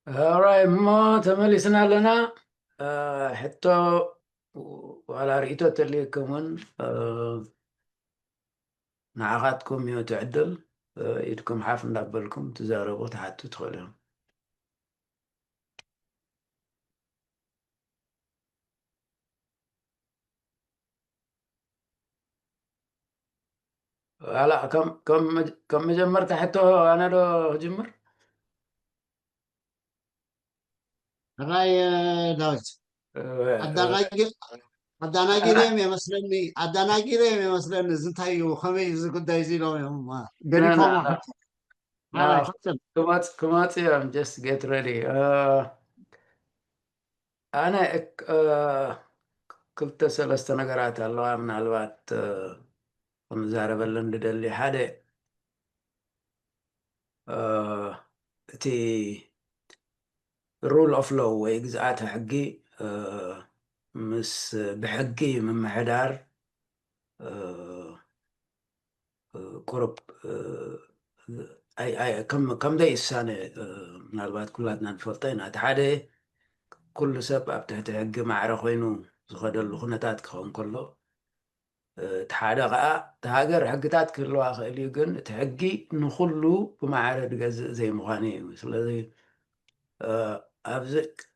ኦራይ፣ እሞ ተመሊስና ኣለና። ሕቶ ዋላ ርእቶ ተልየኩም እውን ንዓኻትኩም እዩ እቲ ዕድል። ኢድኩም ሓፍ እንዳበልኩም ትዛረቡ ትሓቱ ትኽእሉ እዮም። ዋላ ከም መጀመርታ ሕቶ ኣነ ዶ ክጅምር? ራይ ዳዊት ኣዳናጊርም የመስለኒ ኣዳናጊርም የመስለኒ እዚ እንታይ እዩ ከመይ እዚ ጉዳይ እዚ ኢሎም እዮም ገሪፎም። ክመፅ እዮም just get ready። ኣነ ክልተ ሰለስተ ነገራት ኣለዋ ምናልባት ክንዛረበለን ንደሊ ሓደ እቲ rule of law ወይ ግዝኣተ ሕጊ ምስ ብሕጊ ምምሕዳር ቁሩብ ከም ዘይሳነ ምናልባት ኩላትና ንፈልጦ ኢና። እቲ ሓደ ኩሉ ሰብ ኣብ ትሕቲ ሕጊ ማዕረ ኮይኑ ዝኸደሉ ኩነታት ክኸውን ከሎ እቲ ሓደ ከዓ እቲ ሃገር ሕግታት ክህልዋ ክእል እዩ፣ ግን እቲ ሕጊ ንኩሉ ብማዕረ ዝገዝእ ዘይምዃኑ እዩ። ስለዚ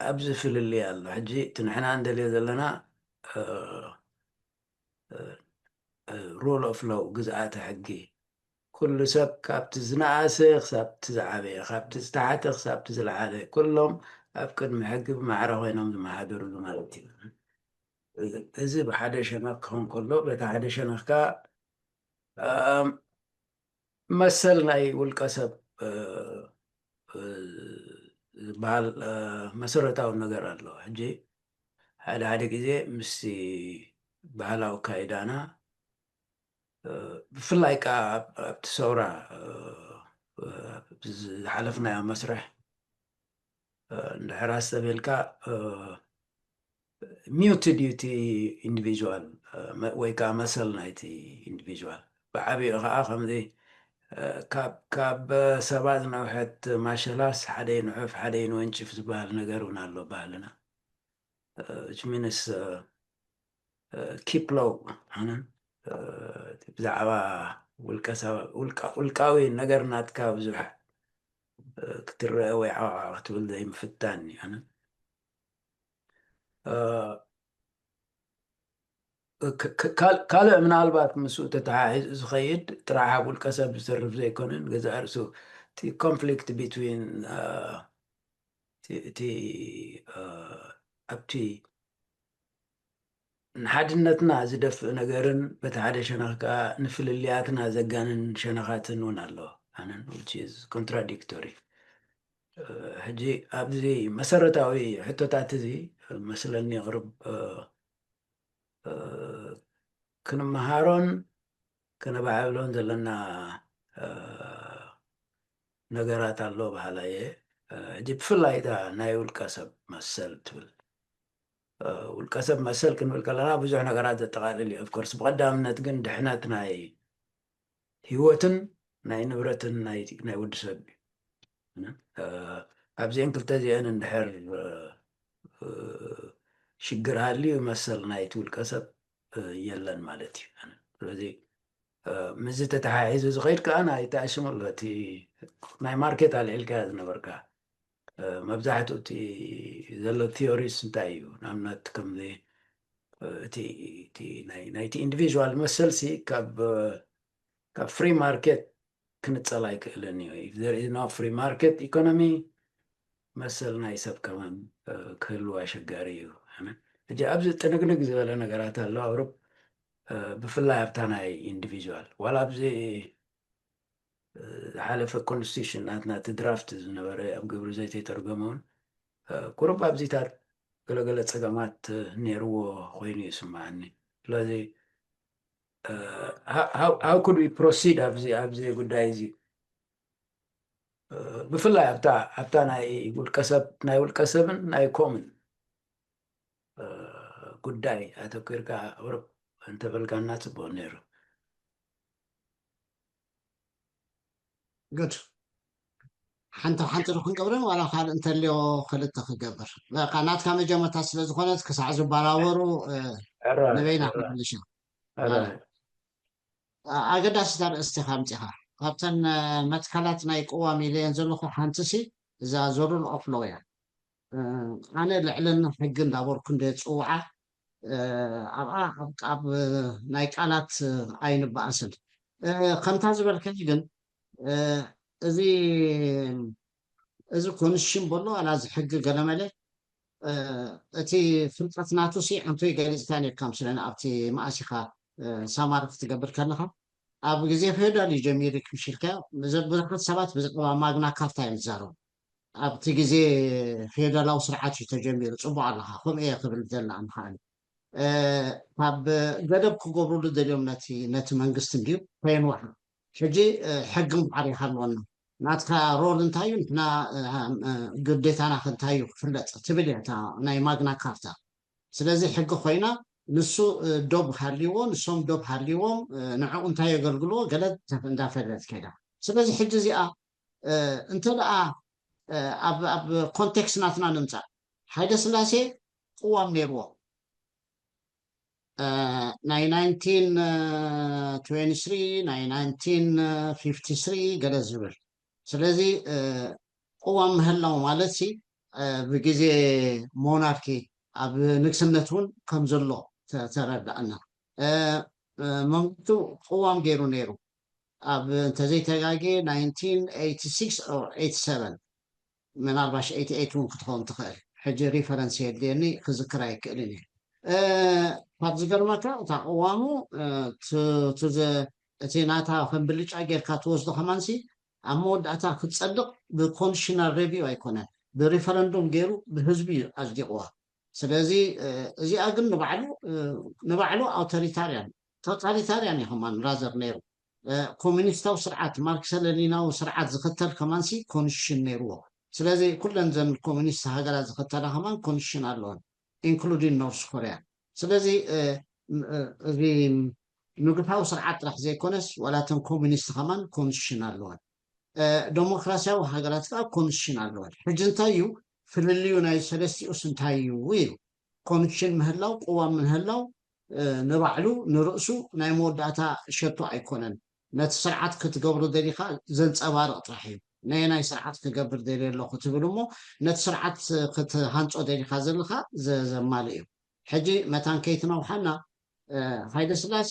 ኣብዚ ፍልልይ ኣሎ። ሕጂ እቲ ንሕና እንደልዮ ዘለና rule of law ግዝኣተ ሕጊ ኩሉ ሰብ ካብቲ ዝነኣሰ ክሳብቲ ዝዓበየ ካብቲ ዝተሓተ ክሳብቲ ዝለዓለ ኩሎም ኣብ ቅድሚ ሕጊ ብማዕረ ኮይኖም ዝመሓደርሉ ማለት እዩ። እዚ ብሓደ ሸነኽ ክኸውን ከሎ በቲ ሓደ ሸነኽ ከዓ መሰል ናይ ውልቀ ሰብ ዝበሃል መሰረታዊ ነገር ኣሎ። ሕጂ ሓደ ሓደ ግዜ ምስቲ ባህላዊ ኣካይዳና ብፍላይ ከዓ ኣብቲ ሰውራ ዝሓለፍናዮ መስርሕ እንድሕር ኣስተብሂልካ ሚውትድ እዩ እቲ ኢንዲቪዥዋል ወይ ከዓ መሰል ናይቲ ኢንዲቪዥዋል ብዓብኡ ከዓ ከምዚ ካብ ሰባ ዝነውሐት ማሸላስ ሓደ ይንሑፍ ሓደ ይንወንጭፍ ዝበሃል ነገር እውን ኣሎ ባህልና። ሚንስ ኪፕ ሎው ብዛዕባ ውልቃዊ ነገር ናትካ ብዙሕ ክትረአ ወይ ዓዋዓ ክትብል ዘይምፍታን እዩ። ካልእ ምናልባት ምስኡ ተተሓሒዙ ዝኸይድ ጥራሕ ኣብ ውልቀ ሰብ ዝተርፍ ዘይኮነን ገዛእ ርእሱ እቲ ኮንፍሊክት ቢትዊን እቲ ኣብቲ ንሓድነትና ዝደፍእ ነገርን በቲ ሓደ ሸነኽ ከዓ ንፍልልያትና ዘጋንን ሸነኻትን እውን ኣሎ ኣነን ኮንትራዲክቶሪ። ሕጂ ኣብዚ መሰረታዊ ሕቶታት እዚ መስለኒ ቅርብ ክንመሃሮን ከነባዕብሎን ዘለና ነገራት ኣሎ በሃላ እየ። ሕጂ ብፍላይ እታ ናይ ውልቀ ሰብ መሰል ትብል ውልቀ ሰብ መሰል ክንብል ከለና ብዙሕ ነገራት ዘጠቓልል እዩ። ኦፍኮርስ ብቐዳምነት ግን ድሕነት ናይ ህይወትን ናይ ንብረትን ናይ ወዲ ሰብ እዩ። ኣብዚአን ክልተ እዚአን እንድሕር ሽግር ሃልዩ መሰል ናይቲ ውልቀ ሰብ የለን ማለት እዩ። ስለዚ ምስዚ ተተሓሒዙ ዝኸይድ ከዓ ናይ ተኣሽሙ ኣሎ እቲ ናይ ማርኬት ኣልዒልካ ዝነበርካ መብዛሕትኡ እቲ ዘሎ ቲዮሪስ እንታይ እዩ? ንኣብነት ከምዚ እቲ ናይቲ ኢንዲቪዥዋል መሰልሲ ካብ ካብ ፍሪ ማርኬት ክንጸል ኣይክእልን እዩ። If there is no free market economy መሰል ናይ ሰብ ከማን ክህልው ኣሸጋሪ እዩ። ሕጂ ኣብዚ ጥንግንግ ዝበለ ነገራት ኣሎ ኣውሮፕ ብፍላይ ኣብታ ናይ ኢንዲቪዥዋል ዋላ ኣብዚ ዝሓለፈ ኮንስቲቱሽን ናትና እቲ ድራፍት ዝነበረ ኣብ ግብሪ ዘይተተርጎመ እውን ቁሩብ ኣብዚታት ገለገለ ፀገማት ነይርዎ ኮይኑ ይስማዓኒ። ስለዚ how could we proceed ኣብዚ ኣብዚ ጉዳይ እዚ ብፍላይ ኣብታ ኣብታ ናይ ውልቀሰብ ናይ ውልቀሰብን ናይ ኮምን ጉዳይ ኣተኪርካ ቁሩብ እንተበልካና ፅቡቅ ነይሩ። good ሓንቲ ሓንቲ ዶ ክንገብረን ዋላ ካልእ እንተልዮ ክልተ ክገብር በቃ ናትካ መጀመርታ ስለ ዝኾነት ክሳዕ ዝበራበሩ እ፣ ሕረ ንበይና ሕረ ክምልሻ ሕረ ማለት እ፣ ኣገዳሲት ኣርእስቲ ኢኻ ኣምፂኻ ካብተን እ፣ መትከላት ናይ ቅዋም ኢለየን ዘለኹ ሓንቲ ሲ እዛ the rule of law እያ እ፣ ኣነ ልዕልና ሕጊ እንዳበርኩ እንደ ፅውዓ እ፣ ኣብኣ ኣብ ኣብ ናይ ቃላት እ፣ ኣይንበኣስን እ፣ ከምታ ዝበልከኒ ግን እ፣ እዚ እዚ ኮንስሽን በሎ ዋላ እዚ ሕጊ ገለመለ እ፣ እቲ ፍልጠት ናቱ ሲ ኣንቶይ ገሊፅካ ነርካ ምስለና ኣብቲ መኣሲኻ እ፣ ሳማሪ ክትገብር ከለኻ ኣብ ግዜ ፌዳል እዩ ጀሚሩ ክምሽልካ ብዙ- ብዙሓት ሰባት ብዛዕባ ማግና ካርታ እዮም ዝዛረቡ ኣብቲ ግዜ ፌዳላዊ ስርዓት እዩ ተጀሚሩ ፅቡቅ ኣለኻ ከምኡ እየ ክብል ዘላ ምክኣል እ፣ ካብ ገደብ ክገብሩሉ ደልዮም ነቲ ነቲ መንግስቲ እንድዩ ከየንዋሑ ሕጂ እ፣ ሕጊ ምዓር ይሃለወና ናትካ ሮል እንታይ እዩ ንሕና እ፣ እ፣ ግዴታና ከ እንታይ እዩ ክፍለጥ ትብል እያ እታ ናይ ማግና ካርታ ስለዚ ሕጊ ኮይና ንሱ እ፣ ዶብ ሃልይዎ ንሶም ዶብ ሃልይዎም እ፣ ንዕኡ እንታይ የገልግልዎ ገለ እንዳፈለጥ ከይዳ ስለዚ ሕጂ እዚኣ እ፣ እንተ ደኣ እ፣ ኣብ ኣብ ኮንቴክስት ናትና ንምፃእ ሓይለ ስላሴ ቅዋም ነይርዎ እ፣ ናይ ናይንቲን ትዌንቲ ስሪ ናይ ናይንቲን ፊፍቲ ስሪ ገለ ዝብል ስለዚ እ፣ ቅዋም ምህላው ማለት ሲ እ፣ ብግዜ ሞናርኪ ኣብ ንግስነት እውን ከም ዘሎ ተ- ተረዳእና እ፣ እ፣ መንግስቱ ቅዋም ገይሩ ነይሩ ኣብ እንተዘይተጋጌ ናይንቲን ኤይቲ ሲክስ ኦር ኤይቲ ሰቨን ምናልባሽ ኤይቲ ኤይት እውን ክትኸውን ትኽእል ሕጂ ሪፈረንስ የድልየኒ ክዝክር ኣይክእልን እየ እ፣ ካብ ዝገርመካ እታ ቅዋሙ እ፣ ቱ- ቱ ዘ- እቲ ናታ ከም ብልጫ ጌርካ ትወስዶ ከማንሲ ኣብ መወዳእታ ክትፀድቕ ብኮንሽናል ሬቪው ኣይኮነን ብሪፈረንዱም ገይሩ ብህዝቢ እዩ ኣፅዲቕዋ ስለዚ እ፣ እዚኣ ግን ንባዕሉ እ፣ ንባዕሉ ኣውቶሪታርያን ቶታሊታርያን እዩ ከማን ራዘር ነይሩ እ፣ ኮሚኒስታዊ ስርዓት ማርክሰ ለኒናዊ ስርዓት ዝኽተል ከማንሲ ኮንሽን ነይርዎ ስለዚ ኩለን ዘን ኮሚኒስት ሃገራት ዝኽተላ ከማን ኮንሽን ኣለወን ኢንክሉዲን ኖርስ ኮርያ ስለዚ እ፣ እ፣ እዚ ንጉሳዊ ስርዓት ጥራሕ ዘይኮነስ ዋላተን ኮሚኒስት ከማን ኮንሽን ኣለወን እ፣ ዴሞክራሲያዊ ሃገራት ከዓ ኮንስሽን ኣለወን ሕጂ እንታይ እዩ ፍልልዩ ናይ ሰለስቲኡስ እንታይ እዩ ኢሉ ኮንስሽን ምህላው ቅዋም ምህላው እ፣ ንባዕሉ ንርእሱ ናይ መወዳእታ ሸቶ ኣይኮነን ነቲ ስርዓት ክትገብሮ ደሊኻ ዘንፀባርቕ ጥራሕ እዩ ናይ ናይ ስርዓት ክገብር ደልየ ኣለኹ ትብል እሞ ነቲ ስርዓት ክትሃንፆ ደሊኻ ዘለኻ ዘ- ዘማልእ እዩ ሕጂ መታን ከይትነውሓና እ፣ ሃይለ ስላሴ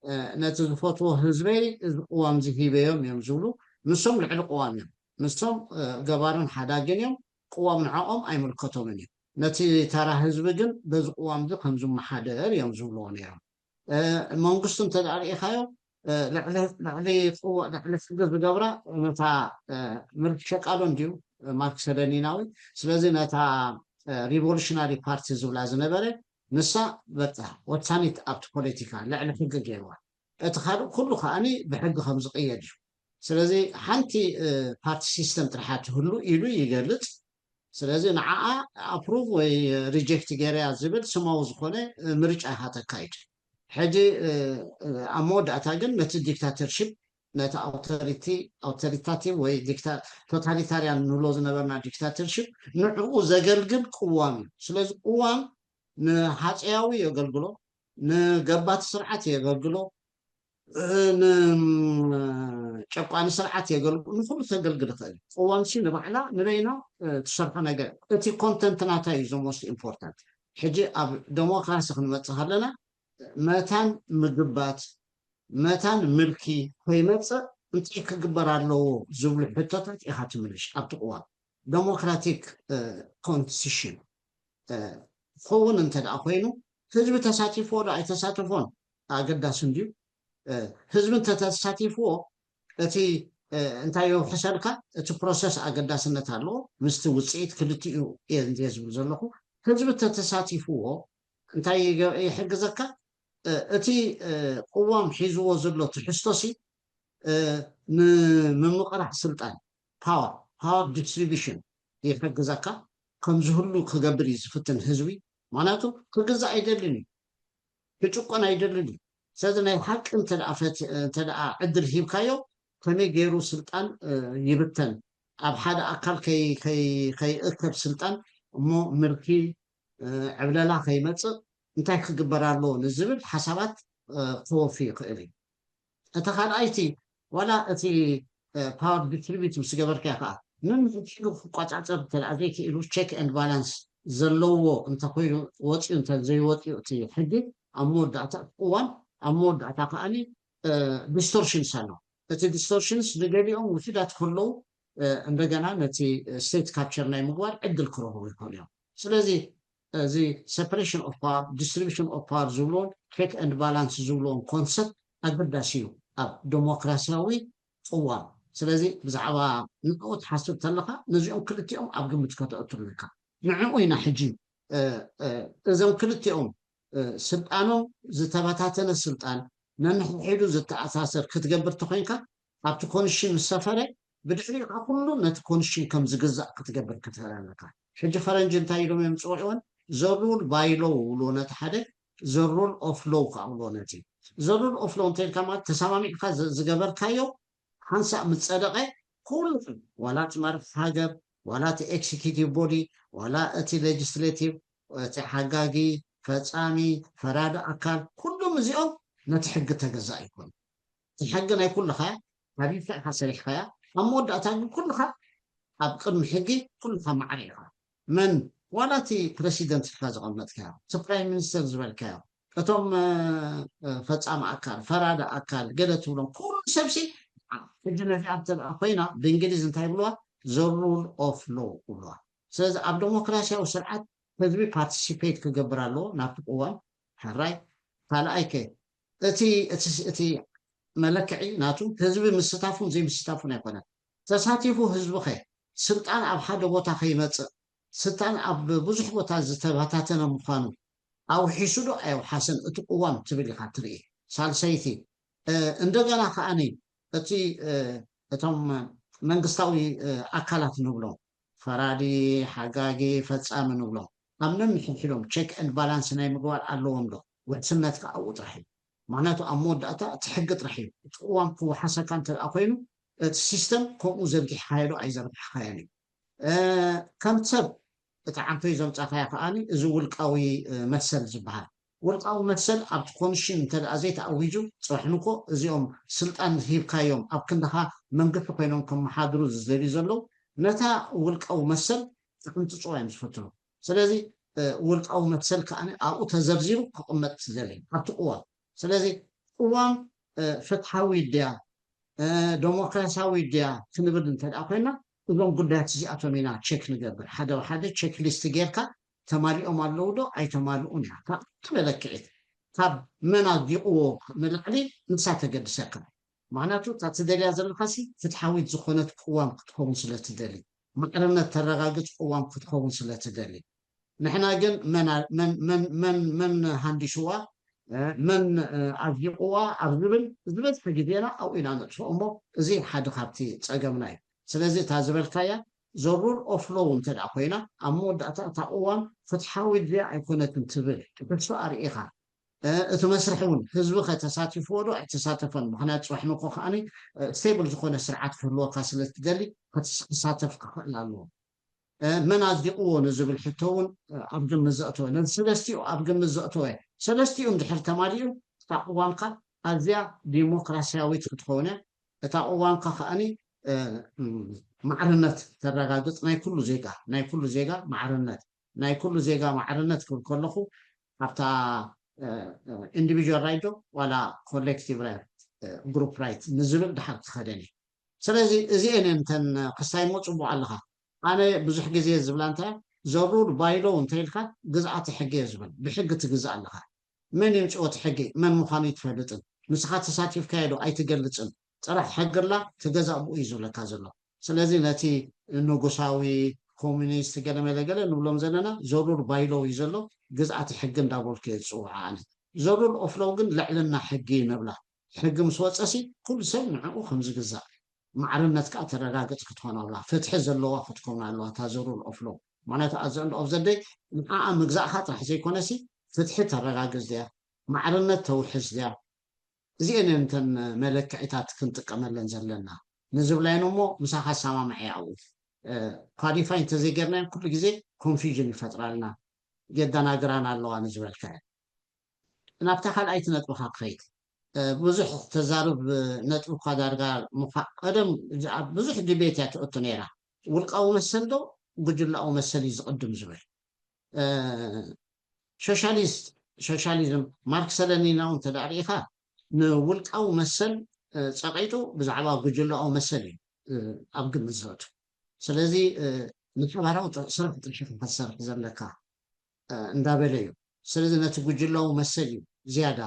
እ፣ ነቲ ዝፈትዎ ህዝበይ እዚ ቅዋም እዚ ሂበዮም እዮም ዝብሉ ንሶም ልዕሊ ቅዋም እዮም ንሶም እ፣ ገባርን ሓዳግን እዮም ቅዋም ንዕኦም ኣይምልከቶምን እዩ ነቲ ተራ ህዝቢ ግን በዚ ቅዋም እዚ ከም ዝመሓደር እዮም ዝብልዎ ነይሮም እ፣ መንግስቱ እንተ ደኣ ርኢኻዮ እ፣ ልዕሊ ልዕሊ ቅዋ- ልዕሊ ሕጊ ዝገብራ ነታ እ፣ ምልኪ ሸቃሎ እንድዩ እ፣ ማርክስ ለኒናዊ ስለዚ ነታ ሪቮሉሽናሪ ፓርቲ ዝብላ ዝነበረ ንሳ በቃ ወሳኒት ኣብቲ ፖለቲካ ልዕሊ ሕጊ ገይርዋ እቲ ካልእ ኩሉ ከዓኒ ብሕጊ ከም ዝቕየድ እዩ ስለዚ ሓንቲ ፓርቲ ሲስተም ጥርሓ ትህሉ ኢሉ ይገልፅ ስለዚ ንዓኣ ኣፕሩቭ ወይ ሪጀክት ገይረያ ዝብል ስማዊ ዝኾነ ምርጫ ኢኻ ተካይድ ሕጂ ኣብ መወዳእታ ግን ነቲ ዲክታተርሽፕ ነቲ ኣውቶሪቲ ኣውቶሪታቲቭ ወይ ቶታሊታርያን ንብሎ ዝነበርና ዲክታተርሽፕ ንዕኡ ዘገልግል ቅዋም እዩ ስለዚ ቅዋም ንሃፀያዊ የገልግሎ ንገባቲ ስርዓት የገልግሎ ንጨቋኒ ስርዓት የገልግሎ ንኩሉ ከገልግል ይኽእል ቅዋም ሲ ንባዕላ ንበይና ትሰርሖ ነገር እቲ ኮንተንት ናታ እዩ the most important ሕጂ ኣብ ዴሞክራሲ ክንመፅእ ከለና መታን ምግባት መታን ምልኪ ከይመፅእ እንታይ ክግበር ኣለዎ ዝብሉ ሕቶታት ኢኻ ትምልሽ ኣብቲ ቅዋም ዴሞክራቲክ ኮንስቲቱሽን ክኸውን እንተ ደኣ ኮይኑ ህዝቢ ተሳቲፍዎ ዶ ኣይተሳተፎን ኣገዳሲ እንድዩ ህዝቢ እንተተሳቲፍዎ እቲ እንታይ የውሕሰልካ እቲ ፕሮሰስ ኣገዳስነት ኣለዎ ምስቲ ውፅኢት ክልቲኡ እየ ዝብል ዘለኹ ህዝቢ ተተሳቲፍዎ እንታይ ይሕግዘካ እቲ ቅዋም ሒዝዎ ዘሎ ትሕዝቶሲ ንምምቕራሕ ስልጣን power power distribution ይሕግዘካ ከምዚ ሁሉ ክገብር እዩ ዝፍትን ህዝቢ ምክንያቱ ክግዛእ ኣይደልን እዩ ክጭቆን ኣይደልን እዩ ስለዚ ናይ ሓቂ እንተ ዕድል ሂብካዮ ከመይ ገይሩ ስልጣን ይብተን ኣብ ሓደ ኣካል ከይእከብ ስልጣን እሞ ምልኪ ዕብለላ ከይመፅእ እንታይ ክግበር ኣለዎ ንዝብል ሓሳባት ክወፊ ይኽእል እዩ። እቲ ካልኣይቲ ዋላ እቲ power distribute ምስ ገበርካዮ ከዓ ነንሕድሕዱ ክቋፃፀር እንተ ዘይክኢሉ check and balance ዘለዎ እንተኮይኑ ወፂኡ እንተ ዘይወፂኡ እቲ ሕጊ ኣብ መወዳእታ እዋን ኣብ መወዳእታ ከዓኒ distortions ኣሎ። እቲ distortions ንገሊኦም ውሕዳት ከለዉ እንደገና ነቲ state capture ናይ ምግባር ዕድል ክረኽቡ ይኽእሉ እዮም። ስለዚ እዚ separation of power distribution of power ዝብልዎን check and balance ዝብልዎን concept ኣገዳሲ እዩ ኣብ ዲሞክራሲያዊ ቅዋም። ስለዚ ብዛዕባ ንዕኡ ትሓስብ ተለካ ነዚኦም ክልቲኦም ኣብ ግምት ከተእቱ ኣለካ። ንዕኡ ኢና ሕጂ እዞም ክልቲኦም ስልጣኖም ዝተበታተነ ስልጣን ነንሕድሕዱ ዝተኣሳሰር ክትገብር ተኮይንካ ኣብቲ ኮንሽን ምስ ሰፈረ ብድሕሪኡ ከዓ ኩሉ ነቲ ኮንሽን ከም ዝግዛእ ክትገብር ክትኽእል ኣለካ። ሕጂ ፈረንጂ እንታይ ኢሎም እዮም ዝፅውዕዎን the rule by law ይብልዎ ነቲ ሓደ the rule of law ከዓ ይብልዎ ነቲ the rule of law እንታይ ኢልካ ማለት ተሰማሚዕካ ዝገበርካዮ ሓንሳእ ምስ ፀደቐ ኩሉ ዋላ እቲ መራሒ ሃገር ዋላ እቲ executive body ዋላ እቲ legislative እቲ ሓጋጊ ፈፃሚ ፈራዲ ኣካል ኩሎም እዚኦም ነቲ ሕጊ ተገዛእ ይኮኑ። እቲ ሕጊ ናይ ኩልኻ ሓቢብካ ኢኻ ሰሪሕካያ ኣብ መወዳእታ ግን ኩልኻ ኣብ ቅድሚ ሕጊ ኩልኻ ማዕረ ኢኻ። መን ዋላ እቲ ፕረሲደንት ኢልካ ዘቐመጥካዮ እቲ ፕራይም ሚኒስተር ዝበልካዮ እቶም ፈፃሚ ኣካል ፈራዲ ኣካል ገለ ትብሎም ኩሉ ሰብሲ ሕጂ ነዚኣ እንተ ኮይና ብእንግሊዝ እንታይ ይብልዋ the rule of law ይብልዋ። ስለዚ ኣብ ዲሞክራሲያዊ ስርዓት ህዝቢ participate ክገብር ኣለዎ ናብቲ ቅዋም ሕራይ ካልኣይ ከ እቲ እቲ መለክዒ ናቱ ህዝቢ ምስታፉን ዘይምስታፉን ኣይኮነን። ተሳቲፉ ህዝቢ ከ ስልጣን ኣብ ሓደ ቦታ ከይመፅእ ስልጣን ኣብ ብዙሕ ቦታ ዝተበታተነ ምዃኑ ኣውሒሱ ዶ ኣየውሓሰን እቲ ቅዋም ትብል ኢኻ ትርኢ። ሳልሰይቲ እንደገና ከዓኒ እቲ እቶም መንግስታዊ ኣካላት ንብሎም ፈራዲ፣ ሓጋጊ፣ ፈፃሚ ንብሎም ኣብ ነንሕድሕዶም check and balance ናይ ምግባር ኣለዎም ዶ? ውሕስነት ከዓ ኣብኡ ጥራሕ እዩ። ምክንያቱ ኣብ መወዳእታ እቲ ሕጊ ጥራሕ እዩ እቲ ቅዋም ክወሓሰካ እንተ ኮይኑ እቲ ሲስተም ከምኡ ዘርጊሕካዮ ዶ ኣይዘርጋሕካዮን እዩ። ከም ሰብ እቲ ዓንቶይ ዘምፃእካዮ ከዓ እዚ ውልቃዊ መሰል ዝበሃል ውልቃዊ መሰል ኣብቲ ኮንሽን እንተ ዘይተኣዊጁ ፅባሕ ንኮ እዚኦም ስልጣን ሂብካዮም ኣብ ክንድኻ መንግስቲ ኮይኖም ከመሓድሩ ዝደልዩ ዘለዉ ነታ ውልቃዊ መሰል ክቅንጥፅዋ እዮም ዝፈትኑ። ስለዚ ውልቃዊ መሰል ከዓ ኣብኡ ተዘርዚሩ ክቅመጥ ትደሊ ኣብቲ ቅዋም። ስለዚ ቅዋም ፍትሓዊ ድያ ዲሞክራሲያዊ ድያ ክንብል እንተ ኮይና እዞም ጉዳያት እዚኣቶም ኢና ቸክ ንገብር። ሓደ ሓደ ቸክ ሊስት ጌርካ ተማሊኦም ኣለዉ ዶ ኣይተማልኡን እያ ካብቲ መለክዒት ካብ መን ኣዲቕዎ ንላዕሊ ንሳ ተገድሰካ። ምክንያቱ እታ ትደልያ ዘለካሲ ፍትሓዊት ዝኾነት ቅዋም ክትኸውን ስለ ትደሊ፣ ማዕርነት ተረጋግፅ ቅዋም ክትኸውን ስለ ትደሊ። ንሕና ግን መን መን መን መን መን ሃንዲሽዋ መን ኣዚቕዋ ኣብ ዝብል ዝበዝሐ ግዜና ኣብኡ ኢና ነጥፍኦ እሞ እዚ ሓደ ካብቲ ፀገምና እዩ። ስለዚ እታ ዝበልካያ the rule of law እንተ ኮይና ኣብ መወዳእታ እታ ቅዋም ፍትሓዊት ድያ ኣይኮነትን ትብል ትሕዝቶ ኣርኢኻ እቲ መስርሕ እውን ህዝቢ ከ ተሳቲፍዎ ዶ ኣይተሳተፈን? ምክንያቱ ፅባሕ ንኮ ከዓኒ ስቴብል ዝኾነ ስርዓት ክህልወካ ስለ ትደሊ ክሳተፍ ክኽእል ኣለዎ። መን ኣጽዲቕዎ ንዝብል ሕቶ እውን ኣብ ግምት ዘእተወ ነዚ ሰለስቲኡ ኣብ ግምት ዘእተወ ሰለስቲኡ እንድሕር ተማሊኡ እታ ቅዋምካ ኣዝያ ዲሞክራሲያዊት ክትኸውን እያ። እታ ቅዋምካ ከዓኒ ማዕርነት ተረጋግፅ ናይ ኩሉ ዜጋ ናይ ኩሉ ዜጋ ማዕርነት ናይ ኩሉ ዜጋ ማዕርነት ክብል ከለኹ ኣብታ ኢንዲቪጁዋል ራይት ዶ ዋላ ኮሌክቲቭ ራይት ግሩፕ ራይት ንዝብል ድሓር ትኸደን እዩ። ስለዚ እዚአን እየን እተን ክስታይ እሞ ፅቡቅ ኣለኻ። ኣነ ብዙሕ ግዜ ዝብላ እንታይ ዘሩል ባይሎው እንተኢልካ ግዝኣተ ሕጊ እየ ዝብል። ብሕጊ ትግዛእ ኣለኻ። መን የምፅኦ እቲ ሕጊ? መን ምዃኑ ኣይትፈልጥን። ንስኻ ተሳቲፍካዮ ዶ ኣይትገልፅን። ጥራሕ ሕጊ ኣላ ተገዛእ ብኡ እዩ ዝብለካ ዘሎ። ስለዚ ነቲ ንጉሳዊ ኮሚኒስት ገለመለ ገለ ንብሎም ዘለና ዘሩል ባይሎው እዩ ዘሎ። ግዝኣተ ሕጊ እንዳበልኩ እየ ዝፅውዖ ኣነ። ዘሩል ኦፍ ሎው ግን ልዕልና ሕጊ እዩ ንብላ። ሕጊ ምስ ወፀሲ ኩሉ ሰብ ንዕኡ ከም ዝግዛእ ማዕርነት ከዓ ተረጋግፅ ክትኾን ኣለዋ። ፍትሒ ዘለዋ ክትኮን ኣለዋ እታ ዘሩል ኦፍ ሎው። ምክንያቱ ኣዘ እንድ ኦፍ ዘደይ ንዓኣ ምግዛእካ ጥራሕ ዘይኮነሲ ፍትሒ ተረጋግፅ ድያ ማዕርነት ተውሕስ ድያ እዚአን እተን መለክዒታት ክንጥቀመለን ዘለና። ንዝብላይን እሞ ምሳኻ ኣሰማምዐ ኣብኡ። ኳሊፋይ እንተዘይገርናዮም ኩሉ ግዜ ኮንፊዥን ይፈጥራልና፣ የደናግራና ኣለዋ ንዝበልካዮ። ናብታ ካልኣይቲ ነጥብኻ ክኸይድ። ብዙሕ ተዛርብ ነጥቢ እኳ ዳርጋ ምኳ ቀደም ብዙሕ ዲቤት እያ ትእቱ ነይራ። ውልቃዊ መሰል ዶ ጉጅላዊ መሰል እዩ ዝቕድም ዝብል። ሶሻሊስት ሶሻሊዝም ማርክሰ ለኒናዊ እንተ ሪኢኻ ንውልቃዊ መሰል ጸቂጡ ብዛዕባ ጉጅላዊ መሰል እዩ ኣብ ግምት ዘእቱ። ስለዚ ንሓባራዊ ስራሕ ጥርሒ ክትሰርሕ ዘለካ እንዳበለ እዩ። ስለዚ ነቲ ጉጅላዊ መሰል እዩ ዝያዳ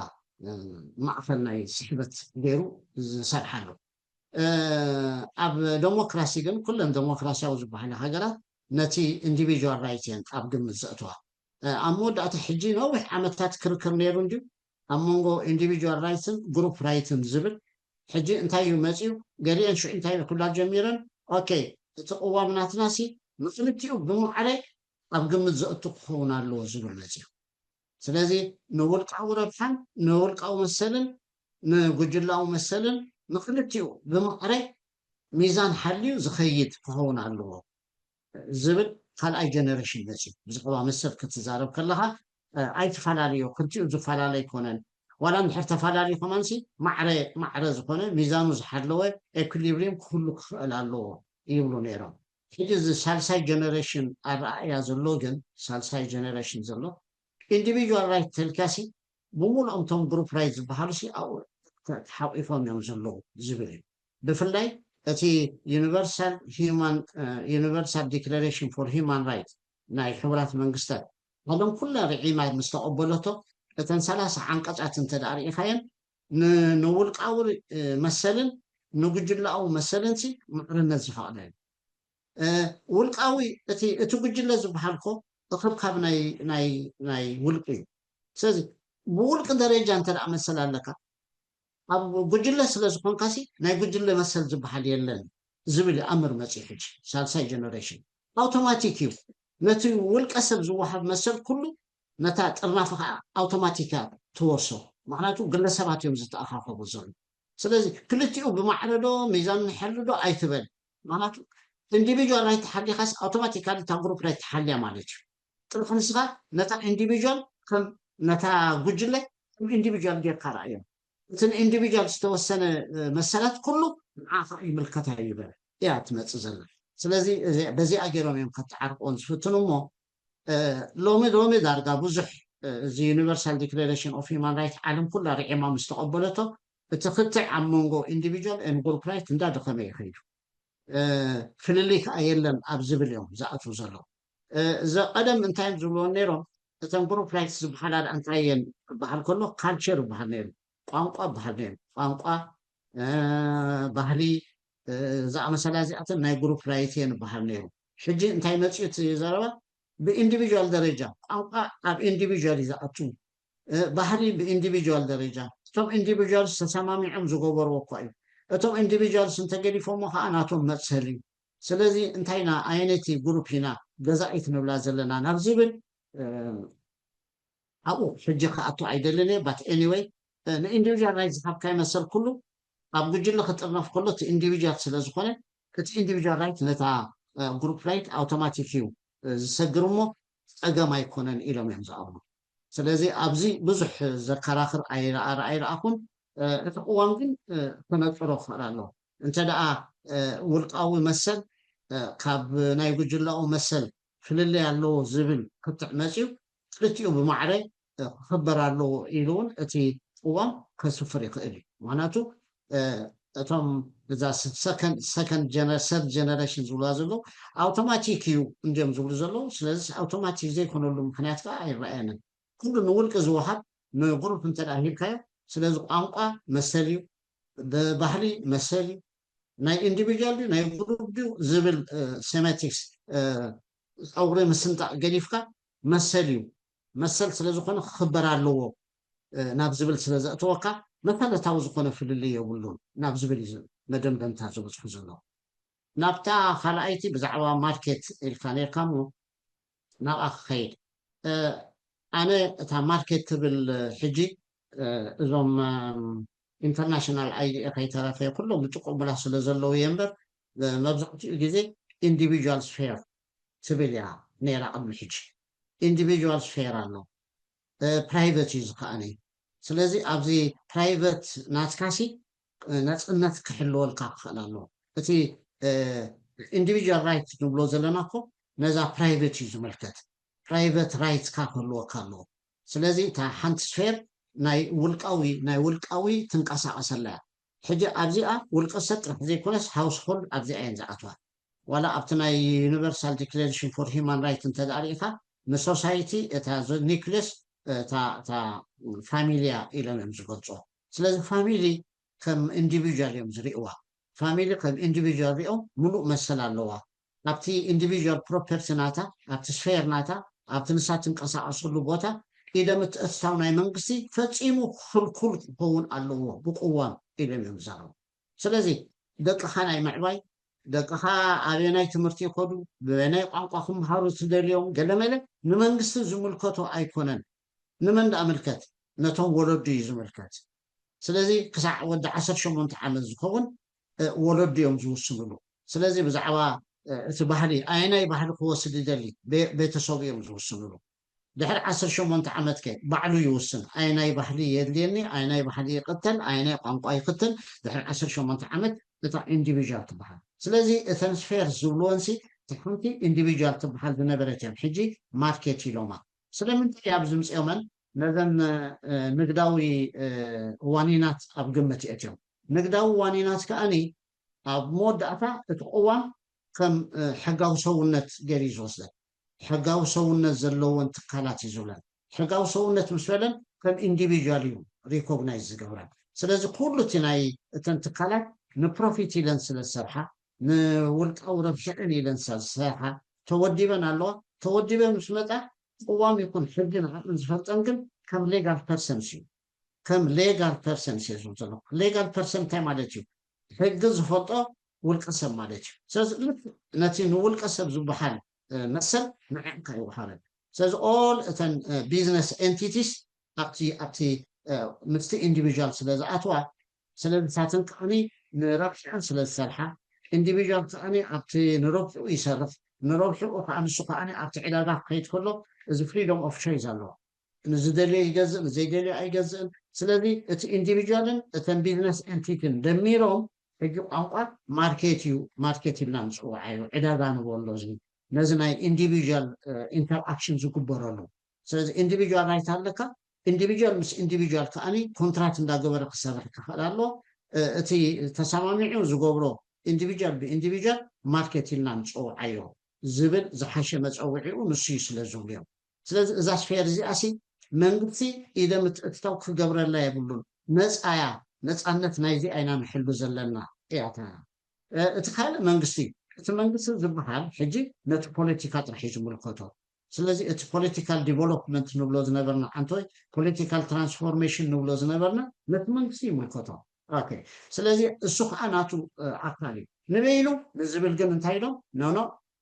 ማእኸል ናይ ስሕበት ገይሩ ዝሰርሓሉ። ኣብ ደሞክራሲ ግን ኩለን ደሞክራሲያዊ ዝበሃላ ሃገራት ነቲ ኢንዲቪጁዋል ራይት እየን ኣብ ግምት ዘእትዋ። ኣብ መወዳእታ ሕጂ ነዊሕ ዓመታት ክርክር ነይሩ እንድዩ ኣብ መንጎ ኢንዲቪጁዋል ራይትን ግሩፕ ራይትን ዝብል። ሕጂ እንታይ እዩ መፅዩ? ገሊአን ሽዑ እንታይ ክብላ ጀሚረን? ኦኬ፣ እቲ ቅዋም ናትናሲ ንክልቲኡ ብማዕረ ኣብ ግምት ዘእቱ ክኸውን ኣለዎ ዝብል መፅዩ። ስለዚ ንውልቃዊ ረብሓን ንውልቃዊ መሰልን ንጉጅላዊ መሰልን ንክልቲኡ ብማዕረ ሚዛን ሓልዩ ዝኸይድ ክኸውን ኣለዎ ዝብል ካልኣይ ጀነሬሽን መፅዩ። ብዛዕባ መሰል ክትዛረብ ከለኻ ኣይትፈላለዮ፣ ክልቲኡ ዝፈላለ ኣይኮነን። ዋላ እንድሕር ተፈላለዩ ከማንሲ ማዕረ ማዕረ ዝኾነ ሚዛኑ ዝሓለወ ኤኩሊብሪየም ክህሉ ክኽእል ኣለዎ ይብሉ ነይሮም። ሕጂ እዚ ሳልሳይ ጀነሬሽን ኣረኣእያ ዘሎ ግን ሳልሳይ ጀነሬሽን ዘሎ ኢንዲቪጁዋል ራይት ተልካሲ ብምሉኦም እቶም ግሩፕ ራይት ዝበሃሉ ሲ ኣብኡ ተሓቂፎም እዮም ዘለዉ ዝብል እዩ። ብፍላይ እቲ ዩኒቨርሳል ሂማን ዩኒቨርሳል ዲክላሬሽን ፎር ሂማን ራይት ናይ ሕቡራት መንግስታት ዓለም ኩላ ርዒማ ምስ ተቐበለቶ እተን ሰላሳ ዓንቀጻት እንተ ደኣ ርኢኻየን ንውልቃዊ መሰልን ንጉጅላዊ መሰልን ሲ ማዕርነት ዝፈቕደ እዩ። ውልቃዊ እቲ እቲ ጉጅለ ዝበሃል ኮ እኽብካብ ናይ ናይ ናይ ውልቂ እዩ። ስለዚ ብውልቂ ደረጃ እንተ ደኣ መሰል ኣለካ ኣብ ጉጅለ ስለ ዝኾንካ ሲ ናይ ጉጅለ መሰል ዝበሃል የለን ዝብል እዩ ኣምር መፅዩ። ሕጂ ሳልሳይ ጀነሬሽን ኣውቶማቲክ እዩ። ነቲ ውልቀ ሰብ ዝወሃብ መሰል ኩሉ ነታ ጥርናፈ ከዓ ኣውቶማቲክ እያ ትወርሶ። ምክንያቱ ግለሰባት እዮም ዝተኣኻኸቡ ዘሎ። ስለዚ ክልቲኡ ብማዕረ ዶ ሚዛኑ ንሐሉ ዶ ኣይትበል። ምክንያቱ ኢንዲቪጁዋል ራይት ተሓሊኻስ ኣውቶማቲካሊ እታ ግሩፕ ራይት ተሓልያ ማለት እዩ። ጥራሕ ንስኻ ነታ ኢንዲቪጁዋል ከም ነታ ጉጅለ ከም ኢንዲቪጁዋል ጌርካ ረኣዮም። እቲ ንኢንዲቪጁዋል ዝተወሰነ መሰላት ኩሉ ንዓኻ ይምልከታ ይበል እያ ትመፅእ ዘላ። ስለዚ በዚኣ ገይሮም እዮም ከተዓርቅዎን ዝፍትኑ እሞ ሎሚ ሎሚ ዳርጋ ብዙሕ እዚ ዩኒቨርሳል ዲክሌሬሽን ኦፍ ሂማን ራይት ዓለም ኩላ ርዒማ ምስ ተቐበለቶ እቲ ክትዕ ኣብ መንጎ ኢንዲቪጁዋል ን ግሩፕ ራይት እንዳደኸመ ይኸይዱ። ፍልልይ ከዓ የለን ኣብ ዝብል እዮም ዝኣትዉ ዘለዉ። እዚ ቀደም እንታይ እዮም ዝብልዎ ነይሮም? እተን ግሩፕ ራይትስ ዝበሃላ ደኣ እንታይ እየን ክበሃል ከሎ ካልቸር ይበሃል ነይሩ፣ ቋንቋ ይበሃል ነይሩ። ቋንቋ፣ ባህሊ ዝኣመሰላ እዚኣተን ናይ ግሩፕ ራይት እየን ይበሃል ነይሩ። ሕጂ እንታይ መፅኡ እቲ ዘረባ? ብኢንዲቪጁዋል ደረጃ ቋንቋ ኣብ ኢንዲቪጁዋል እዩ ዝኣቱ። ባህሊ ብኢንዲቪጁዋል ደረጃ እቶም ኢንዲቪጁዋልስ ተሰማሚዖም ዝገበርዎ እኳ እዩ። እቶም ኢንዲቪጁዋልስ እንተገዲፎሞ ከዓ ናቶም መፅሰል እዩ። ስለዚ እንታይ ኢና ኣየነይቲ ግሩፕ ኢና ገዛኢት ንብላ ዘለና ናብ ዝብል ኣብኡ ሕጂ ክኣቱ ኣይደልን እየ። ባት ኤኒወይ ንኢንዲቪጁዋል ራይት ዝሃብካዮ መሰል ኩሉ ኣብ ጉጅለ ክጥርነፍ ከሎ እቲ ኢንዲቪጁዋል ስለ ዝኾነ እቲ ኢንዲቪጁዋል ራይት ነታ ግሩፕ ራይት ኣውቶማቲክ እዩ ዝሰግር እሞ ፀገም ኣይኮነን ኢሎም እዮም ዝኣምኑ። ስለዚ ኣብዚ ብዙሕ ዘከራኽር ኣይረኣኹን። እቲ ቅዋም ግን ክነፅሮ ክኽእል ኣለዎ። እንተ ደኣ ውልቃዊ መሰል ካብ ናይ ጉጅላዊ መሰል ፍልልይ ኣለዎ ዝብል ክትዕ መፅዩ ክልቲኡ ብማዕረ ክኽበር ኣለዎ ኢሉ እውን እቲ ቅዋም ከስፍር ይኽእል እዩ። ምክንያቱ እቶም እዛ ሰከንድ ሰብ ጀነሬሽን ዝብልዋ ዘለዉ ኣውቶማቲክ እዩ እንዲዮም ዝብሉ ዘለዉ። ስለዚ ኣውቶማቲክ ዘይኮነሉ ምክንያት ከዓ ኣይረኣየንን። ኩሉ ንውልቂ ዝወሃብ ንግሩፕ እንተ ሂብካዮ። ስለዚ ቋንቋ መሰል እዩ፣ ብባህሊ መሰል እዩ። ናይ ኢንዲቪጁዋል ድዩ ናይ ግሩፕ ድዩ ዝብል ሴማቲክስ ፀጉሪ ምስንጣቅ ገዲፍካ መሰል እዩ። መሰል ስለዝኾነ ክኽበር ኣለዎ ናብ ዝብል ስለ ዘእተወካ መሰረታዊ ዝኾነ ፍልልይ የብሉን ናብ ዝብል እዩ መደምደምታ ዝበፅሑ ዘለዉ። ናብታ ካልኣይቲ ብዛዕባ ማርኬት ኢልካ ነርካ እሞ ናብኣ ክኸይድ። ኣነ እታ ማርኬት ትብል ሕጂ እዞም international idea ከይተረፈ ኩሎም ዝጥቅሙላ ስለ ዘለዉ እየ እምበር፣ መብዛሕትኡ ግዜ individual sphere ትብል እያ ነይራ ቅድሚ ሕጂ። Individual sphere ኣሎ፣ private እዩ ዝከኣነ። ስለዚ ኣብዚ private ናትካሲ ናፅነት ክሕልወልካ ክኽእል ኣለዎ። እቲ individual right ንብሎ ዘለና እኮ ነዛ private እዩ ዝምልከት። Private right ካ ክህልወካ ኣለዎ። ስለዚ እታ ሓንቲ sphere ናይ ውልቃዊ ናይ ውልቃዊ ትንቀሳቐሰላ እያ። ሕጂ ኣብዚኣ ውልቀ ሰብ ጥራሕ ዘይኮነስ household ኣብዚኣ እየን ዝኣትዋ። ዋላ ኣብቲ ናይ Universal Declaration for Human Rights እንተደኣ ርኢኻ ንሶሳይቲ እታ nucleus እታ family እያ ኢሎም እዮም ዝገልፅዎ። ስለዚ family ከም individual እዮም ዝርእይዋ። Family ከም individual ሪኦም ምሉእ መሰል ኣለዋ። ኣብቲ individual property ናታ፣ ኣብቲ sphere ናታ፣ ኣብቲ ንሳ ትንቀሳቐሰሉ ቦታ ኢደ ምትእትታው ናይ መንግስቲ ፈፂሙ ክልኩል ክኸውን ኣለዎ ብቅዋም ኢሎም እዮም ዝዛረቡ። ስለዚ ደቅኻ ናይ ምዕባይ፣ ደቅኻ ኣበየናይ ትምህርቲ ይኸዱ፣ ብበየናይ ቋንቋ ክምሃሩ ትደልዮም፣ ገለመለ ንመንግስቲ ዝምልከቶ ኣይኮነን። ንመን ደኣ ምልከት? ነቶም ወለዱ እዩ ዝምልከት። ስለዚ ክሳዕ ወዲ ዓሰርተ ሸሞንተ ዓመት ዝኸውን ወለዱ እዮም ዝውስንሉ። ስለዚ ብዛዕባ እቲ ባህሊ፣ ኣየናይ ባህሊ ክወስድ ይደሊ፣ ቤተሰቡ እዮም ዝውስንሉ። ድሕሪ ዓሰርተ ሸሞንተ ዓመት ከ ባዕሉ ይውስን። ኣየናይ ባህሊ የድልየኒ፣ ኣየናይ ባህሊ ይቕተል፣ ኣየናይ ቋንቋ ይኽተል፣ ድሕሪ ዓሰርተ ሸሞንተ ዓመት እታ individual ትበሃል። ስለዚ እተን sphere ዝብልወንሲ እቲ ሓንቲ individual ትበሃል ዝነበረት እዮም ሕጂ market ኢሎማ። ስለምንታይ ኣብዚ ምፅኦመን ነዘን ንግዳዊ ዋኒናት ኣብ ግምት የእትዮም? ንግዳዊ ዋኒናት ከኣኒ ኣብ መወዳእታ እቲ ቅዋም ከም ሕጋዊ ሰውነት ገይሩ እዩ ዝወስደን። ሕጋዊ ሰውነት ዘለወን ትካላት እዩ ዝብለን። ሕጋዊ ሰውነት ምስ በለን ከም individual እዩ recognize ዝገብረን። ስለዚ ኩሉ እቲ ናይ እተን ትካላት ንፕሮፊት ኢለን ስለ ዝሰርሓ፣ ንውልቃዊ ረብሐን ኢለን ስለ ዝሰርሓ ተወዲበን ኣለዋ። ተወዲበን ምስ መፃ ቅዋም ይኹን ሕጊ ንዓቕን ዝፈልጠን ግን ከም legal persons እዩ። ከም legal persons እየ ዝብል ዘለኹ። Legal person እንታይ ማለት እዩ? ሕጊ ዝፈልጦ ውልቀ ሰብ ማለት እዩ። ስለዚ ነቲ ንውልቀ ሰብ ዝበሃል መሰል ንዓቕካ ይወሃበን። ስለዚ all እተን business entities ኣብቲ ኣብቲ ምስቲ individual ስለ ዝኣትዋ፣ ስለዚ ሳትን ከዓኒ ንረብሕን ስለ ዝሰርሓ፣ individual ከዓኒ ኣብቲ ንረብሑ ይሰርሕ፣ ንረብሑ ከዓ ንሱ ከዓኒ ኣብቲ ዕዳጋ ክኸይድ ከሎ እዚ freedom of choice ኣለዎ። ንዝደልዮ ይገዝእ፣ ንዘይደልዮ ኣይገዝእን። ስለዚ እቲ individual ን እተን business entity ን ደሚሮም ሕጂ ቋንቋ ማርኬት እዩ፣ ማርኬት ኢልና ንፅውዓዮ፣ ዕዳጋ ንበሎ። እዚ ነዚ ናይ individual interaction ዝግበረሉ። ስለዚ individual right ኣለካ። Individual ምስ individual ከዓኒ ኮንትራት እንዳገበረ ክሰርሕ ክኽእል ኣሎ። እቲ ተሰማሚዑ ዝገብሮ individual ብ individual ማርኬት ኢልና ንፅውዓዮ ዝብል ዝሓሸ መፀውዒኡ ንሱ እዩ ስለ ዝብሉ እዮም። ስለዚ እዛ sphere እዚኣሲ መንግስቲ ኢደ ምትእትታው ክገብረላ የብሉን። ነፃ እያ። ነፃነት ናይዚ ኣይና ንሕሉ ዘለና እያ። እቲ ካልእ መንግስቲ እዩ። እቲ መንግስቲ ዝበሃል ሕጂ ነቲ ፖለቲካ ጥራሕ እዩ ዝምልከቶ። ስለዚ እቲ political development ንብሎ ዝነበርና ዓንቶይ፣ political transformation ንብሎ ዝነበርና ነቲ መንግስቲ ይምልከቶ። ኦኬ፣ ስለዚ እሱ ከዓ ናቱ ኣካል እዩ። ንበይኑ ንዝብል ግን እንታይ ኢሎም? ኖኖ፣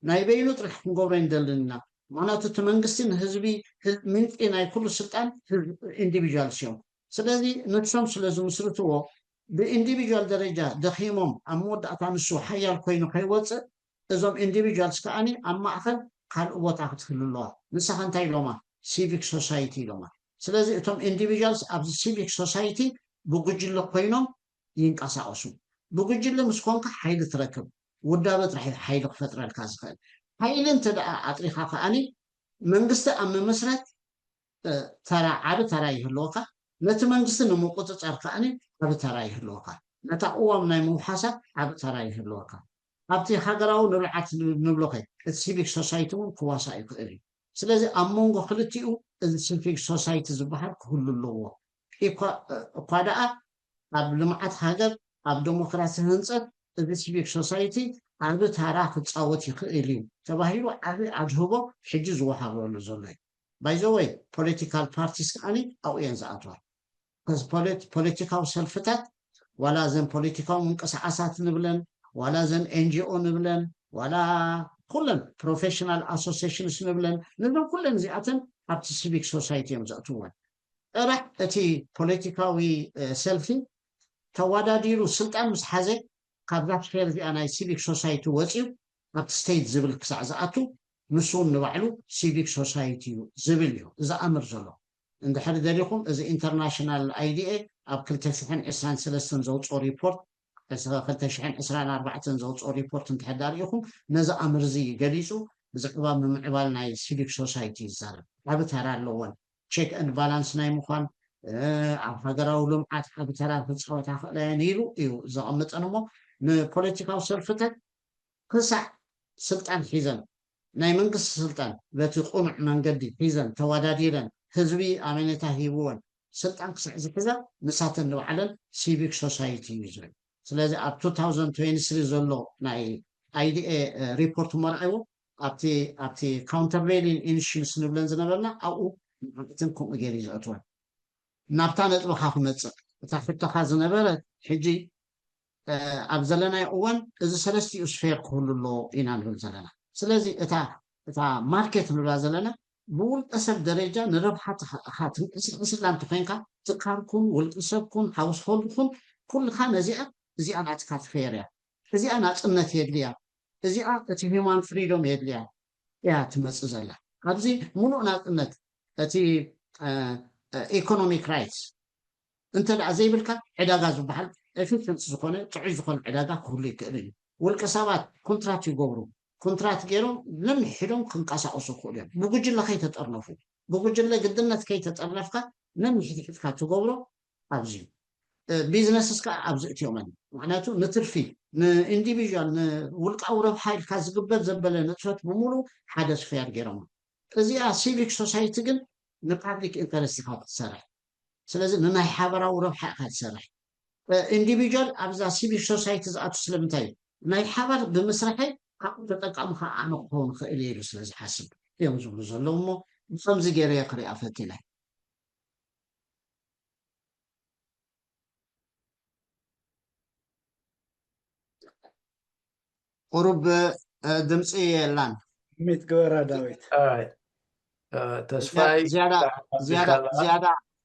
ናይ በይኑ ጥራሕ ክንገብሮ ይንደልን ኢና። ምክንያቱ እቲ መንግስቲ ንህዝቢ ምንጪ ናይ ኩሉ ስልጣን individuals እዮም። ስለዚ ንሶም ስለ ዝምስርትዎ ብ individual ደረጃ ደኺሞም ኣብ መወዳእታ ንሱ ሓያል ኮይኑ ከይወፅእ እዞም individuals ከዓኒ ኣብ ማእኸል ካልእ ቦታ ክትህሉ ኣለዋ። ንስኻ እንታይ ኢሎማ? Civic society ኢሎማ። ስለዚ እቶም individuals ኣብዚ civic society ብጉጅለ ኮይኖም ይንቀሳቐሱ። ብጉጅለ ምስ ኮንካ ሓይሊ ትረክብ። ውዳበ ጥራሕ እዩ ሓይሊ ክፈጥረልካ ዝኽእል። ሓይሊ እንተ ደኣ ኣጥሪኻ ከዓኒ መንግስቲ ኣብ ምምስራት ተራ ዓቢ ተራ ይህልወካ። ነቲ መንግስቲ ንምቁፅፃር ከዓኒ ዓቢ ተራ ይህልወካ። ነታ ቅዋም ናይ ምውሓሳ ዓቢ ተራ ይህልወካ። ኣብቲ ሃገራዊ ንብዓት ንብሎ ከ እቲ civic society እውን ክዋሳእ ይኽእል እዩ። ስለዚ ኣብ መንጎ ክልቲኡ እዚ civic society ዝበሃል ክህሉ ኣለዎ። እኳ ደኣ ኣብ ልምዓት ሃገር፣ ኣብ ዴሞክራሲ ህንፀት እዚ civic society ዓቢ ታራ ክፃወት ይኽእል እዩ ተባሂሉ ዓቢ ኣድህቦ ሕጂ ዝወሃበሉ ዘሎ እዩ። By the way, political parties ከዓኒ ኣብኡ እየን ዝኣትዋ። ፖለቲካዊ ሰልፍታት ዋላ ዘን ፖለቲካዊ ምንቅስቃሳት ንብለን ዋላ ዘን ኤንጂኦ ንብለን ዋላ ኩለን professional associations ንብለን ንብለን ኩለን እዚኣተን ኣብቲ civic society እዮም ዘእትወን። ጥራሕ እቲ ፖለቲካዊ ሰልፊ ተዋዳዲሩ ስልጣን ምስ ሓዘ፣ ካብዛ ስፌር እዚኣ ናይ ሲቪክ ሶሳይቲ ወፂኡ ኣብቲ ስቴት ዝብል ክሳዕ ዝኣቱ፣ ንሱ እውን ንባዕሉ ሲቪክ ሶሳይቲ እዩ ዝብል እዩ ዝኣምር ዘሎ። እንድሕር ደሊኹም፣ እዚ ኢንተርናሽናል ኣይዲኤ ኣብ ክልተ ሽሕን ዕስራን ሰለስተን ዘውፅኦ ሪፖርት፣ ክልተ ሽሕን ዕስራን ኣርባዕተን ዘውፅኦ ሪፖርት እንድሕር ዳሪኢኹም፣ ነዚ ኣምርዚ ገሊፁ፣ ብዛዕባ ምምዕባል ናይ ሲቪክ ሶሳይቲ ይዛረብ። ዓቢ ተራ ኣለዎን፣ ቼክ ኤንድ ባላንስ ናይ ምዃን፣ ኣብ ሃገራዊ ልምዓት ዓቢ ተራ ክፃወታ ክእላ እየን ኢሉ እዩ ዘቐምጠን። እሞ ንፖለቲካዊ ሰልፍታት ክሳዕ ስልጣን ሒዘን፣ ናይ መንግስቲ ስልጣን በቲ ቁኑዕ መንገዲ ሒዘን ተወዳዲረን፣ ህዝቢ ኣመኔታ ሂብወን ስልጣን ክሳዕ ዝሕዛ፣ ንሳተን ንባዕለን ሲቪክ ሶሳይቲ እዩ ዝብል። ስለዚ ኣብ two thousand twenty-three ዘሎ ናይ ኣይዲኤ ሪፖርት መርኣይዎ፣ ኣብቲ ኣብቲ ካውንተርቬይሊን ኢንሽንስ ንብለን ዝነበርና፣ ኣብኡ ንዓእትን ከምኡ ገይሩ እዩ ዘእትወን። ናብታ ነጥብኻ ክመፅእ፣ እታ ሕቶኻ ዝነበረት፣ ሕጂ ኣብ ዘለናዮ እዋን እዚ ሰለስቲኡ ስፌር ክህሉ ኣለዎ ኢና ንብል ዘለና። ስለዚ እታ እታ ማርኬት ንብላ ዘለና፣ ብውልቀ ሰብ ደረጃ ንረብሓ ትንቀሳቐስላ እንተኮይንካ፣ ትካል ኩን፣ ውልቀ ሰብ ኩን፣ ሃውስሆልድ ኩን፣ ኩልካ ነዚኣ፣ እዚኣ ናትካ ስፌር እያ፣ እዚኣ ናፅነት የድልያ፣ እዚኣ እቲ ሂማን ፍሪዶም የድልያ እያ ትመፅእ ዘላ። ኣብዚ ሙሉእ ናፅነት እቲ ኢኮኖሚክ ራይትስ እንተ ደኣ ዘይብልካ፣ ዕዳጋ ዝበሃል ኤፊሽንት ዝኾነ፣ ጥዑይ ዝኾነ ዕዳጋ ክህሉ ይክእል እዩ። ውልቀ ሰባት ኮንትራት ይገብሩ። ኮንትራት ገይሮም ነንሕዶም ክንቀሳቐሱ ይኽእሉ እዮም። ብጉጅለ ከይተጠርነፉ፣ ብጉጅለ ግድነት ከይተጠርነፍካ፣ ነንሕድሕድካ ትገብሮ ኣብዚ እዩ። ቢዝነስስ ከዓ ኣብዚ እትዮመን። ምክንያቱ ንትርፊ፣ ንኢንዲቪዥዋል፣ ንውልቃዊ ረብሓ ኢልካ ዝግበር ዘበለ ንጥፈት ብምሉ ሓደ ስፌር ገይሮም። እዚኣ ሲቪክ ሶሳይቲ ግን ንፓብሊክ ኢንተረስት ኢኻ ክትሰርሕ። ስለዚ ንናይ ሓበራዊ ረብሓ ኢኻ ትሰርሕ። ኢንዲቪጁዋል ኣብዛ ሲቪክ ሶሳይቲ ዝኣቱ ስለምንታይ እዩ? ናይ ሓባር ብምስራሐይ ካብኡ ተጠቃሚ ከዓ ኣነ ክኸውን ክእል እየ ኢሉ ስለ ዝሓስብ እዮም ዝብሉ ዘለዉ። እሞ ብከምዚ ገይረ እየ ክሪኣ ፈቲነ። ቁሩብ ድምፂ የላን። ሚት ግበራ ዳዊት። ተስፋይ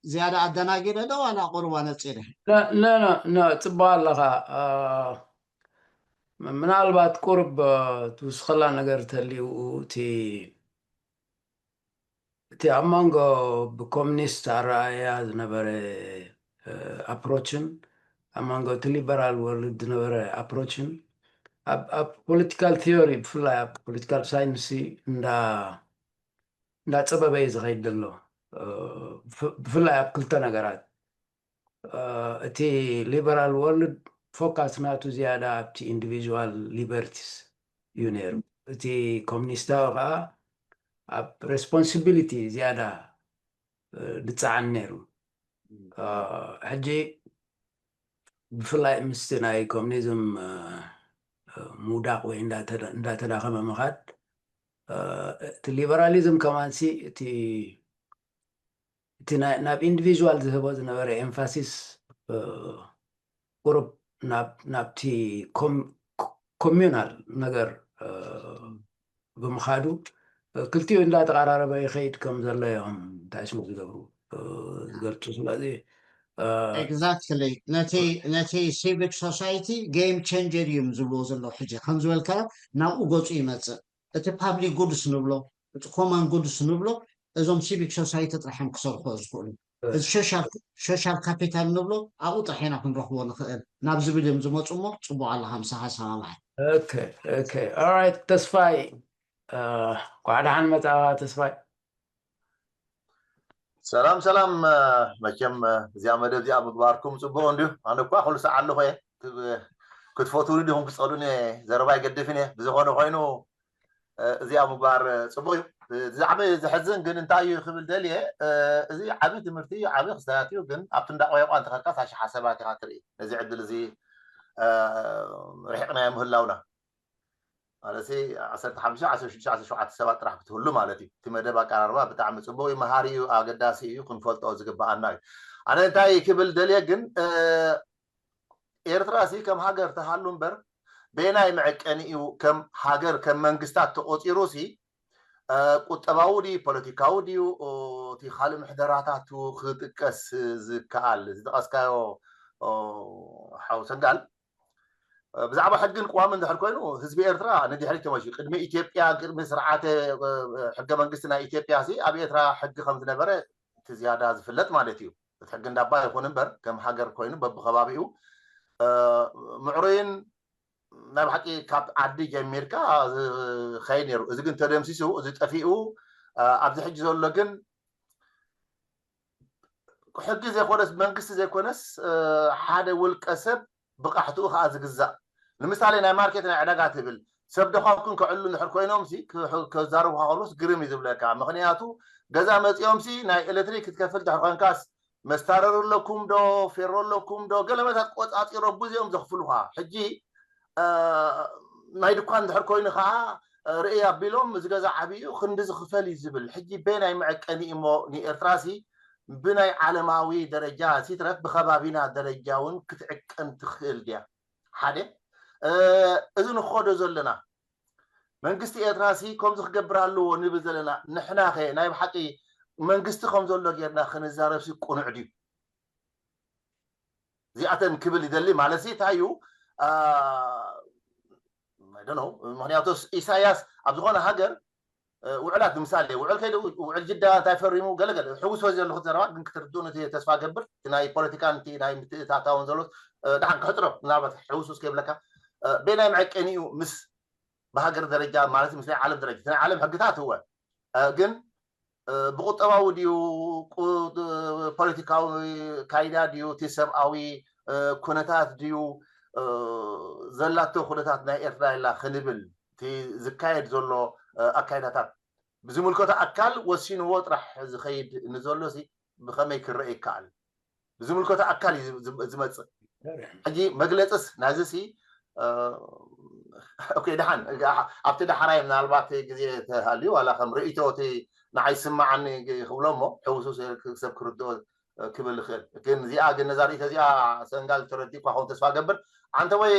ዝያዳ ኣደናጊረ ዶ ዋላ ቁሩብ ኣነፂረ? ጽቡቅ ኣለኻ። ምናልባት ቁሩብ ትውስኸላ ነገር ተልዩ እቲ እቲ ኣብ መንጎ ብኮሚኒስት ኣረኣእያ ዝነበረ ኣፕሮችን ኣብ መንጎ እቲ ሊበራል ወርልድ ዝነበረ ኣፕሮችን ኣብ ፖለቲካል ቲዮሪ ብፍላይ ኣብ ፖለቲካል ሳይንስ እንዳፀበበ እዩ ዝኸይድ ዘሎ። ብፍላይ ኣብ ክልተ ነገራት እቲ ሊበራል ወርልድ ፎካስ ናቱ ዝያዳ ኣብቲ ኢንዲቪጁዋል ሊበርቲስ እዩ ነይሩ። እቲ ኮሚኒስታዊ ከዓ ኣብ ሬስፖንሲቢሊቲ ዝያዳ ዝፀዓን ነይሩ። ሕጂ ብፍላይ ምስቲ ናይ ኮሚኒዝም ምውዳቕ ወይ እንዳተዳኸመ ምኻድ እቲ ሊበራሊዝም ከማንሲ እቲ እቲ ናብ ኢንዲቪዥዋል ዝህቦ ዝነበረ ኤምፋሲስ ቁሩብ ናብቲ ኮሚዩናል ነገር ብምኻዱ ክልቲኡ እንዳተቐራረበ ይኸይድ ከም ዘሎ እዮም እንታይ ስሙ ዝገብሩ ዝገልፁ። ስለዚ ኤግዛክትሊ ነቲ ሲቪክ ሶሳይቲ ጌም ቸንጀር እዮም ዝብልዎ ዘለዉ። ሕጂ ከም ዝበልካዮ ናብኡ ገፁ ይመፅእ። እቲ ፓብሊክ ጉድስ ንብሎ፣ እቲ ኮማን ጉድስ ንብሎ እዞም ሲቪክ ሶሳይቲ ጥራሕ እዮም ክሰርሕዎ ዝኽእሉ። እዚ ሶሻል ካፒታል ንብሎ ኣብኡ ጥራሕ ኢና ክንረኽቦ ንኽእል ናብ ዝብል እዮም ዝመፁ። እሞ ፅቡቕ ኣለኻ፣ ምሳኻ ይሰማማዕ። ኦራይት ተስፋይ፣ ኳዕ ደሓን መፃኻ ተስፋይ። ሰላም ሰላም። መቸም እዚኣ መደብ እዚኣ ምግባርኩም ፅቡቅ እንድዩ። ኣነ እኳ ኩሉ ሰዓት ኣለኹ እየ። ክትፈትውኒ ዲኹም ክትፀሉኒ እየ፣ ዘረባ ይገድፍን እየ። ብዝኾነ ኮይኑ እዚኣ ምግባር ፅቡቅ እዩ። ብዛዕባ ዘሕዝን ግን እንታይ እዩ ክብል ደልየ፣ እዚ ዓብዪ ትምህርቲ እዩ፣ ዓብዪ ክስተያት እዩ። ግን ኣብቲ እንዳ ቆየቋ እንተኸድካ ሳሽሓ ሰባት ኢኻ ትርኢ። ነዚ ዕድል እዚ ርሒቕናዮ ምህላውና ማለት ዓሰርተ ሓሙሽተ ዓሰርተ ሽዱሽተ ዓሰርተ ሸውዓተ ሰባት ጥራሕ ክትህሉ ማለት እዩ። እቲ መደብ ኣቀራርባ ብጣዕሚ ፅቡቅ እዩ፣ መሃሪ እዩ፣ ኣገዳሲ እዩ፣ ክንፈልጦ ዝግበኣና እዩ። ኣነ እንታይ ክብል ደልየ ግን ኤርትራ ሲ ከም ሃገር ተሃሉ እምበር በየናይ መዐቀኒ እዩ ከም ሃገር ከም መንግስታት ተቆፂሩ ሲ ቁጠባዊ ድዩ ፖለቲካዊ ድዩ እቲ ካልእ ምሕደራታቱ ክጥቀስ ዝከኣል ዝጠቀስካዮ ሓው ሰንጋል፣ ብዛዕባ ሕግን ቅዋምን እንድሕር ኮይኑ ህዝቢ ኤርትራ ንድሕሪት ተመልሱ። ቅድሚ ኢትዮጵያ፣ ቅድሚ ስርዓተ ሕገ መንግስቲ ናይ ኢትዮጵያ ሲ ኣብ ኤርትራ ሕጊ ከም ዝነበረ እቲ ዝያዳ ዝፍለጥ ማለት እዩ። እቲ ሕጊ እንዳባ ይኹን እምበር ከም ሃገር ኮይኑ በብከባቢኡ ምዕሩይን ናይ ብሓቂ ካብ ዓዲ ጀሚርካ ዝኸይድ ነይሩ። እዚ ግን ተደምሲሱ፣ እዚ ጠፊኡ፣ ኣብዚ ሕጂ ዘሎ ግን ሕጊ ዘይኮነስ መንግስቲ ዘይኮነስ ሓደ ውልቀ ሰብ ብቃሕትኡ ከዓ ዝግዛእ። ንምሳሌ ናይ ማርኬት ናይ ዕዳጋ ትብል ሰብ ደኳኩን ክዕሉ እንድሕር ኮይኖም ሲ ከዛርቡካ ከሎስ ግርም እዩ ዝብለካ። ምክንያቱ ገዛ መፂኦም ሲ ናይ ኤሌክትሪክ ክትከፍል ድሕር ኮንካስ መስታረር ኣለኩም ዶ ፌሮ ኣለኩም ዶ ገለመታት ቆፃፂሮ ብዙኦም ዘኽፍሉካ። ሕጂ ናይ ድኳን ድሕር ኮይኑ ከዓ ርእይ ኣቢሎም እዚ ገዛ ዓብዩ ክንዲ ዝኽፈል እዩ ዝብል። ሕጂ በናይ መዐቀኒ እሞ ንኤርትራ ሲ ብናይ ዓለማዊ ደረጃ ሲትረፍ ብከባቢና ደረጃ እውን ክትዕቀን ትኽእል ድያ? ሓደ እዚ ንኸዶ ዘለና መንግስቲ ኤርትራ ሲ ከምዚ ክገብር ኣለዎ ንብል ዘለና ንሕና ኸ ናይ ብሓቂ መንግስቲ ከም ዘሎ ጌርና ክንዛረብ ሲ ቅኑዕ ድዩ? እዚኣተን ክብል ይደሊ ማለት ሲ እንታይ እዩ? ምክንያቱ ኢሳያስ ኣብ ዝኾነ ሃገር ውዕላት ንምሳሌ ውዕል ከይደ ውዕል ጅዳ እንታይ ፈሪሙ ገለገለ ሕውሶ ዘለኹ ዘረባ ግን ክትርድኡ ነቲ ተስፋ ገብር እቲ ናይ ፖለቲካን እቲ ናይ ምትእታታውን ዘሎ ድሓን ክሕፅሮ ምናልባት ሕውሱ እስከይብለካ በናይ መዐቀኒኡ ምስ ብሃገር ደረጃ ማለት ምስ ናይ ዓለም ደረጃ ናይ ዓለም ሕግታት እወ ግን ብቁጠባዊ ድዩ ፖለቲካዊ ካይዳ ድዩ እቲ ሰብኣዊ ኩነታት ድዩ ዘላቶ ኩነታት ናይ ኤርትራ ኢላ ክንብል እቲ ዝካየድ ዘሎ ኣካይዳታት ብዝምልከቶ ኣካል ወሲንዎ ጥራሕ ዝኸይድ ንዘሎ ሲ ብኸመይ ክረአ ይከኣል? ብዝምልከቶ ኣካል እዩ ዝመፅእ። ሕጂ መግለፅስ ናዚ ሲ ኦኬ ደሓን ኣብቲ ዳሕራይ ምናልባት ግዜ ተሃልዩ ዋላ ከም ርእይቶ እቲ ንዓይ ስማዓኒ ክብሎ እሞ ሕውሱ ሰብ ክርድኦ ክብል ይኽእል ግን እዚኣ ግን ነዛ ርእይቶ እዚኣ ሰንጋል ተረዲእኳ ከውን ተስፋ ገብር ኣንተ ወይ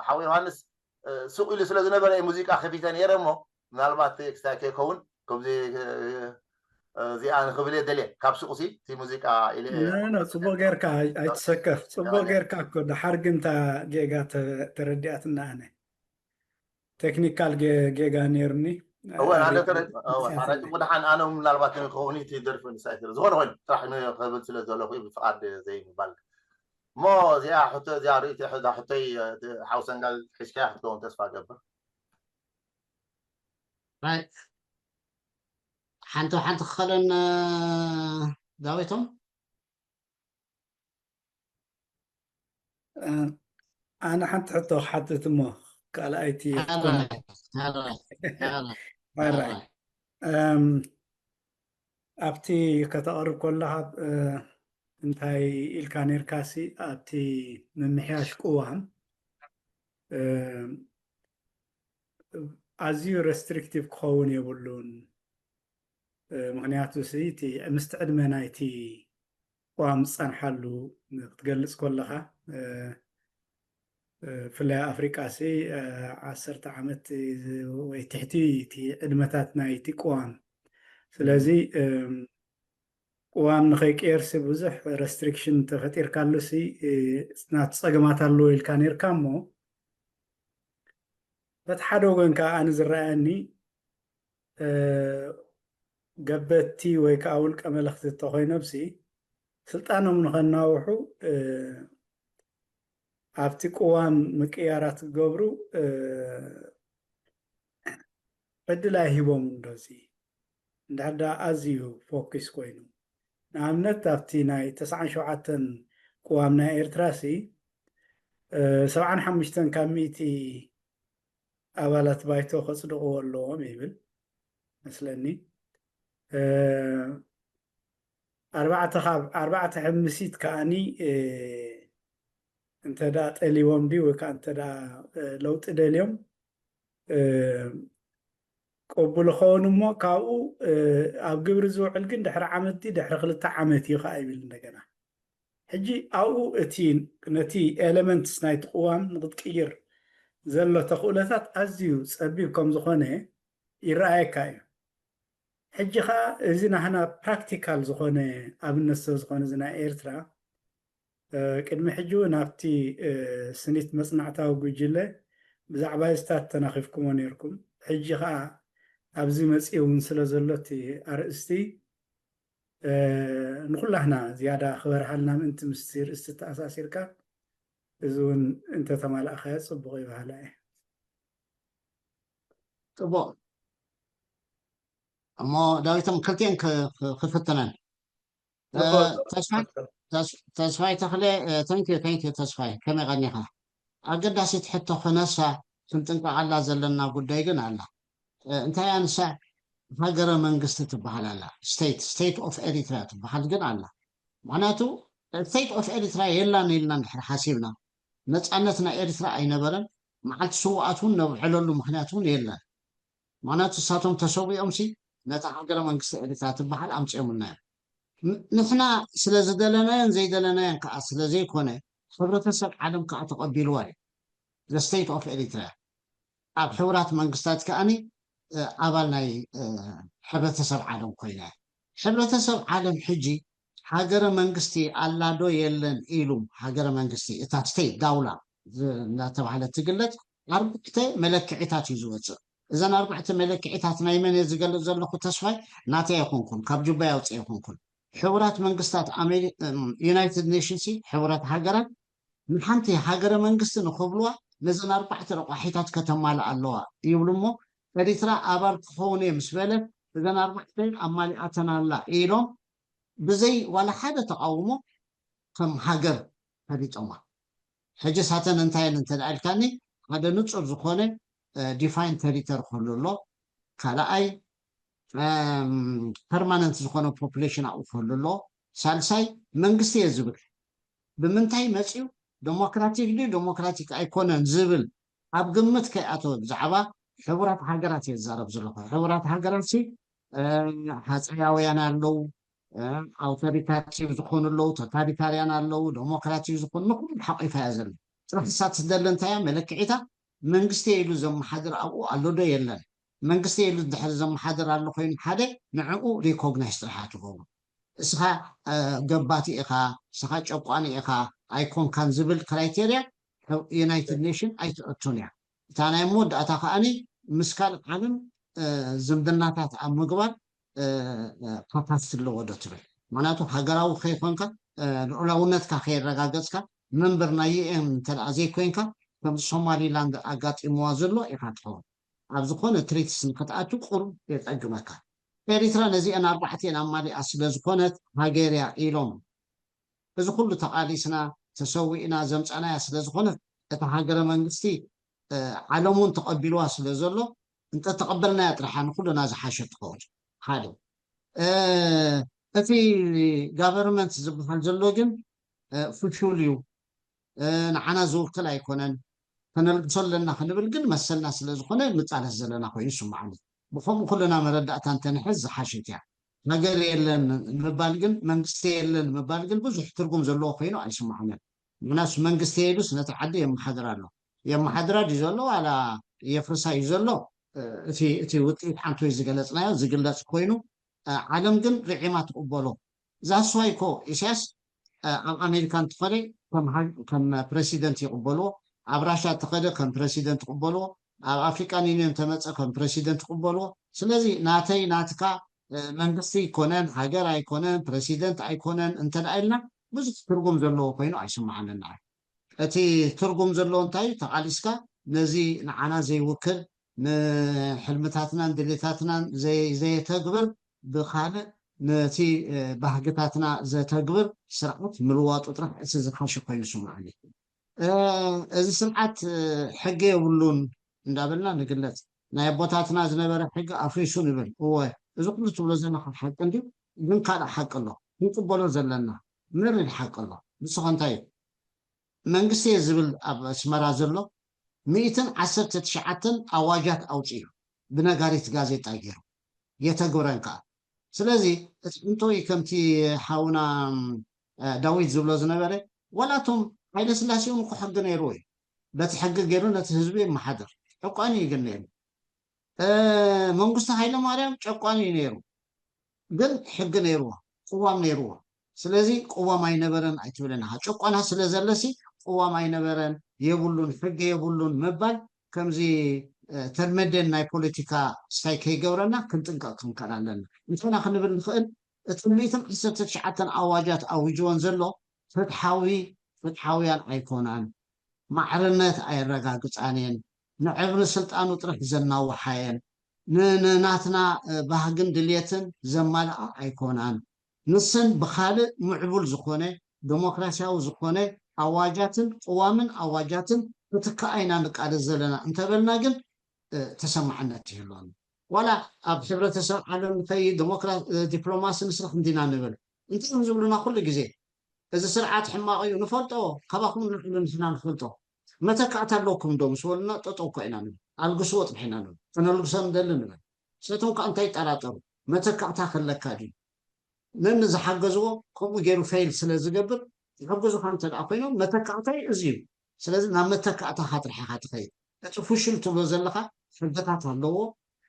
ሓው ዮሃንስ ሱቕ ኢሉ ስለ ዝነበረ ሙዚቃ ከፊተ ነይረ እሞ ምናልባት ክስታይ ከይከውን ከምዚ እዚኣ ንክብል እየ ደልየ ካብ ሱቕ ሲ እቲ ሙዚቃ ኢለ እየ ኖ ኖ ጽቡቅ ጌርካ ኣይ- ኣይትሰከፍ ጽቡቅ ጌርካ እኮ ድሓር ግን እታ ጌጋ ተ- ተረዲኣትና ኣነ ቴክኒካል ጌ- ጌጋ ነይሩኒ እወ ሓደ ተረ- እወ ሓደ ጽቡቅ ደሓን ኣነ እውን ምናልባት ንክኸውን እቲ ደርፊ ንሳይ ስለ ዝኾነ ኮይኑ ጥራሕ ንክብል ስለ ዘለኹ ብፍቃድ ዘይምባል እሞ እዚኣ ሕቶ እዚኣ ርእይቲ ሕዛ ሕቶይ ሓውሰንጋል ሒዝካያ ክትከውን ተስፋ ገብር right ሓንቲ ሓንቲ ክኸለና ዳዊቶም ኣነ ሓንቲ ሕቶ ክሓትት እሞ ካልኣይቲ ሓራይ ሓራይ ሓራይ ሓራይ እም፣ ኣብቲ ከተቕርብ ከለኻ እ፣ እንታይ ኢልካ ነርካሲ ኣብቲ ምምሕያሽ ቅዋም እ፣ ኣዝዩ ረስትሪክቲቭ ክኸውን የብሉን ምክንያቱ ሲ እቲ ምስቲ ዕድመ ናይቲ ቅዋም ዝፀንሓሉ ክትገልፅ ከለካ ብፍላይ ኣፍሪቃ ሲ ዓሰርተ ዓመት ወይ ትሕቲ እቲ ዕድመታት ናይቲ ቅዋም ስለዚ ቅዋም ንኸይቅየር ሲ ብዙሕ ረስትሪክሽን ተፈጢርካሉ ሲ ናቲ ፀገማት ኣለዎ ኢልካ ነርካ እሞ በቲ ሓደ ወገን ከዓ ኣነ ዝረኣየኒ ገበቲ ወይ ከዓ ውልቀ መለኽቲ እንተኮይኖም ሲ ስልጣኖም ንኸናውሑ ኣብቲ ቅዋም ምቅያራት ክገብሩ ዕድል ኣይሂቦም እንዶ ሲ እንድሕር ደኣ ኣዝዩ ፎኪስ ኮይኑ ንኣብነት ኣብቲ ናይ ተስዓን ሸውዓተን ቅዋም ናይ ኤርትራ ሲ ሰብዓን ሓሙሽተን ካብ ሚእቲ ኣባላት ባይቶ ከፅድቕዎ ኣለዎም ይብል መስለኒ ኣርባዕተ ካብ ኣርባዕተ ሕምሲት ከዓኒ እንተ ደኣ ጠሊቦም ድዩ ወይ ከዓ እንተ ደኣ ለውጢ ደልዮም ቅቡል ኸውን እሞ ካብኡ ኣብ ግብሪ ዝውዕል ግን ድሕሪ ዓመት ድዩ ድሕሪ ክልተ ዓመት እዩ ከዓ ይብል እንደገና ሕጂ ኣብኡ እቲ ነቲ ኤለመንትስ ናይቲ ቅዋም ንክትቅይር ዘሎ ተኽእሎታት ኣዝዩ ፀቢብ ከም ዝኾነ ይረኣየካ እዩ ሕጂ ከዓ እዚ ናህና ፕራክቲካል ዝኾነ ኣብነት ስለ ዝኾነ እዚ ናይ ኤርትራ ቅድሚ ሕጂ እውን ኣብቲ ስኒት መፅናዕታዊ ጉጅለ ብዛዕባ እዚታት ተናኺፍኩሞ ነይርኩም። ሕጂ ከዓ ኣብዚ መፂኡ እውን ስለ ዘሎ እቲ ኣርእስቲ ንኩላህና ዝያዳ ክበርሃልና ምእንቲ ምስቲ ርእስቲ ተኣሳሲርካ እዚ እውን እንተተማላእካዮ ፅቡቕ ይበሃላ እየ። ፅቡቕ እሞ ዳዊቶም ክልቲኤን ክፍትነን ተስፋይ ተኽለ። ተንኪዩ ተንኪዩ ተስፋይ፣ ከመይ ቀኒኻ? ኣገዳሲት ሕቶ ክነሳ ክንጥንቀቐላ ዘለና ጉዳይ ግን ኣላ። እንታይ ኣንሳ ሃገረ መንግስቲ ትበሃል ኣላ። ስቴት ስቴት ኦፍ ኤሪትራ ትበሃል ግን ኣላ። ምክንያቱ ስቴት ኦፍ ኤሪትራ የላን ኢልና እንድሕር ሓሲብና፣ ነፃነት ናይ ኤሪትራ ኣይነበረን። መዓልቲ ስውኣት እውን ነብዕለሉ ምክንያት እውን የለን። ምክንያቱ እሳቶም ተሰዊኦም ሲ ነታ ሃገረ መንግስቲ ኤሪትራ ትበሃል ኣምፅኦምልና እዮም። ንሕና ስለ ዝደለናዮን ዘይደለናዮን ከዓ ስለ ዘይኮነ፣ ሕብረተሰብ ዓለም ከዓ ተቐቢልዋ እዩ። The state of ኤሪትራ ኣብ ሕቡራት መንግስታት ከዓኒ ኣባል ናይ ሕብረተሰብ ዓለም ኮይና። ሕብረተሰብ ዓለም ሕጂ ሃገረ መንግስቲ ኣላዶ የለን ኢሉ፣ ሃገረ መንግስቲ እታ ስቴት ዳውላ እናተባህለ ትግለጽ ኣርባዕተ መለክዒታት እዩ ዝወፅእ። እዘን ኣርባዕተ መለክዒታት ናይ መን እየ ዝገልፅ ዘለኹ ተስፋይ? ናተይ ኣይኮንኩን፣ ካብ ጁባ ኣውፅእ ኣይኮንኩን። ሕቡራት መንግስታት ዩናይትድ ኔሽንስ፣ ሕቡራት ሃገራት ንሓንቲ ሃገረ መንግስቲ ንክብልዋ ነዘን ኣርባዕተ ረቋሒታት ከተማልእ ኣለዋ ይብሉ እሞ፣ ኤሪትራ ኣባል ክኸውን እየ ምስ በለት እዘን ኣርባዕተ ኣማሊኣተን ኣላ ኢሎም ብዘይ ዋላ ሓደ ተቃውሞ ከም ሃገር ፈሊጦማ። ሕጂ ሳተን እንታይ እየን እንተ ኢልካኒ፣ ሓደ ንጹር ዝኾነ ዲፋይን ተሪተሪ ክህሉ ኣሎ። ካልኣይ ፐርማነንት ዝኾነ ፖፑሌሽን ኣብኡ ክህሉ ኣሎ። ሳልሳይ መንግስቲ እየ ዝብል። ብምንታይ መፅዩ? ዴሞክራቲክ ድዩ ዴሞክራቲክ ኣይኮነን ዝብል ኣብ ግምት ከይኣተወ ብዛዕባ ሕቡራት ሃገራት እየ ዝዛረብ ዘለኹ። ሕቡራት ሃገራት ሲ ሃፀያውያን ኣለዉ፣ ኣውቶሪታቲቭ ዝኾኑ ኣለዉ፣ ቶታሊታርያን ኣለዉ፣ ዴሞክራቲክ ዝኾኑ፣ ንኩሉ ሓቂፋ እያ ዘሎ። ጥራሕ እሳ ትደሊ እንታይ እያ መለክዒታ? መንግስቲ ኢሉ ዘመሓድር ኣብኡ ኣሎ ዶ የለን? መንግስቲ ኢሉ ድሕሪ ዘመሓድር ኣሎ ኮይኑ ሓደ ንዕኡ ሪኮግናይዝ ጥራሕ እያ ትገብሮ። እስኻ ገባቲ ኢኻ፣ እስኻ ጨቋኒ ኢኻ ኣይኮንካን ዝብል ክራይቴርያ ዩናይትድ ኔሽን ኣይትእቱን እያ። እታ ናይ መወዳእታ ከዓኒ ምስ ካልእ ዓለም ዝምድናታት ኣብ ምግባር ፓፓስ ኣለዎ ዶ ትብል? ምክንያቱ ሃገራዊ ከይኮንካ ልዑላውነትካ ከየረጋገፅካ መንበር ናይ ዩኤን እንተ ዘይኮይንካ ከምዚ ሶማሊላንድ ኣጋጢምዋ ዘሎ ኢኻ ትኸውን። ኣብ ዝኾነ ትሪትስ ንክትኣቱ ቁሩብ የፀግመካ። ኤሪትራ ነዚአን ኣርባዕቲአን ኣማሊኣ ስለ ዝኾነት ሃገር እያ ኢሎም እዚ ኩሉ ተቓሊስና ተሰዊእና ዘምፃናያ ስለ ዝኾነት እታ ሃገረ መንግስቲ ዓለም እውን ተቐቢልዋ ስለ ዘሎ እንተተቐበልናያ ጥራሓ ንኩልና ዝሓሸ ትኸውን። ሓደ እቲ ጋቨርንመንት ዝበሃል ዘሎ ግን ፍሹል እዩ። ንዓና ዝውክል ኣይኮነን። ከነልግሶ ኣለና ክንብል ግን መሰልና ስለ ዝኾነ ንቃለስ ዘለና ኮይኑ ይስምዓኒ። ብከምኡ ኩልና መረዳእታ እንተንሕዝ ዝሓሸት እያ። ሃገር የለን ምባል ግን መንግስቲ የለን ምባል ግን ብዙሕ ትርጉም ዘለዎ ኮይኑ ኣይስምዓንን። ምክንያቱ መንግስቲ የሉስ ነቲ ዓዲ የመሓድር ኣሎ። የመሓድራ ድዩ ዘሎ ዋላ የፍርሳ እዩ ዘሎ? እቲ ውፅኢት ሓንቲ ወይ ዝገለፅናዮ ዝግለፅ ኮይኑ ዓለም ግን ርዒማ ትቕበሎ። ዛስዋይ ኮ ኢሳያስ ኣብ ኣሜሪካ እንተኸደ ከም ፕሬሲደንት ይቕበልዎ፣ ኣብ ራሻ እንተኸደ ከም ፕሬሲደንት ይቕበልዎ፣ ኣብ ኣፍሪካን ዩኒየን ተመፀ ከም ፕሬሲደንት ይቕበልዎ። ስለዚ ናተይ ናትካ መንግስቲ ኣይኮነን፣ ሃገር ኣይኮነን፣ ፕሬሲደንት ኣይኮነን እንተ ደኣ ኢልና ብዙሕ ትርጉም ዘለዎ ኮይኑ ኣይስምዓንን ንዓይ። እቲ ትርጉም ዘለዎ እንታይ እዩ? ተቓሊስካ ነዚ ንዓና ዘይውክል ንሕልምታትናን ድሌታትናን ዘየተግብር ብካልእ ነቲ ባህግታትና ዘተግብር ስርዓት ምልዋጡ ጥራሕ እቲ ዝሓሸ ኮይኑ ይስምዓኒ። እዚ ስርዓት ሕጊ የብሉን እንዳበልና ንግለፅ። ናይ ኣቦታትና ዝነበረ ሕጊ ኣፍሪሱ ንብል። እወ፣ እዚ ኩሉ ትብሎ ዘለካ ሓቂ እንድዩ፣ ግን ካልእ ሓቂ ኣሎ ክንቅበሎ ዘለና መሪር ሓቂ ኣሎ። ንስኸ እንታይ እዩ? መንግስቲ እየ ዝብል ኣብ ኣስመራ ዘሎ ሚእትን ዓሰርተ ትሽዓተን ኣዋጃት ኣውፂኡ ብነጋሪት ጋዜጣ ገይሩ የተግብረን ከዓ። ስለዚ እቲ እንቶይ ከምቲ ሓውና ዳዊት ዝብሎ ዝነበረ ዋላ እቶም ሓይለ ስላሴ እውን እኮ ሕጊ ነይርዎ እዩ። በቲ ሕጊ ገይሩ ነቲ ህዝቢ የመሓድር። ጨቋኒ እዩ ግን ነይሩ። መንግስቱ ሃይለ ማርያም ጨቋኒ እዩ ነይሩ፣ ግን ሕጊ ነይርዎ፣ ቅዋም ነይርዎ። ስለዚ ቅዋም ኣይነበረን ኣይትብለና። ጭቆና ስለ ዘለሲ ቅዋም ኣይነበረን፣ የብሉን፣ ሕጊ የብሉን ምባል ከምዚ ተርመደን ናይ ፖለቲካ ስታይ ከይገብረና ክንጥንቀቕ ክንከል ኣለና። እንተና ክንብል ንኽእል እቲ ሚእትን ዓሰርተ ትሽዓተን ኣዋጃት ኣዊጅወን ዘሎ ፍትሓዊ ፍትሓውያን ኣይኮናን፣ ማዕርነት ኣየረጋግፃን እየን፣ ንዕብሪ ስልጣኑ ጥራሕ ዘናውሓ እየን፣ ንናትና ባህግን ድልየትን ዘማልኣ ኣይኮናን። ንሰን ብኻልእ ምዕቡል ዝኾነ ዴሞክራሲያዊ ዝኾነ ኣዋጃትን ቅዋምን ኣዋጃትን ክትከኣ ኢና ንቃለስ ዘለና እንተበልና ግን ተሰማዕነት ይህልወን። ዋላ ኣብ ሕብረተሰብ ዓለም ንኸይድ ዲፕሎማሲ ንስራሕ እንዲና ንብል እንታይ እዮም ዝብሉና ኩሉ ግዜ? እዚ ስርዓት ሕማቕ እዩ ንፈልጦ፣ ካባኹም ንዕሉ ንሕና ንፈልጦ። መተካእታ ኣለኩም ዶ ምስ በሉና ጠጠው እኳ ኢና ንብል፣ ኣልግስዎ ጥራሕ ኢና ንብል፣ ከነልግሶ ንደሊ ንብል። ሰቶም ከዓ እንታይ ይጠራጠሩ? መተካእታ ከለካ ድዩ? ነን ዝሓገዝዎ ከምኡ ገይሩ ፌይል ስለ ዝገብር ዝሕግዙኻ እንተ ደኣ ኮይኖም መተካእታይ እዚ እዩ። ስለዚ ናብ መተካእታኻ ጥራሕ ኢኻ ትኸይድ። እቲ ፍሹል ትብሎ ዘለኻ ሕግታት ኣለዎ።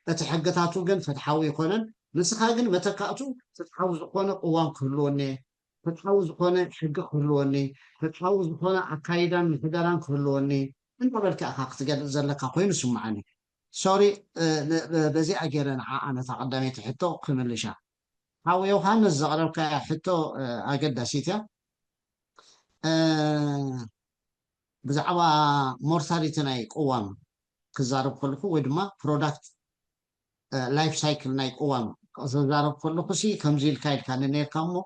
እቲ ሕግታቱ ግን ፍትሓዊ ይኮነን። ንስኻ ግን መተካእቱ ፍትሓዊ ዝኾነ ቅዋም ክህልወኒ፣ ፍትሓዊ ዝኾነ ሕጊ ክህልወኒ፣ ፍትሓዊ ዝኾነ ኣካይዳን ምሕደራን ክህልወኒ እንዳበልካ ኢኻ ክትገልጽ ዘለካ ኮይኑ ስምዓኒ። ሶሪ በዚኣ ገይረ ንዓ ኣነታ ቀዳመይቲ ሕቶ ክምልሻ። ሓው ዮሃንስ ዘቕረብካያ ሕቶ ኣገዳሲት እያ። ብዛዕባ ሞርታሊቲ ናይ ቅዋም ክዛረብ ከለኹ ወይ ድማ ፕሮዳክት ላይፍ ሳይክል ናይ ቅዋም ክዛረብ ከለኹ ሲ ከምዚ ኢልካ ኢልካ ነርካ እሞ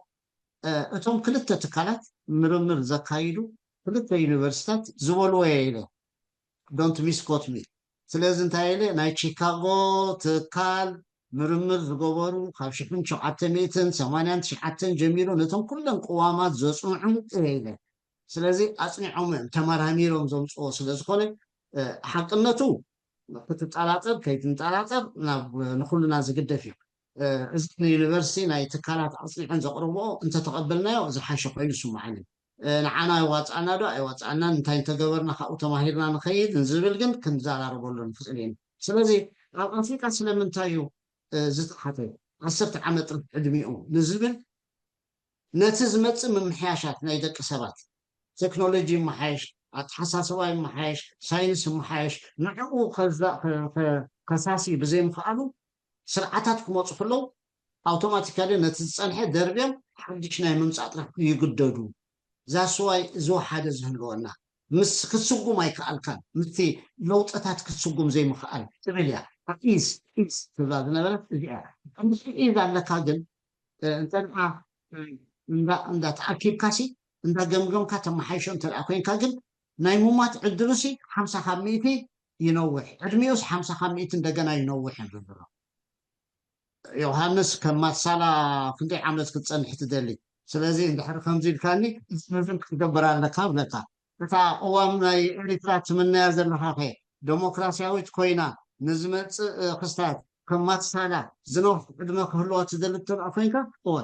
እቶም ክልተ ትካላት ምርምር ዘካይዱ ክልተ ዩኒቨርሲታት ዝበልዎ እየ ኢለ don't misquote me። ስለዚ እንታይ ኢለ ናይ ቺካጎ ትካል ምርምር ዝገበሩ ካብ ሽሕን ሸውዓተ ሚእትን ሰማንያን ትሽዓተን ጀሚሩ ነቶም ኩለን ቅዋማት ዘፅንዑ እየ ኢለ። ስለዚ ኣፅኒዖም እዮም ተመራሚሮም ዘምፅዎ ስለ ዝኾነ ሓቅነቱ ክትጠራጠር ከይትንጠራጠር ናብ ንኩልና ዝግደፍ እዩ። እዚ ንዩኒቨርሲቲ ናይ ትካላት ኣፅኒዐን ዘቕርብኦ እንተተቐበልናዮ ዝሓሸ ኮይኑ ይስምዓኒ። ንዓና ይዋፅኣና ዶ ኣይዋፅኣናን እንታይ እንተገበርና ካብኡ ተማሂርና ንኸይድ ንዝብል ግን ክንዘራረበሉ ንኽእል ኢና። ስለዚ ኣብ ኣፍሪቃ ስለምንታይ እዩ ዝተሓተ ዓሰርተ ዓመት ጥራሕ ዕድሚኡ ንዝብል ነቲ ዝመፅእ ምምሕያሻት ናይ ደቂ ሰባት ቴክኖሎጂ ይመሓየሽ፣ ኣተሓሳስባ ይመሓየሽ፣ ሳይንስ ይመሓየሽ ንዕኡ ከሳሲ ብዘይምኽኣሉ ስርዓታት ክመፁ ከለዉ ኣውቶማቲካሊ ነቲ ዝፀንሐ ደርብዮም ሓድሽ ናይ ምምፃእ ጥራሕ ይግደዱ። ዛስዋይ እዚ ሓደ ዝህልወና ምስ ክትስጉም ኣይከኣልካን ምስቲ ለውጥታት ክትስጉም ዘይምኽኣል ትብል እያ። ኢዝ ኢዝ ትብላ ዝነበረት እዚኣ ኢዝ ኣለካ ግን እንተ እንዳተኣኪብካሲ እንዳገምገምካ ተመሓይሾ እንተ ኮይንካ ግን ናይ ሙማት ዕድሉሲ ሓምሳ ካብ ሚእቲ ይነውሕ ዕድሚኡስ ሓምሳ ካብ ሚእቲ እንደገና ይነውሕ እዮም ዝብሎ። ዮሃንስ ከም ማትሳላ ክንደይ ዓመት ክትፀንሕ ትደሊ? ስለዚ እንድሕር ከምዚ ኢልካኒ ዝምዝም ክትገብር ኣለካ ብለካ። እታ ቅዋም ናይ ኤሪትራ ትምነያ ዘለኻ ከ ደሞክራሲያዊት ኮይና ንዝመፅእ ክስታት ከም ማትሳላ ዝነውሕ ዕድመ ክህልዋ ትደሊ ትብኣ ኮይንካ እወ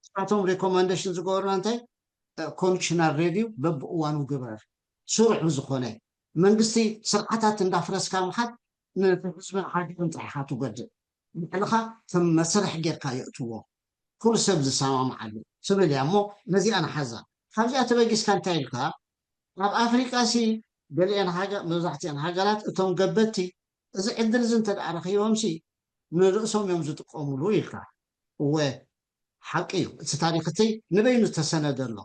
ንሳቶም ሪኮመንደሽን ዝገበሩና እንታይ ኮንዲሽናል ሬድዩ በብእዋኑ ግበር ስሩዕ ብዝኾነ መንግስቲ ስርዓታት እንዳፍረስካ ምሓድ ንህዝብን ሃገርን ጥራሕ ኢኻ ትጎድእ። ንዕልኻ ከም መሰርሕ ጌርካ የእትዎ ኩሉ ሰብ ዝሰማምዓሉ ትብል እያ እሞ ነዚኣ ንሓዛ። ካብዚኣ ተበጊስካ እንታይ ኢልካ ኣብ ኣፍሪቃ ሲ ገሊአን ሃገ መብዛሕትአን ሃገራት እቶም ገበቲ እዚ ዕድል እዚ እንተ ደኣ ረኺቦም ሲ ንርእሶም እዮም ዝጥቀሙሉ ኢልካ። እወ ሓቂ እዩ እቲ ታሪኽ እቲ ንበይኑ ዝተሰነደ ኣሎ።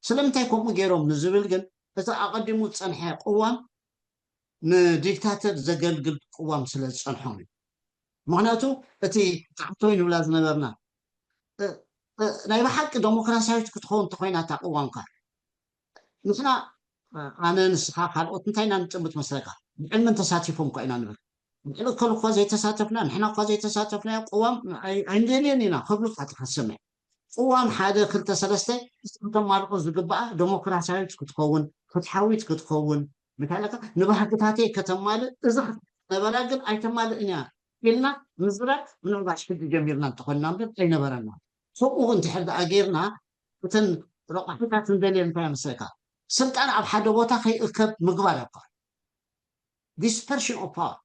ስለምንታይ ከምኡ ገይሮም ንዝብል ግን እቲ ኣቐዲሙ ዝጸንሐ ቅዋም ንዲክታተር ዘገልግል ቅዋም ስለ ዝጸንሖም እዩ። ምኽንያቱ እቲ ታሕቶይ ንብላ ዝነበርና ናይ ብሓቂ ደሞክራሲያዊት ክትኸውን እንተኮይና እታ ቅዋምካ ንሕና ኣነ ንስኻ ካልኦት እንታይ ኢና ንጥምት መስለካ ብዕልምን ተሳቲፎም እኳ ኢና ንብል ብዕል እከሉ እኳ ዘይተሳተፍና ንሕና እኳ ዘይተሳተፍናዮ ቅዋም ኣይንደልየን ኢና ክብሉ እኳ ትሓስምዕ ቅዋም ሓደ ክልተ ሰለስተ እቶም ተማልኦ ዝግባኣ ደሞክራሲያዊት ክትኸውን ፍትሓዊት ክትኸውን እንታይ ኣለካ ንባህግታተይ ከተማልእ እዚ ነበራ ግን ኣይተማልእን እያ ኢልና ምዝራብ ምናልባሽ ሕጂ ጀሚርና እንተኾንና እምበር ኣይነበረና ከምኡ እንድሕር ደኣ ጌርና እተን ረቋሒታት ንደልየ እንታይ መስለካ ስልጣን ኣብ ሓደ ቦታ ከይእከብ ምግባር እኳ dispersion of power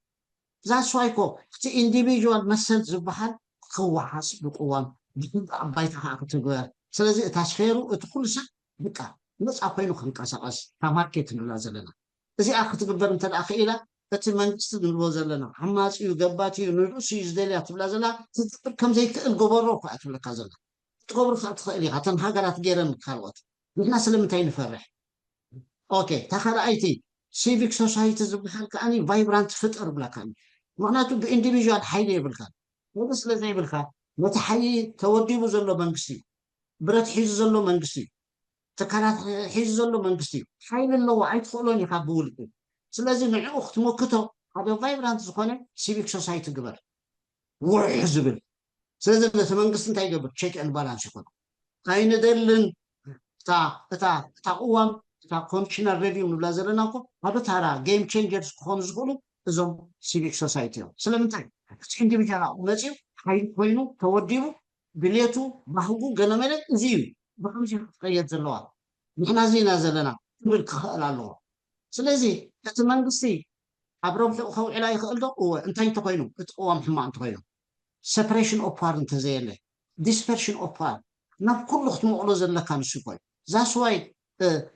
that's why ኮ እቲ individual መሰል ዝበሃል ክወሓስ ብቅዋም ብሕጊ ኣባይቲ ከዓ ክትግበር ስለዚ እታ ስፌሩ እቲ ኩሉ ሰብ ብቃ ነፃ ኮይኑ ክንቀሳቀስ እታ ማርኬት ንብላ ዘለና እዚኣ ክትግበር እንተ ደኣ ክኢላ እቲ መንግስቲ ንብሎ ዘለና ዓማፂ እዩ ገባቲ እዩ ንርእሱ እዩ ዝደልያ ትብላ ዘላ ክትግብር ከም ዘይክእል ገበሮ እኮ እያ ትብለካ ዘላ ክትገብሩ ከዓ ትኽእል ኢኻ እተን ሃገራት ገይረን ካልኦት ንሕና ስለምንታይ ንፈርሕ ኦኬ እታ ካልኣይቲ ሲቪክ ሶሳይቲ ዝበሃል ከዓኒ ቫይብራንት ፍጠር ብላካ እዩ ምክንያቱ ብኢንዲቪዥዋል ሓይሊ የብልካ ወደ ስለ ዘይብልካ ነቲ ሓይሊ ተወዲቡ ዘሎ መንግስቲ እዩ ብረት ሒዙ ዘሎ መንግስቲ እዩ ትካላት ሒዙ ዘሎ መንግስቲ እዩ ሓይሊ ኣለዎ ኣይትኽእሎን ኢኻ ብውልቂ ስለዚ ንዕኡ ክትመክቶ ሓደ ቫይብራንት ዝኾነ ሲቪክ ሶሳይቲ ግበር ውሕ ዝብል ስለዚ ነቲ መንግስቲ እንታይ ይገብር ቸክ ን ባላንስ ይኮኑ ኣይንደልን እታ እታ እታ ቅዋም እታ ኮንዲሽናል ሬቪው ንብላ ዘለና እኮ ሓደ ታራ ጌም ቼንጀርስ ክኾኑ ዝኽእሉ እዞም ሲቪክ ሶሳይቲ እዮም ስለምንታይ እቲ ኢንዲቪጁዋል ኣብኡ መፅኡ ሓይሊ ኮይኑ ተወዲቡ ድሌቱ ባህጉ ገለመለ እዚ እዩ ብከምዚ ክትቀየድ ዘለዋ ንሕና እዚ ኢና ዘለና ክብል ክኽእል ኣለዎ ስለዚ እቲ መንግስቲ ኣብ ረብሑ ከውዕላ ይኽእል ዶ እወ እንታይ እንተኮይኑ እቲ ቅዋም ሕማቅ እንተኮይኑ ሰፕሬሽን ኦፍ ፓወር እንተዘየለ ዲስፐርሽን ኦፍ ፓወር ናብ ኩሉ ክትመቕሎ ዘለካ ንሱ ኮይኑ ዛስዋይ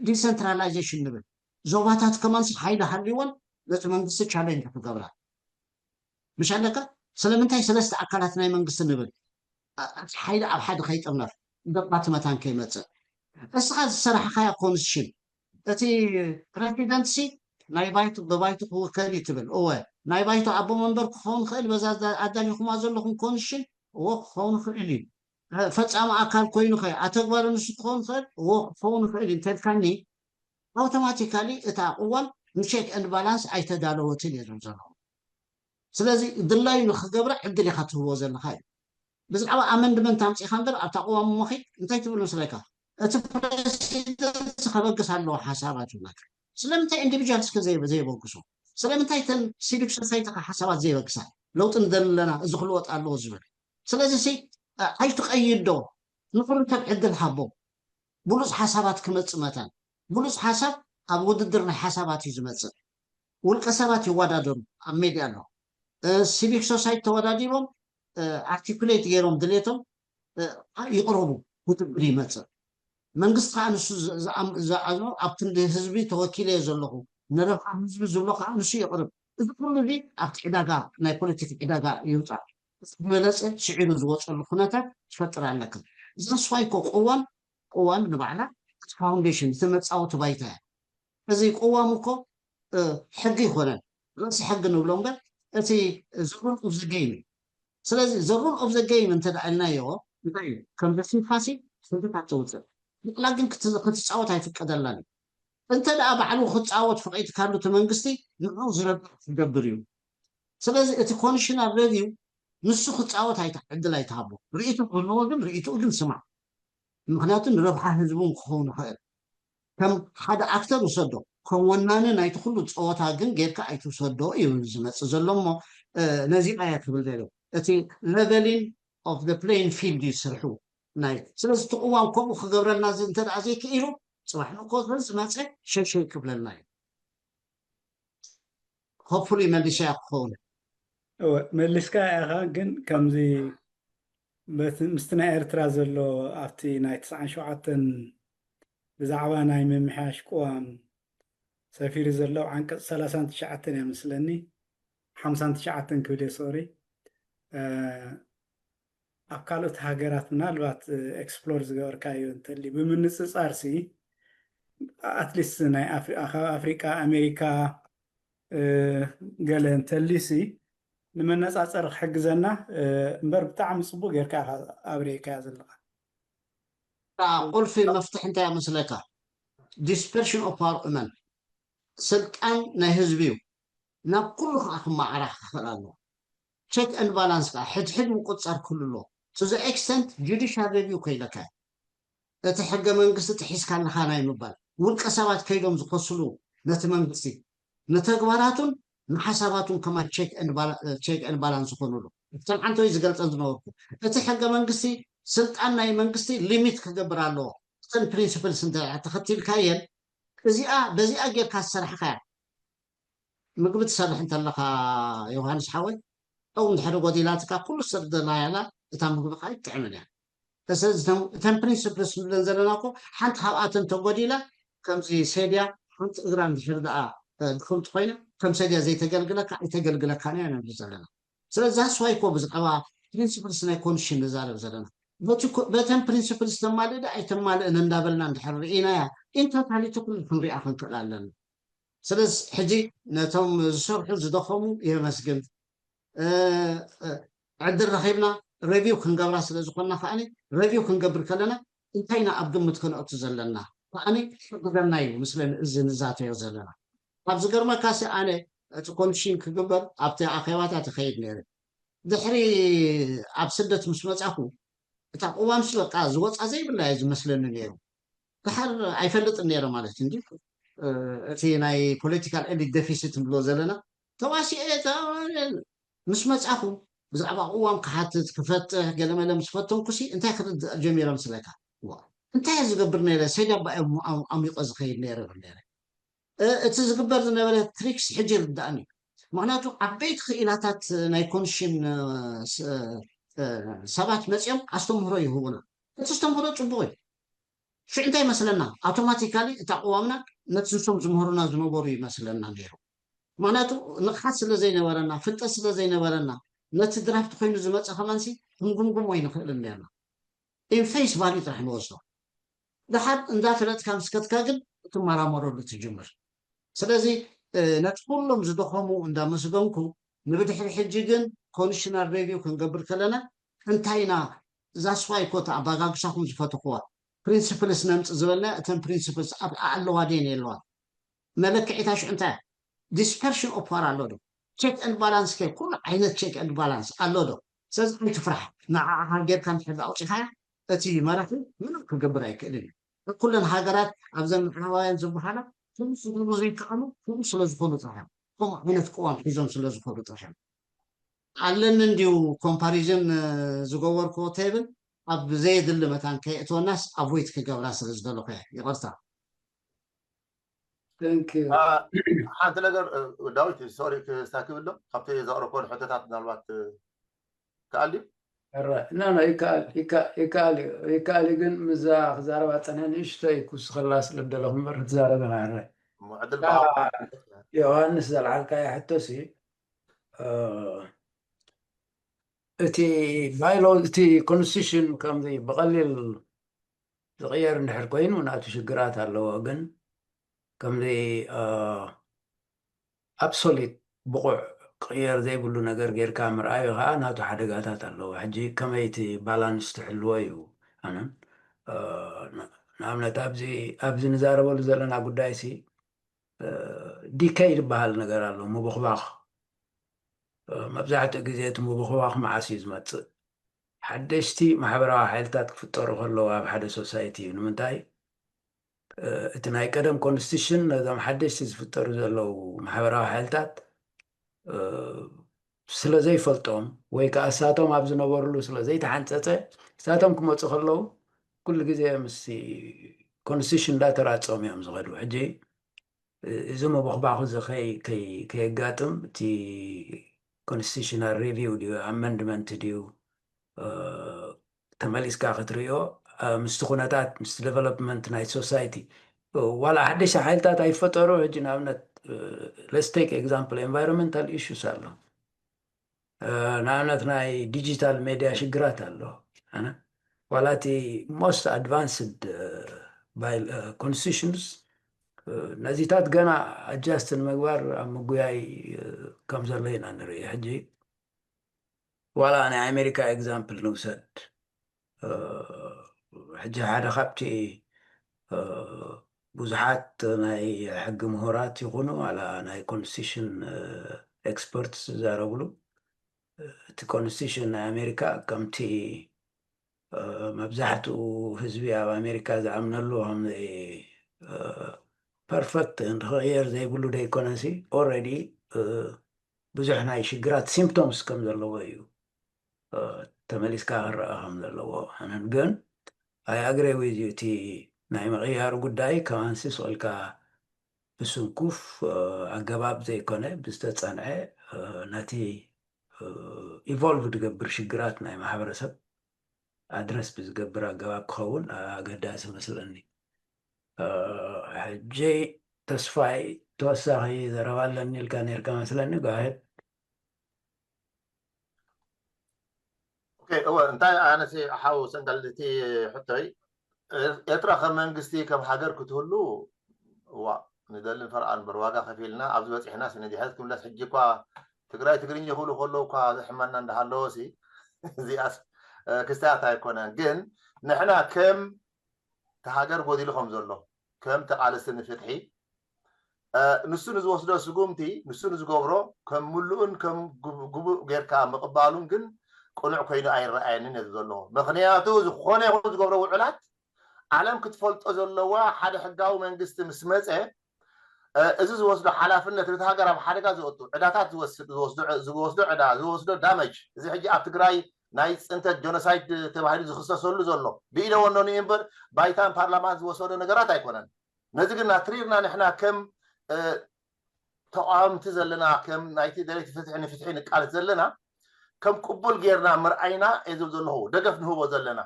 ዲሰንትራላይዜሽን ንብል ዞባታት ከማንስ ሓይሊ ሃልይወን ነቲ መንግስቲ ቻሌንጅ ክገብራ ምሽ ኣለካ ስለምንታይ ሰለስተ ኣካላት ናይ መንግስቲ ንብል ሓይሊ ኣብ ሓደ ከይጥርነፍ ደባቲ መታን ከይመፅእ እስኻ ዝሰራሕኻያ ኮንስሽን እቲ ፕረዚደንት ሲ ናይ ባይቱ ብባይቱ ክውከል እዩ ትብል እወ ናይ ባይቱ ኣቦ መንበር ክኸውን ይኽእል በዛ ኣዳሊኹማ ዘለኹም ኮንስሽን እዎ ክኸውን ይኽእል እዩ ፈፃሚ ኣካል ኮይኑ ኸ ኣተግባሪ ንሱ ክኸውን ይኽእል እዎ ክኸውን ይኽእል እዩ እንተልካኒ ኣውቶማቲካሊ እታ ቅዋም ንቼክ ኤንድ ባላንስ ኣይተዳለወትን እየ ዝብል ዘለኹ ስለዚ ድላዩ ንክገብራ ዕድል ኢኻ ትህቦ ዘለካ እዩ ብዛዕባ ኣመንድመንት ኣምፂኻ እምበር ኣብታ ቅዋም ሞኺድ እንታይ ትብል መስለካ እቲ ፕሬሲደንት ከበግስ ኣለዎ ሓሳባት ይብላካ ስለምንታይ ኢንዲቪጁዋልስ ከ ዘይበግሱ ስለምንታይ ተን ሲቪክ ሶሳይቲ ከ ሓሳባት ዘይበግሳ ለውጢ ንደሊ ኣለና እዚ ክልወጥ ኣለዎ ዝብል ስለዚ ሲ ኣይትቀይድ ዶ ንኩሉ ሰብ ዕድል ሃቦ ብሉፅ ሓሳባት ክመፅእ መታን ብሉፅ ሓሳብ ኣብ ውድድር ናይ ሓሳባት እዩ ዝመፅእ ውልቀ ሰባት ይወዳደሩ ኣብ ሜድያ ኣሎ ሲቪክ ሶሳይቲ ተወዳዲሮም ኣርቲኩሌት ገይሮም ድሌቶም ይቅረቡ ውድድር ይመፅእ መንግስቲ ከዓ ንሱ ዝኣዝኖ ኣብ ክንዲ ህዝቢ ተወኪለ እየ ዘለኹ ንረብሓ ህዝቢ ዝብሎ ከዓ ንሱ ይቅርብ እዚ ኩሉ እዚ ኣብቲ ዕዳጋ ናይ ፖለቲክ ዕዳጋ ይውፃእ ዝበለፀ ስዒሩ ዝወፀሉ ኩነታት ትፈጥር ኣለካ እዛ ስዋይኮ ቅዋም ቅዋም ንባዕላ እቲ ፋውንዴሽን እቲ መፃወቲ ባይታ እያ እዚ ቅዋም እኮ ሕጊ ይኮነን ርእሲ ሕጊ ንብሎ እምበር እቲ ዘሩል ኦፍ ዘ ጌም እዩ ስለዚ ዘሩል ኦፍ ዘ ጌም እንተ ኢልናዮ እንታይ እዩ ከም ዘፊፋሲ ሕግታት ተውፅእ ብዕላ ግን ክትፃወት ኣይፍቀደላን እዩ እንተ ደኣ ባዕሉ ክፃወት ፈቂድካሉ እቲ መንግስቲ ንዑ ዝረብሕ ክገብር እዩ ስለዚ እቲ ኮንሽናል ሬቪው ንሱ ክፃወት ዕድል ኣይትሃቦ ርእይቱ ክህልዎ ግን ርእይትኡ ግን ስማዕ ምክንያቱ ንረብሓ ህዝቢ ክኸውን ይኽእል ከም ሓደ ኣክተር ውሰዶ ከም ወናኒ ናይቲ ኩሉ ፀወታ ግን ጌርካ ኣይትውሰዶ እዩ ዝመፅእ ዘሎ እሞ ነዚኣ እያ ክብል ደልዮ እቲ leveling of the playing field እዩ ስርሑ ናይ ስለዚ እቲ ቅዋም ከምኡ ክገብረልና እንተ ዘይክኢሉ ፅባሕ ንኮ ዝመፀ ሸሸይ ክብለልና እዩ hopefully መልሻ ክኸውን እወ መሊስካ ኢኻ ግን ከምዚ ምስቲ ናይ ኤርትራ ዘሎ ኣብቲ ናይ ትስዓን ሸውዓተን ብዛዕባ ናይ ምምሕያሽ ቅዋም ሰፊሩ ዘሎ ዓንቀፅ ሰላሳን ትሽዓተን እያ መስለኒ ሓምሳን ትሽዓተን ክብል እየ ሶሪ ኣብ ካልኦት ሃገራት ምናልባት ኤክስፕሎር ዝገበርካዮ እንተሊ ብምንፅፃር ሲ ኣትሊስት ናይ ኣፍሪቃ ኣሜሪካ ገለ እንተሊሲ ንመነፃፀሪ ክሕግዘና እምበር ብጣዕሚ ፅቡቅ ጌርካ ኣብሬካያ ዘለካ ቁልፊ መፍትሒ እንታይ መስለካ dispersion of power እመን ስልጣን ናይ ህዝቢ እዩ ናብ ኩሉ ከዓ ክመዓራ ክኽእል ኣለዎ check and balance ከዓ ሕድሕድ ምቁፅፃር ክህሉ ኣለዎ to the extent judicial review ከይለካ እቲ ሕገ መንግስቲ ጥሒስካ ኣለኻ ናይ ምባል ውልቀ ሰባት ከይዶም ዝኸስሉ ነቲ መንግስቲ ንተግባራቱን ንሓሳባቱን ከማን check and balance ክኾኑሉ እተን ዓንተወይ ዝገልፀን ዝነበርኩ እቲ ሕገ መንግስቲ ስልጣን ናይ መንግስቲ ሊሚት ክገብር ኣለዎ እተን ፕሪንስፕልስ እንተ ተኸቲልካየን እዚኣ በዚኣ ጌርካ ዝሰራሕካያ ምግቢ ትሰርሕ እንተለካ ዮሃንስ ሓወይ ጨው እንድሕሪ ጎዲላትካ ኩሉ ሰብ ደላያላ እታ ምግቢ ከዓ ይጥዕምን እያ እተን principles ንብለን ዘለና እኮ ሓንቲ ካብኣተን ተጎዲላ ከምዚ ሰድያ ሓንቲ እግራ እንድሕር ደኣ ድክምቲ ኮይና ከም ሰድያ ዘይተገልግለካ ኣይተገልግለካን እያ ንብል ዘለና። ስለዚ that's why እኮ ብዛዕባ principles ናይ constitution ንዛረብ ዘለና። በተን principles ተማልእ ዶ ኣይተማልእን እንዳበልና እንድሕር ርኢናያ in totality ኩሉ ክንሪኣ ክንክእል ኣለና። ስለዚ ሕጂ ነቶም ዝሰርሑ ዝደኸሙ የመስግን። ዕድል ረኺብና review ክንገብራ ስለ ዝኾንና ከኣ review ክንገብር ከለና እንታይ ኢና ኣብ ግምት ከነእቱ ዘለና ከኣ ክሕግዘና እዩ ምስለ እዚ ንዛተዮ ዘለና። ካብ ዝገርመካ ሲ ኣነ እቲ constitution ክግበር ኣብቲ ኣኼባታት ይኸይድ ነይረ። ድሕሪ ኣብ ስደት ምስ መጻኹ እታ ቅዋም ሲ በቃ ዝወጻ ዘይብላ እየ ዝመስለኒ ነይሩ። ድሓር ኣይፈልጥን ነይረ ማለት እንዲ እቲ ናይ political elite deficit ንብሎ ዘለና ተዋሲኤ ምስ መጻኹ ብዛዕባ ቅዋም ክሓትት ክፈትሕ ገለመለ ምስ ፈተንኩ ሲ እንታይ ክርዳእ ጀሚረ ምስለካ። እንታይ ዝገብር ነይረ ሰይድ ኣባይ ኣሚቆ ዝኸይድ ነይረ ብል ነይረ። እቲ ዝግበር ዝነበረ tricks ሕጂ ይርዳእኒ እዩ። ምክንያቱ ዓበይቲ ክኢላታት ናይ constitution ሰባት መፅኦም ኣስተምህሮ ይህቡና። እቲ ኣስተምህሮ ፅቡቅ እዩ። ሽዑ እንታይ ይመስለና? ኣውቶማቲካሊ እታ ቅዋምና ነቲ ንሶም ዝምህሩና ዝነበሩ ይመስለና ነይሩ። ምክንያቱ ንቕሓት ስለ ዘይነበረና፣ ፍልጠት ስለ ዘይነበረና፣ ነቲ ድራፍት ኮይኑ ዝመፀ ከማንሲ ክንጉምጉሞ ኣይንኽእልን ነርና። ኢንፌስ ቫሊ ጥራሕ ንወስዶ። ድሓር እንዳፈለጥካ ምስ ከድካ ግን ክትመራመረሉ ትጅምር። ስለዚ ነቲ ኩሎም ዝደኸሙ እንዳመስገንኩ ንብድሕሪ ሕጂ ግን constitutional review ክንገብር ከለና እንታይ ኢና እዛ ስዋይ ኮታ ኣባጋግሳኹም ዝፈተኽዋ principles ነምፅእ ዝበልና እተን principles ኣብ ኣለዋ ድየን የለዋን መለክዒታ ሽዑ እንታይ dispersion of power ኣሎ ዶ check and balance ከ ኩሉ ዓይነት check and balance ኣሎ ዶ ስለዚ ኣይትፍራሕ ንዓኻ ጌርካ እንድሕር ኣውፂኻያ እቲ መራሒ ምንም ክገብር ኣይክእልን እዩ ኩለን ሃገራት ኣብዘን ምዕራባውያን ዝበሃላ ከምኡ ስለ ዘይከኣሉ ከምኡ ስለ ዝኾኑ ጥራሕ እዮም ከምኡ ዓይነት ቅዋም ሒዞም ስለ ዝኾኑ ጥራሕ እዮም ኣለኒ እንድዩ comparison ዝገበርክዎ table ኣብ ዘየድሊ መታን ከየእትወናስ avoid ክገብራ ስለ ዝደለኹ እየ ይቕርታ Thank you. ሓንቲ ነገር ዳዊት sorry ክስታክብ ኣሎ ካብቲ ዘቕረብኮ ሕቶታት ምናልባት ይከኣል ድዩ ረ ና ና ይከኣል ይከ- ይከኣል እዩ ይከኣል እዩ ግን ምዛ ክዛረባ ፀንሐ ንእሽተይ ክውስኸላ ስለ ደለኹ እምበር ክትዛረብ ኢኻ ረ እሞ ዕድል ብሃብ ዮሃንስ ዘልዓልካዮ ሕቶሲ እቲ ባይሎ እቲ ኮንስቲቱሽን ከምዚ ብቐሊል ዝቕየር እንድሕር ኮይኑ ናቱ ሽግራት ኣለዎ ግን ከምዚ ኣብሶሊት ብቑዕ ቅየር ዘይብሉ ነገር ጌርካ ምርኣዩ ከዓ ናቱ ሓደጋታት ኣለዎ ሕጂ ከመይ እቲ ባላንስ ትሕልዎ እዩ ኣነ ንኣብነት ኣብዚ ንዛረበሉ ዘለና ጉዳይ ሲ ዲከይ ዝበሃል ነገር ኣሎ ምብኽባኽ መብዛሕትኡ ግዜ እቲ ምብኽባኽ መዓስ እዩ ዝመፅእ ሓደሽቲ ማሕበራዊ ሓይልታት ክፍጠሩ ከለዉ ኣብ ሓደ ሶሳይቲ እዩ ንምንታይ እቲ ናይ ቀደም ኮንስቲቱሽን ነዞም ሓደሽቲ ዝፍጠሩ ዘለዉ ማሕበራዊ ሓይልታት ስለ ዘይፈልጦም ወይ ከዓ እሳቶም ኣብ ዝነበርሉ ስለ ዘይተሓንፀፀ እሳቶም ክመፁ ከለዉ ኩሉ ግዜ ምስ ኮንስቲቱሽን እንዳተራፀሙ እዮም ዝኸዱ ሕጂ እዚ ምብኽባኹ እዚ ከየጋጥም እቲ ኮንስቲቱሽናል ሪቪው ድዩ ኣመንድመንት ድዩ ተመሊስካ ክትሪኦ ምስቲ ኩነታት ምስቲ ዴቨሎፕመንት ናይ ሶሳይቲ ዋላ ሓደሽቲ ሓይልታት ኣይፈጠሩ ሕጂ ንኣብነት let's take example environmental issues ኣሎ ንኣብነት ናይ ዲጂታል ሜድያ ሽግራት ኣሎ ዋላ እቲ most advanced constitutions ነዚታት ገና adjust ንምግባር ኣብ ምጉያይ ከም ዘሎ ኢና ንርኢ ሕጂ ዋላ ናይ ኣሜሪካ example ንውሰድ ሕጂ ሓደ ካብቲ ብዙሓት ናይ ሕጊ ምሁራት ይኹኑ ዋላ ናይ constitution experts ዝዛረብሉ እቲ constitution ናይ ኣሜሪካ ከምቲ መብዛሕትኡ ህዝቢ ኣብ ኣሜሪካ ዝኣምነሉ ከም perfect ንክቕየር ዘይብሉ ደይኮነሲ already ብዙሕ ናይ ሽግራት symptoms ከም ዘለዎ እዩ ተመሊስካ ክረኣ ከም ዘለዎ ኣነን ግን I agree with you እቲ ናይ ምቕያሩ ጉዳይ ከማንሲ ስቕ ኢልካ ብስንኩፍ ኣገባብ ዘይኮነ ብዝተፀንዐ ነቲ evolve ዝገብር ሽግራት ናይ ማሕበረሰብ ኣድረስ ብዝገብር ኣገባብ ክኸውን ኣገዳሲ መስለኒ። ሕጂ ተስፋይ ተወሳኺ ዘረባ ኣለኒ ኢልካ ነርካ መስለኒ። ጋሄድ እወ እንታይ ኣነሲ ሓው ሰንጋል እቲ ሕቶይ ኤርትራ ከም መንግስቲ ከም ሃገር ክትህሉ እዋ ንደልን ፈርኣን በር ዋጋ ከፊልና ኣብዚ በፂሕና ስንዲሐት ክምለስ ሕጂ እኳ ትግራይ ትግርኛ ይኽእሉ ከለዉ እኳ ዘሕመና እንዳሃለዎ ሲ እዚኣስ ክስታት ኣይኮነን። ግን ንሕና ከም ተሃገር ጎዲሉ ከም ዘሎ ከም ተቃለስቲ ንፍትሒ ንሱ ንዝወስዶ ስጉምቲ ንሱ ንዝገብሮ ከም ምሉእን ከም ግቡእ ጌርካ ምቕባሉን ግን ቅኑዕ ኮይኑ ኣይረኣየንን እየ ዘለኹ። ምክንያቱ ዝኾነ ይኹን ዝገብሮ ውዕላት ዓለም ክትፈልጦ ዘለዋ ሓደ ሕጋዊ መንግስቲ ምስ መፀ እዚ ዝወስዶ ሓላፍነት ነቲ ሃገር ኣብ ሓደጋ ዘወጡ ዕዳታት ዝወስዶ ዕዳ ዝወስዶ ዳመጅ እዚ ሕጂ ኣብ ትግራይ ናይ ፅንተት ጆኖሳይድ ተባሂሉ ዝኽሰሰሉ ዘሎ ብኢደ ወነኑ እምበር ባይታን ፓርላማን ዝወሰዶ ነገራት ኣይኮነን። ነዚ ግን ኣትሪርና ንሕና ከም ተቃወምቲ ዘለና ከም ናይቲ ደለይቲ ፍትሒ ንፍትሒ ንቃለት ዘለና ከም ቅቡል ጌርና ምርኣይና እየ ዝብል ዘለኹ ደገፍ ንህቦ ዘለና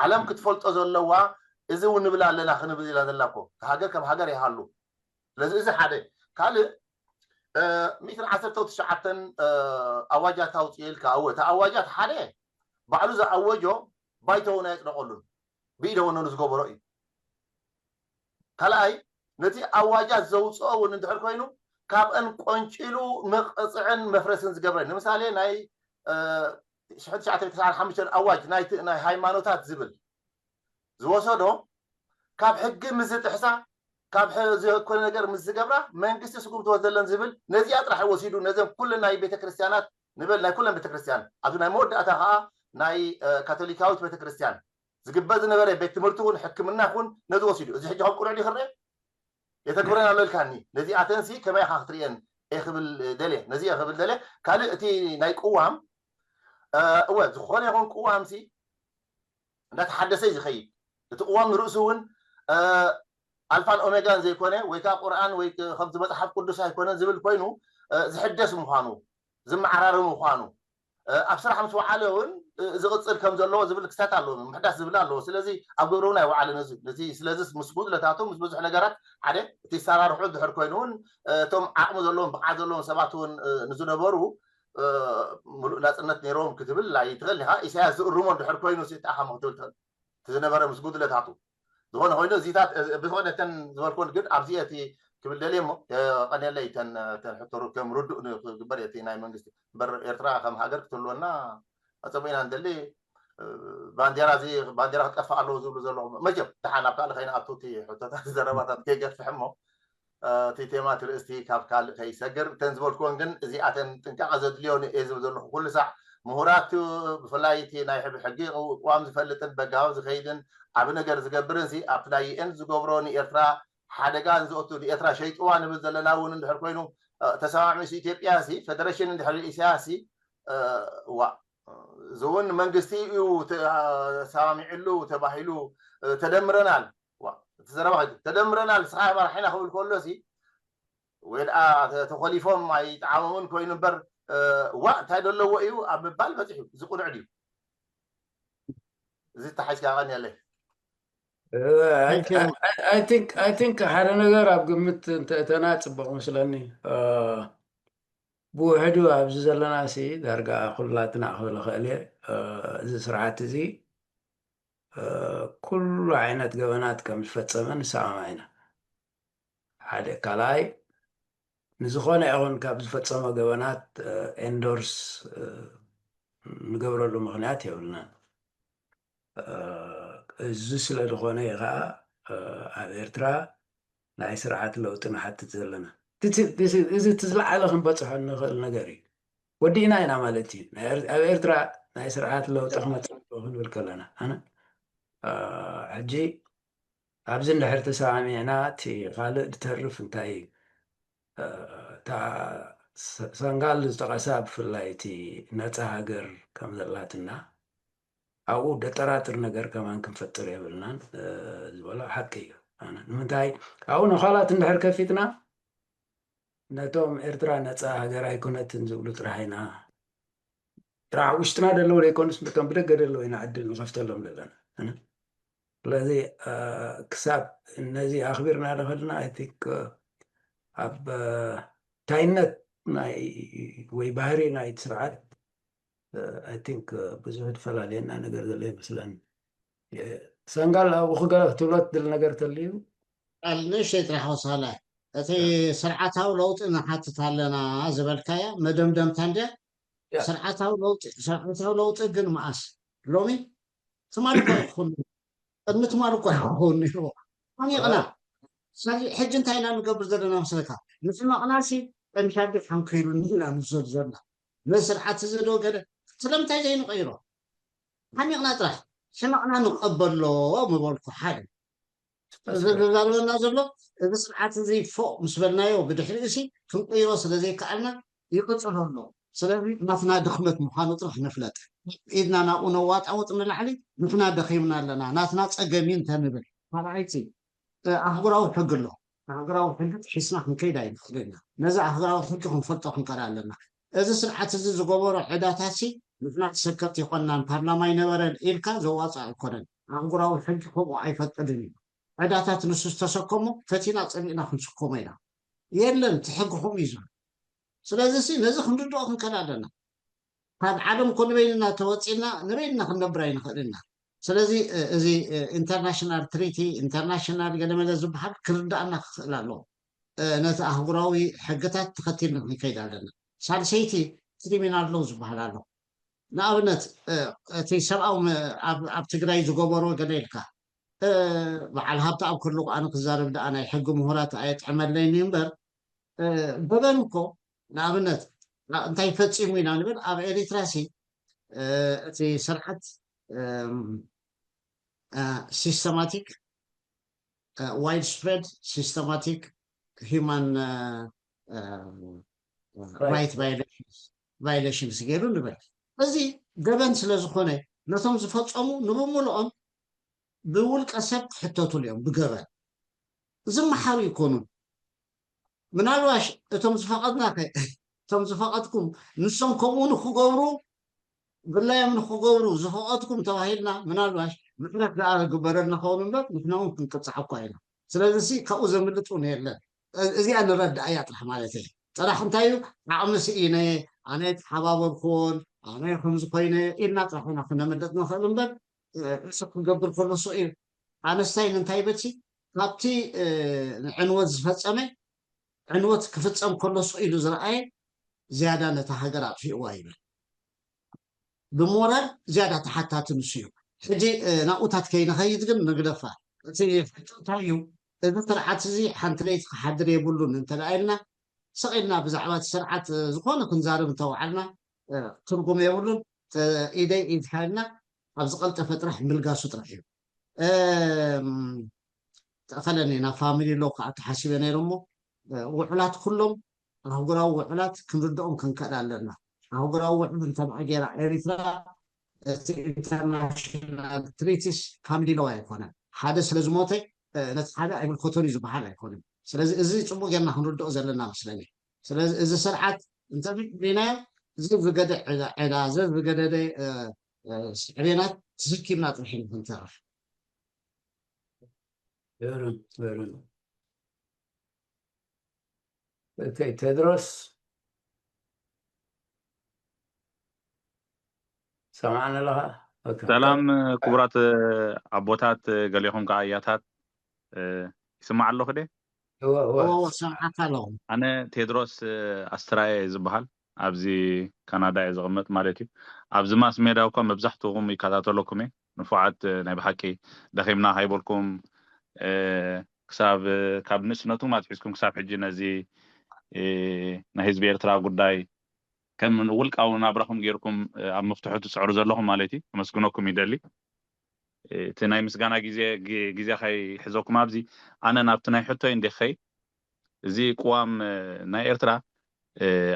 ዓለም ክትፈልጦ ዘለዋ እዚ እውን ንብል ኣለና ክንብል ኢና ዘለና እኮ ሃገር ከም ሃገር ይሃሉ። ስለዚ እዚ ሓደ ካልእ ሚእትን ዓሰርተ ትሽዓተን ኣዋጃት ኣውፅኡ ኢልካ እወ እቲ ኣዋጃት ሓደ ባዕሉ ዝኣወጆ ባይቶ እውን ኣየፅደቀሉን ብኢደ ወነኑ ዝገበሮ እዩ። ካልኣይ ነቲ ኣዋጃት ዘውፅኦ እውን እንድሕር ኮይኑ ካብአን ቆንጪሉ መቐፅዕን መፍረስን ዝገብረ ንምሳሌ ናይ ሽሕን ትሽዓተ ሚእትን ተስዓን ሓሙሽተን ኣዋጅ ናይ ሃይማኖታት ዝብል ዝወሰዶ ካብ ሕጊ ምስ ዝጥሕሳ ካብ ዝኾነ ነገር ምስ ዝገብራ መንግስቲ ስጉም ትወስደለን ዝብል ነዚኣ ጥራሕ ወሲዱ ነዘን ኩለን ናይ ቤተክርስትያናት ንበል ናይ ኩለን ቤተክርስትያን ኣብዚ ናይ መወዳእታ ከዓ ናይ ካቶሊካዊት ቤተክርስትያን ዝግበር ዝነበረ ቤት ትምህርቲ እውን ሕክምና እውን ነዚ ወሲዱ እዚ ሕጂ ከም ቁኑዕ ዲክርአ የተግብረን ኣሎ ኢልካኒ ነዚኣተንሲ ከመይ ኢኻ ክትርእየን እየ ክብል ደልየ ነዚ እየ ክብል ደልየ ካልእ እቲ ናይ ቅዋም እወ ዝኾነ ይኹን ቅዋምሲ እንዳተሓደሰ እዩ ዝኸይድ እቲ ቅዋም ንርእሱ እውን ኣልፋን ኦሜጋን ዘይኮነ ወይ ከዓ ቁርኣን ወይ ከምዚ መፅሓፍ ቅዱስ ኣይኮነን ዝብል ኮይኑ ዝሕደስ ምዃኑ ዝመዓራረ ምዃኑ ኣብ ስራሕ ምስ ወዓለ እውን ዝቕፅል ከም ዘለዎ ዝብል ክስታት ኣለዎ ምሕዳስ ዝብል ኣለዎ ስለዚ ኣብ ግብሪ እውን ኣይወዓለን እዚ ነዚ ስለዚ ምስ ጉድለታቱ ምስ ብዙሕ ነገራት ሓደ እቲ ሰራርሑ ድሕር ኮይኑ እውን እቶም ዓቕሚ ዘለዎም ብቕዓት ዘለዎም ሰባት እውን ንዝነበሩ ምሉእ ናፅነት ነይሮም ክትብል ኣይትኽእል ኢኻ ኢሳያስ ዝእርሞ ድሕር ኮይኑ ሲጣኻ ክትብል ትኽእል እቲ ዝነበረ ምስ ጉድለታቱ ዝኾነ ኮይኑ እዚታት ብዝኾነ እተን ዝበልኮን ግን ኣብዚ እቲ ክብል ደልየ እሞ ቀንየለይ እተን ሕቶ ከም ርዱእ ክግበር እቲ ናይ መንግስቲ እምበር ኤርትራ ከም ሃገር ክትህልወና ኣፀቢእና ንደሊ ባንዴራ እዚ ባንዴራ ክጠፍእ ኣለዎ ዝብሉ ዘለኹም መቸም ደሓን ኣብ ካልእ ከይንኣቱ እቲ ሕቶታት ዘረባታት ከይገፍሕ እሞ እቲ ቴማ እቲ ርእስቲ ካብ ካልእ ከይሰግር እተን ዝበልክወን ግን እዚኣተን ጥንቃቐ ዘድልዮ እየ ዝብል ዘለኹ ኩሉ ሳዕ ምሁራት ብፍላይ እቲ ናይ ሕጊ ቅዋም ዝፈልጥን በጋባብ ዝኸይድን ዓብ ነገር ዝገብርን ሲ ኣብቲ ናይ ዩኤን ዝገብሮ ንኤርትራ ሓደጋ ንዘእቱ ንኤርትራ ሸይጥዋ ንብል ዘለና እውን እንድሕር ኮይኑ ተሰማሚዑ ሲ ኢትዮጵያ ሲ ፌደሬሽን እንድሕር ኢሳያስ ሲ ዋ እዚ እውን መንግስቲ እዩ ተሰማሚዕሉ ተባሂሉ ተደምረናል እቲ ዘረባ ተደምረናል ንስኻ መራሒና ክብል ከሎ ሲ ወይ ደኣ ተኾሊፎም ኣይጠዓሞምን ኮይኑ እምበር ዋእ እንታይ ደለዎ እዩ ኣብ ምባል በፂሑ እዚ ቁኑዕ ድዩ እዚ ተሓይስካ ቀንየለይ I think ሓደ ነገር ኣብ ግምት እንተእተና ፅቡቕ ምስለኒ ብውሕዱ ኣብዚ ዘለና ሲ ዳርጋ ኩላትና ክብል ኽእል እየ እዚ ስርዓት እዚ ኩሉ ዓይነት ገበናት ከም ዝፈፀመ ንሰማማ ኢና ሓደ ካልኣይ ንዝኾነ ይኹን ካብ ዝፈፀሞ ገበናት endorse ንገብረሉ ምኽንያት የብልናን እዚ ስለ ዝኾነ እዩ ከዓ ኣብ ኤርትራ ናይ ስርዓት ለውጢ ንሓትት ዘለና እዚ እቲ ዝለዓለ ክንበፅሖ እንኽእል ነገር እዩ ወዲእና ኢና ማለት እዩ ኣብ ኤርትራ ናይ ስርዓት ለውጢ ክመፅእ ክንብል ከለና ኣነ ሕጂ ኣብዚ እንድሕር ተሰማሚዕና እቲ ካልእ ዝተርፍ እንታይ እዩ እታ ሰንጋል ዝጠቐሳ ብፍላይ እቲ ነፃ ሃገር ከም ዘላትና ኣብኡ ደጠራጥር ነገር ከማን ክንፈጥር የብልናን ዝበሎ ሓቂ እዩ ንምንታይ ኣብኡ ነዃላት እንድሕር ከፊትና ነቶም ኤርትራ ነፃ ሃገር ኣይኮነትን ዝብሉ ጥራሕ ኢና ጥራሕ ውሽጥና ዘለዉ ዘይኮኑስ ከም ብደገ ዘለዉ ኢና ዕድል ንኸፍተሎም ዘለና። ስለዚ ክሳብ ነዚ ኣኽቢርና ደኸልና ኣይ ቲንክ ኣብ ታይነት ናይ ወይ ባህሪ ናይ ስርዓት ኣይ ቲንክ ብዙሕ ዝፈላለየና ነገር ዘሎ ይመስለኒ። ሰንጋል ኣብኡ ክገለ ክትብሎ ትድል ነገር ተልዩ ቃል ንእሽተይ ጥራሕ ወሳለ እቲ ስርዓታዊ ለውጢ ንሓትት ኣለና ዝበልካያ መደምደምታ እንድያ። ስርዓታዊ ለውጢ ስርዓታዊ ለውጢ ግን መኣስ ሎሚ ትማሊ እኳ ይኸውን ቅድሚ ትማሊ እኳ ይኸውን ነይሩ። ሓኒቕና። ስለዚ ሕጂ እንታይ ኢና ንገብር ዘለና መስለካ? ንሕመቕናሲ ጠንሻዲ ሓንኪሉ ንሕና ንዞር ዘለና ነዚ ስርዓት እዚ ዶ ገለ ስለምንታይ ዘይንቐይሮ? ሓኒቕና ጥራሕ ሕመቕና ንቐበሎ ምበልኩ። ሓደ እዚ ዝዛረበና ዘሎ እዚ ስርዓት እዚ ፎቕ ምስ በልናዮ ብድሕሪኡ ሲ ክንቅይሮ ስለ ዘይከኣልና ይቕፅሎ ኣሎ። ስለዚ ናትና ድኽመት ምዃኑ ጥራሕ ንፍለጥ። ኢድና ናብኡ ነዋጣውጥ ንላዕሊ ንሕና ደኺምና ኣለና ናትና ፀገም እዩ እንተንብል ካልኣይቲ ኣህጉራዊ ሕጊ ኣሎ። ኣህጉራዊ ሕጊ ጥሒስና ክንከይድ ኣይንኽእልን ኢና። ነዚ ኣህጉራዊ ሕጊ ክንፈልጦ ክንቀል ኣለና። እዚ ስርዓት እዚ ዝገበሮ ዕዳታት ሲ ንሕና ተሰከፍቲ ይኮንናን ፓርላማ ይነበረን ኢልካ ዘዋፅእ ኣይኮነን። ኣህጉራዊ ሕጊ ከምኡ ኣይፈቅድን እዩ። ዕዳታት ንሱ ዝተሰከሞ ፈቲና ፀሚእና ክንስከሞ ኢና። የለን እቲ ሕጊ ከምኡ እዩ ዝብል። ስለዚ ሲ ነዚ ክንርድኦ ክንከል ኣለና። ካብ ዓለም እኮ ንበይንና ተወፂና ንበይንና ክንነብር ኣይንኽእልና። ስለዚ እዚ ኢንተርናሽናል ትሪቲ ኢንተርናሽናል ገለመለ ዝበሃል ክርዳእና ክኽእል ኣለዎ። ነቲ ኣህጉራዊ ሕግታት ተኸቲልና ክንከይድ ኣለና። ሳልሰይቲ ክሪሚናል ሎው ዝበሃል ኣሎ። ንኣብነት እቲ ሰብኣዊ ኣብ ትግራይ ዝገበሮ ገለ ኢልካ በዓል ሃብቲ ኣብ ክልቁ ኣነ ክዛረብ ደኣ ናይ ሕጊ ምሁራት ኣየጥዕመለይኒ እምበር ገበን እኮ ንኣብነት እንታይ ፈፂሙ ኢና ንብል ኣብ ኤሪትራ ሲ እቲ ስርዓት ሲስተማቲክ ዋይድ ስፕሬድ ሲስተማቲክ ሂማን ራይት ቫይሌሽንስ ገይሩ ንብል። እዚ ገበን ስለ ዝኾነ ነቶም ዝፈፀሙ ንብምልኦም ብውልቀ ሰብ ክሕተቱሉ እዮም ብገበን። ዝመሓሩ ይኮኑን። ምናልባሽ እቶም ዝፈቐድና ከ እቶም ዝፈቐድኩም ንሶም ከምኡ ንክገብሩ ግላዮም ንክገብሩ ዝፈቐድኩም ተባሂልና ምናልባሽ ምሕረት ደኣ ዝግበረልና ኸውን እምበር ንሕና እውን ክንቅፃዕ እኳ ኢና። ስለዚ ሲ ካብኡ ዘምልጥ እውን የለን። እዚኣ ንረዳእ እያ ጥራሕ ማለት እየ። ጥራሕ እንታይ እዩ ዓቕሚ ስኢነ ኣነ ተሓባበርኩዎን ኣነ ከምዚ ኮይነ ኢልና ጥራሕ ኢና ክነምልጥ ንኽእል እምበር ርእሱ ክገብር ከሎ ሱ እዩ። ኣነስታይን እንታይ ይብል ሲ ካብቲ ዕንወት ዝፈፀመ ዕንወት ክፍፀም ከሎ ሱ ኢሉ ዝረኣየ ዝያዳ ነታ ሃገር ኣጥፊእዋ ይብል። ብሞራል ዝያዳ ተሓታቲ ንሱ እዩ። ሕጂ ናብኡታት ከይንኸይድ ግን ንግደፋ። እቲ ሕቶ እንታይ እዩ? እዚ ስርዓት እዚ ሓንቲ ለይቲ ክሓድር የብሉን እንተ ኢልና ስቕ ኢልና ብዛዕባ እቲ ስርዓት ዝኾነ ክንዛርብ እንተወዓልና ትርጉም የብሉን። ኢደይ ኢድካ ኢልና ኣብ ዝቐልጠፈ ጥራሕ ምልጋሱ ጥራሕ እዩ። ተኸለኒ ናብ ፋሚሊ ሎ ክኣቱ ሓሲበ ነይረ እሞ ውዕላት ኩሎም ኣህጉራዊ ውዕላት ክንርድኦም ክንክእል ኣለና። ኣህጉራዊ ውዕል እንተደኣ ገይራ ኤሪትራ እቲ ኢንተርናሽናል ትሪቲስ ፋሚሊ ሎ ኣይኮነን። ሓደ ስለ ዝሞተ ነቲ ሓደ ኣይምልከቶን እዩ ዝበሃል ኣይኮነን። ስለዚ እዚ ፅቡቅ ጌርና ክንርድኦ ዘለና መስለኒ። ስለዚ እዚ ስርዓት እንተሪናዮ ዘዝገደ ዕዳ ዘዝገደደ ስዕቤናት ተሰኪምና ጥራሕ ኢና ክንተርፍ። Very, very. Okay, ቴድሮስ ሰማዕና ኣለኻ? ሰላም ክቡራት ኣቦታት፣ ገሌኹም ከዓ ኣያታት ይስማዕ ኣለኹ ደ? ሰምዓካ ኣለኹ። ኣነ ቴድሮስ ኣስትራየ ዝበሃል ኣብዚ ካናዳ እየ ዝቕመጥ ማለት እዩ። ኣብዚ ማስ ሜዳ እኳ መብዛሕትኹም ይከታተለኩም እየ። ንፉዓት ናይ ብሓቂ ደኺምና ሃይበልኩም ክሳብ ካብ ንእስነቱም ኣትሒዝኩም ክሳብ ሕጂ ነዚ ናይ ህዝቢ ኤርትራ ጉዳይ ከም ውልቃዊ ናብራኹም ጌርኩም ኣብ ምፍትሑ ትፅዕሩ ዘለኹም ማለት እዩ። ከመስግነኩም ይደሊ። እቲ ናይ ምስጋና ግዜ ግዜ ከይሕዘኩም ኣብዚ ኣነ ናብቲ ናይ ሕቶይ እንደ ከይ እዚ ቅዋም ናይ ኤርትራ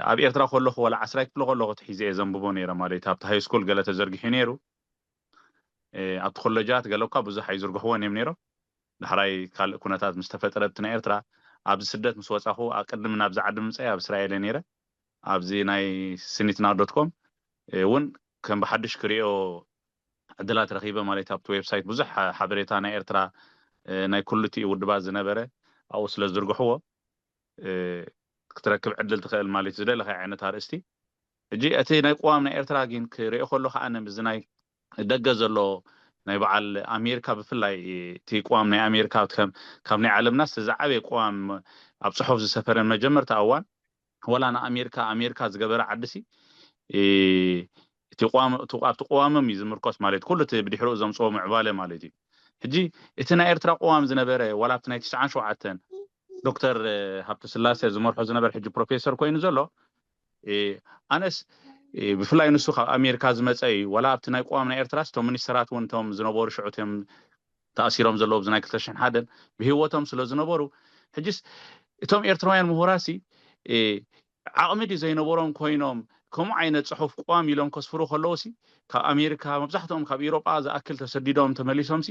ኣብ ኤርትራ ከለኹ ወላ ዓስራይ ክፍሊ ከለኹ እቲ ሒዘ እየ ዘንብቦ ነይረ ማለት ኣብቲ ሃይ ስኩል ገለ ተዘርጊሑ ነይሩ ኣብቲ ኮለጃት ገለ እኳ ብዙሕ ኣይዝርግሕዎን እዮም ነይሮም ዳሕራይ ካልእ ኩነታት ምስ ተፈጠረ እቲ ናይ ኤርትራ ኣብዚ ስደት ምስ ወፃኹ ቅድሚ ናብዚ ዓዲ ምምፀይ ኣብ እስራኤል እየ ነይረ ኣብዚ ናይ ስኒትና ዶት ኮም እውን ከም ብሓድሽ ክሪኦ ዕድላት ረኺበ ማለት ኣብቲ ዌብሳይት ብዙሕ ሓ- ሓበሬታ ናይ ኤርትራ ናይ ኩሉቲ ውድባት ዝነበረ ኣብኡ ስለ ዝዝርግሕዎ ክትረክብ ዕድል ትኽእል ማለት ዝደለኻ ዓይነት ኣርእስቲ። ሕጂ እቲ ናይ ቅዋም ናይ ኤርትራ ግን ክሪኦ ከሎ ከዓ ነዚ ናይ ደገ ዘሎ ናይ በዓል ኣሜሪካ ብፍላይ እቲ ቅዋም ናይ ኣሜሪካ ከም ካብ ናይ ዓለምና ዝዓበየ ቅዋም ኣብ ፅሑፍ ዝሰፈረ መጀመርታ እዋን ወላ ንኣሜሪካ ኣሜሪካ ዝገበረ ዓድሲ እቲ ኣብቲ ቅዋሞም እዩ ዝምርኮስ ማለት ኩሉ እቲ ብድሕሪኡ ዘምፅኦ ምዕባለ ማለት እዩ። ሕጂ እቲ ናይ ኤርትራ ቅዋም ዝነበረ ዋላ ኣብቲ ናይ ትስዓን ሸውዓተን ዶክተር ሃብተ ስላሴ ዝመርሖ ዝነበር ሕጂ ፕሮፌሰር ኮይኑ ዘሎ ኣነስ ብፍላይ ንሱ ካብ ኣሜሪካ ዝመፀ እዩ። ዋላ ኣብቲ ናይ ቅዋም ናይ ኤርትራስ እቶም ሚኒስተራት እውን እቶም ዝነበሩ ሽዑ እቶም ተኣሲሮም ዘለዉ ብዚ ናይ ክልተ ሽሕን ሓደን ብህይወቶም ስለ ዝነበሩ ሕጅስ እቶም ኤርትራውያን ምሁራሲ ዓቕሚ ድዩ ዘይነበሮም ኮይኖም ከምኡ ዓይነት ፅሑፍ ቅዋም ኢሎም ከስፍሩ ከለውሲ ካብ ኣሜሪካ መብዛሕትኦም ካብ ኢሮጳ ዝኣክል ተሰዲዶም ተመሊሶምሲ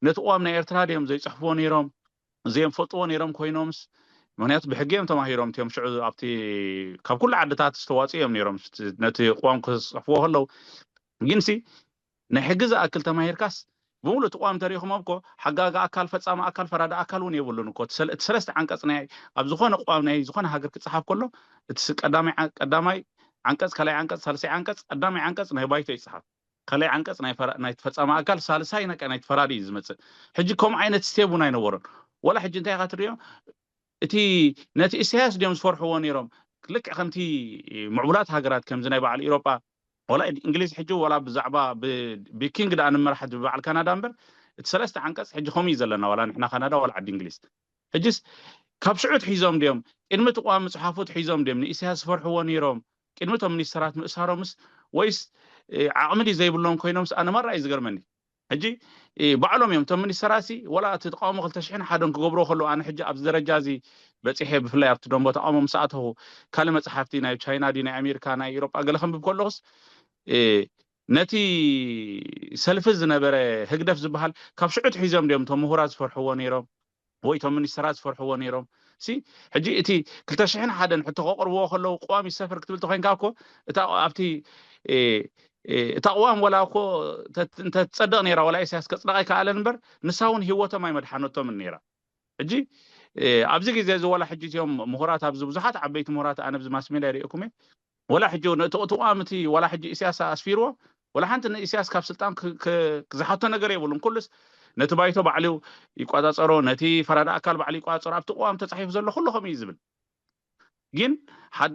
ነቲ ቅዋም ናይ ኤርትራ ድዮም ዘይፅሕፍዎ ነይሮም? ዘየንፈልጥዎ ነይሮም ኮይኖምስ ምክንያቱ ብሕጊ እዮም ተማሂሮም እቲኦም ሽዑ ኣብቲ ካብ ኩሉ ዓድታት ዝተዋፅኡ እዮም ነይሮም ነቲ ቅዋም ክፅሕፍዎ ከለዉ ግንሲ ናይ ሕጊ ዝኣክል ተማሂርካስ ብምሉእ እቲ ቅዋም ተሪኹሞ እኮ ሓጋጋ ኣካል ፈፃሚ ኣካል ፈራዲ ኣካል እውን የብሉን እኮ እቲ ሰለስተ ዓንቀፅ ናይ ኣብ ዝኾነ ቅዋም ናይ ዝኾነ ሃገር ክፀሓፍ ከሎ እቲ ቀዳማይ ዓንቀፅ ካልኣይ ዓንቀፅ ሳልሳይ ዓንቀፅ ቀዳማይ ዓንቀፅ ናይ ባይቶ ይፅሓፍ ካልኣይ ዓንቀፅ ናይ ፈፃሚ ኣካል ሳልሳይ ናይ ፈራዲ እዩ ዝመፅእ። ሕጂ ከምኡ ዓይነት ስቴብ እውን ኣይነበሮን። ወላ ሕጂ እንታይ ኢኻ ትሪኦ እቲ ነቲ ኢሳያስ ድዮም ዝፈርሕዎ ነይሮም ልክዕ ከምቲ ምዕቡላት ሃገራት ከምዚ ናይ በዓል ኢሮጳ ወላ እንግሊዝ ሕጂ ወላ ብዛዕባ ብኪንግ ደኣ ንመራሕ በዓል ካናዳ እምበር እቲ ሰለስተ ዓንቀፅ ሕጂ ከምኡ እዩ ዘለና ዋላ ንሕና ካናዳ ዋላ ዓዲ እንግሊዝ ሕጅስ ካብ ሽዑ ትሒዞም ድዮም ቅድሚ እቲ ቅዋም ምፅሓፉ ትሒዞም ድዮም ንኢሳያስ ዝፈርሕዎ ነይሮም ቅድሚ እቶም ሚኒስተራት ምእሳሮምስ ወይስ ዓቕሚ ድዩ ዘይብሎም ኮይኖምስ ኣነ ማራ እዩ ዝገርመኒ። ሕጂ ባዕሎም እዮም እቶም ሚኒስተራሲ ወላ እቲ ተቃውሞ ክልተ ሽሕን ሓደን ክገብርዎ ከለዉ ኣነ ሕጂ ኣብዚ ደረጃ እዚ በፂሐ ብፍላይ ኣብቲ ደንቦ ተቃውሞ ምስ ኣተኹ ካልእ መፅሓፍቲ ናይ ቻይና ድዩ ናይ ኣሜሪካ ናይ ኤሮጳ ገለ ከንብብ ከለኹስ ነቲ ሰልፊ ዝነበረ ህግደፍ ዝበሃል ካብ ሽዑ ትሒዞም ድዮም እቶም ምሁራት ዝፈርሕዎ ነይሮም ወይ እቶም ሚኒስተራት ዝፈርሕዎ ነይሮም ሲ ሕጂ እቲ ክልተ ሽሕን ሓደን ሕቶ ከቕርብዎ ከለዉ ቅዋም ይሰፈር ክትብል ተኮይንካ እኮ እታ ኣብቲ እታ ቅዋም ወላ እኮ እንተትፀድቕ ነይራ ወላ ኢሳያስ ከፅድቓ ኣይከኣለን እምበር ንሳ እውን ህይወቶም ኣይመድሓነቶምን ነይራ ሕጂ ኣብዚ ግዜ እዚ ወላ ሕጂ እቲኦም ምሁራት ኣብዚ ብዙሓት ዓበይቲ ምሁራት ኣነ ብዚ ማስ ሜድያ ይሪእኩም እየ ወላ ሕጂ እቲ ቅዋም እቲ ወላ ሕጂ ኢሳያስ ኣስፊርዎ ወላ ሓንቲ ንኢሳያስ ካብ ስልጣን ዝሓቶ ነገር የብሉን ኩሉስ ነቲ ባይቶ ባዕሉ ይቆፃፀሮ ነቲ ፈራዲ ኣካል ባዕሉ ይቆፃፀሮ ኣብቲ ቅዋም ተፃሒፉ ዘሎ ኩሉ ከምኡ እዩ ዝብል ግን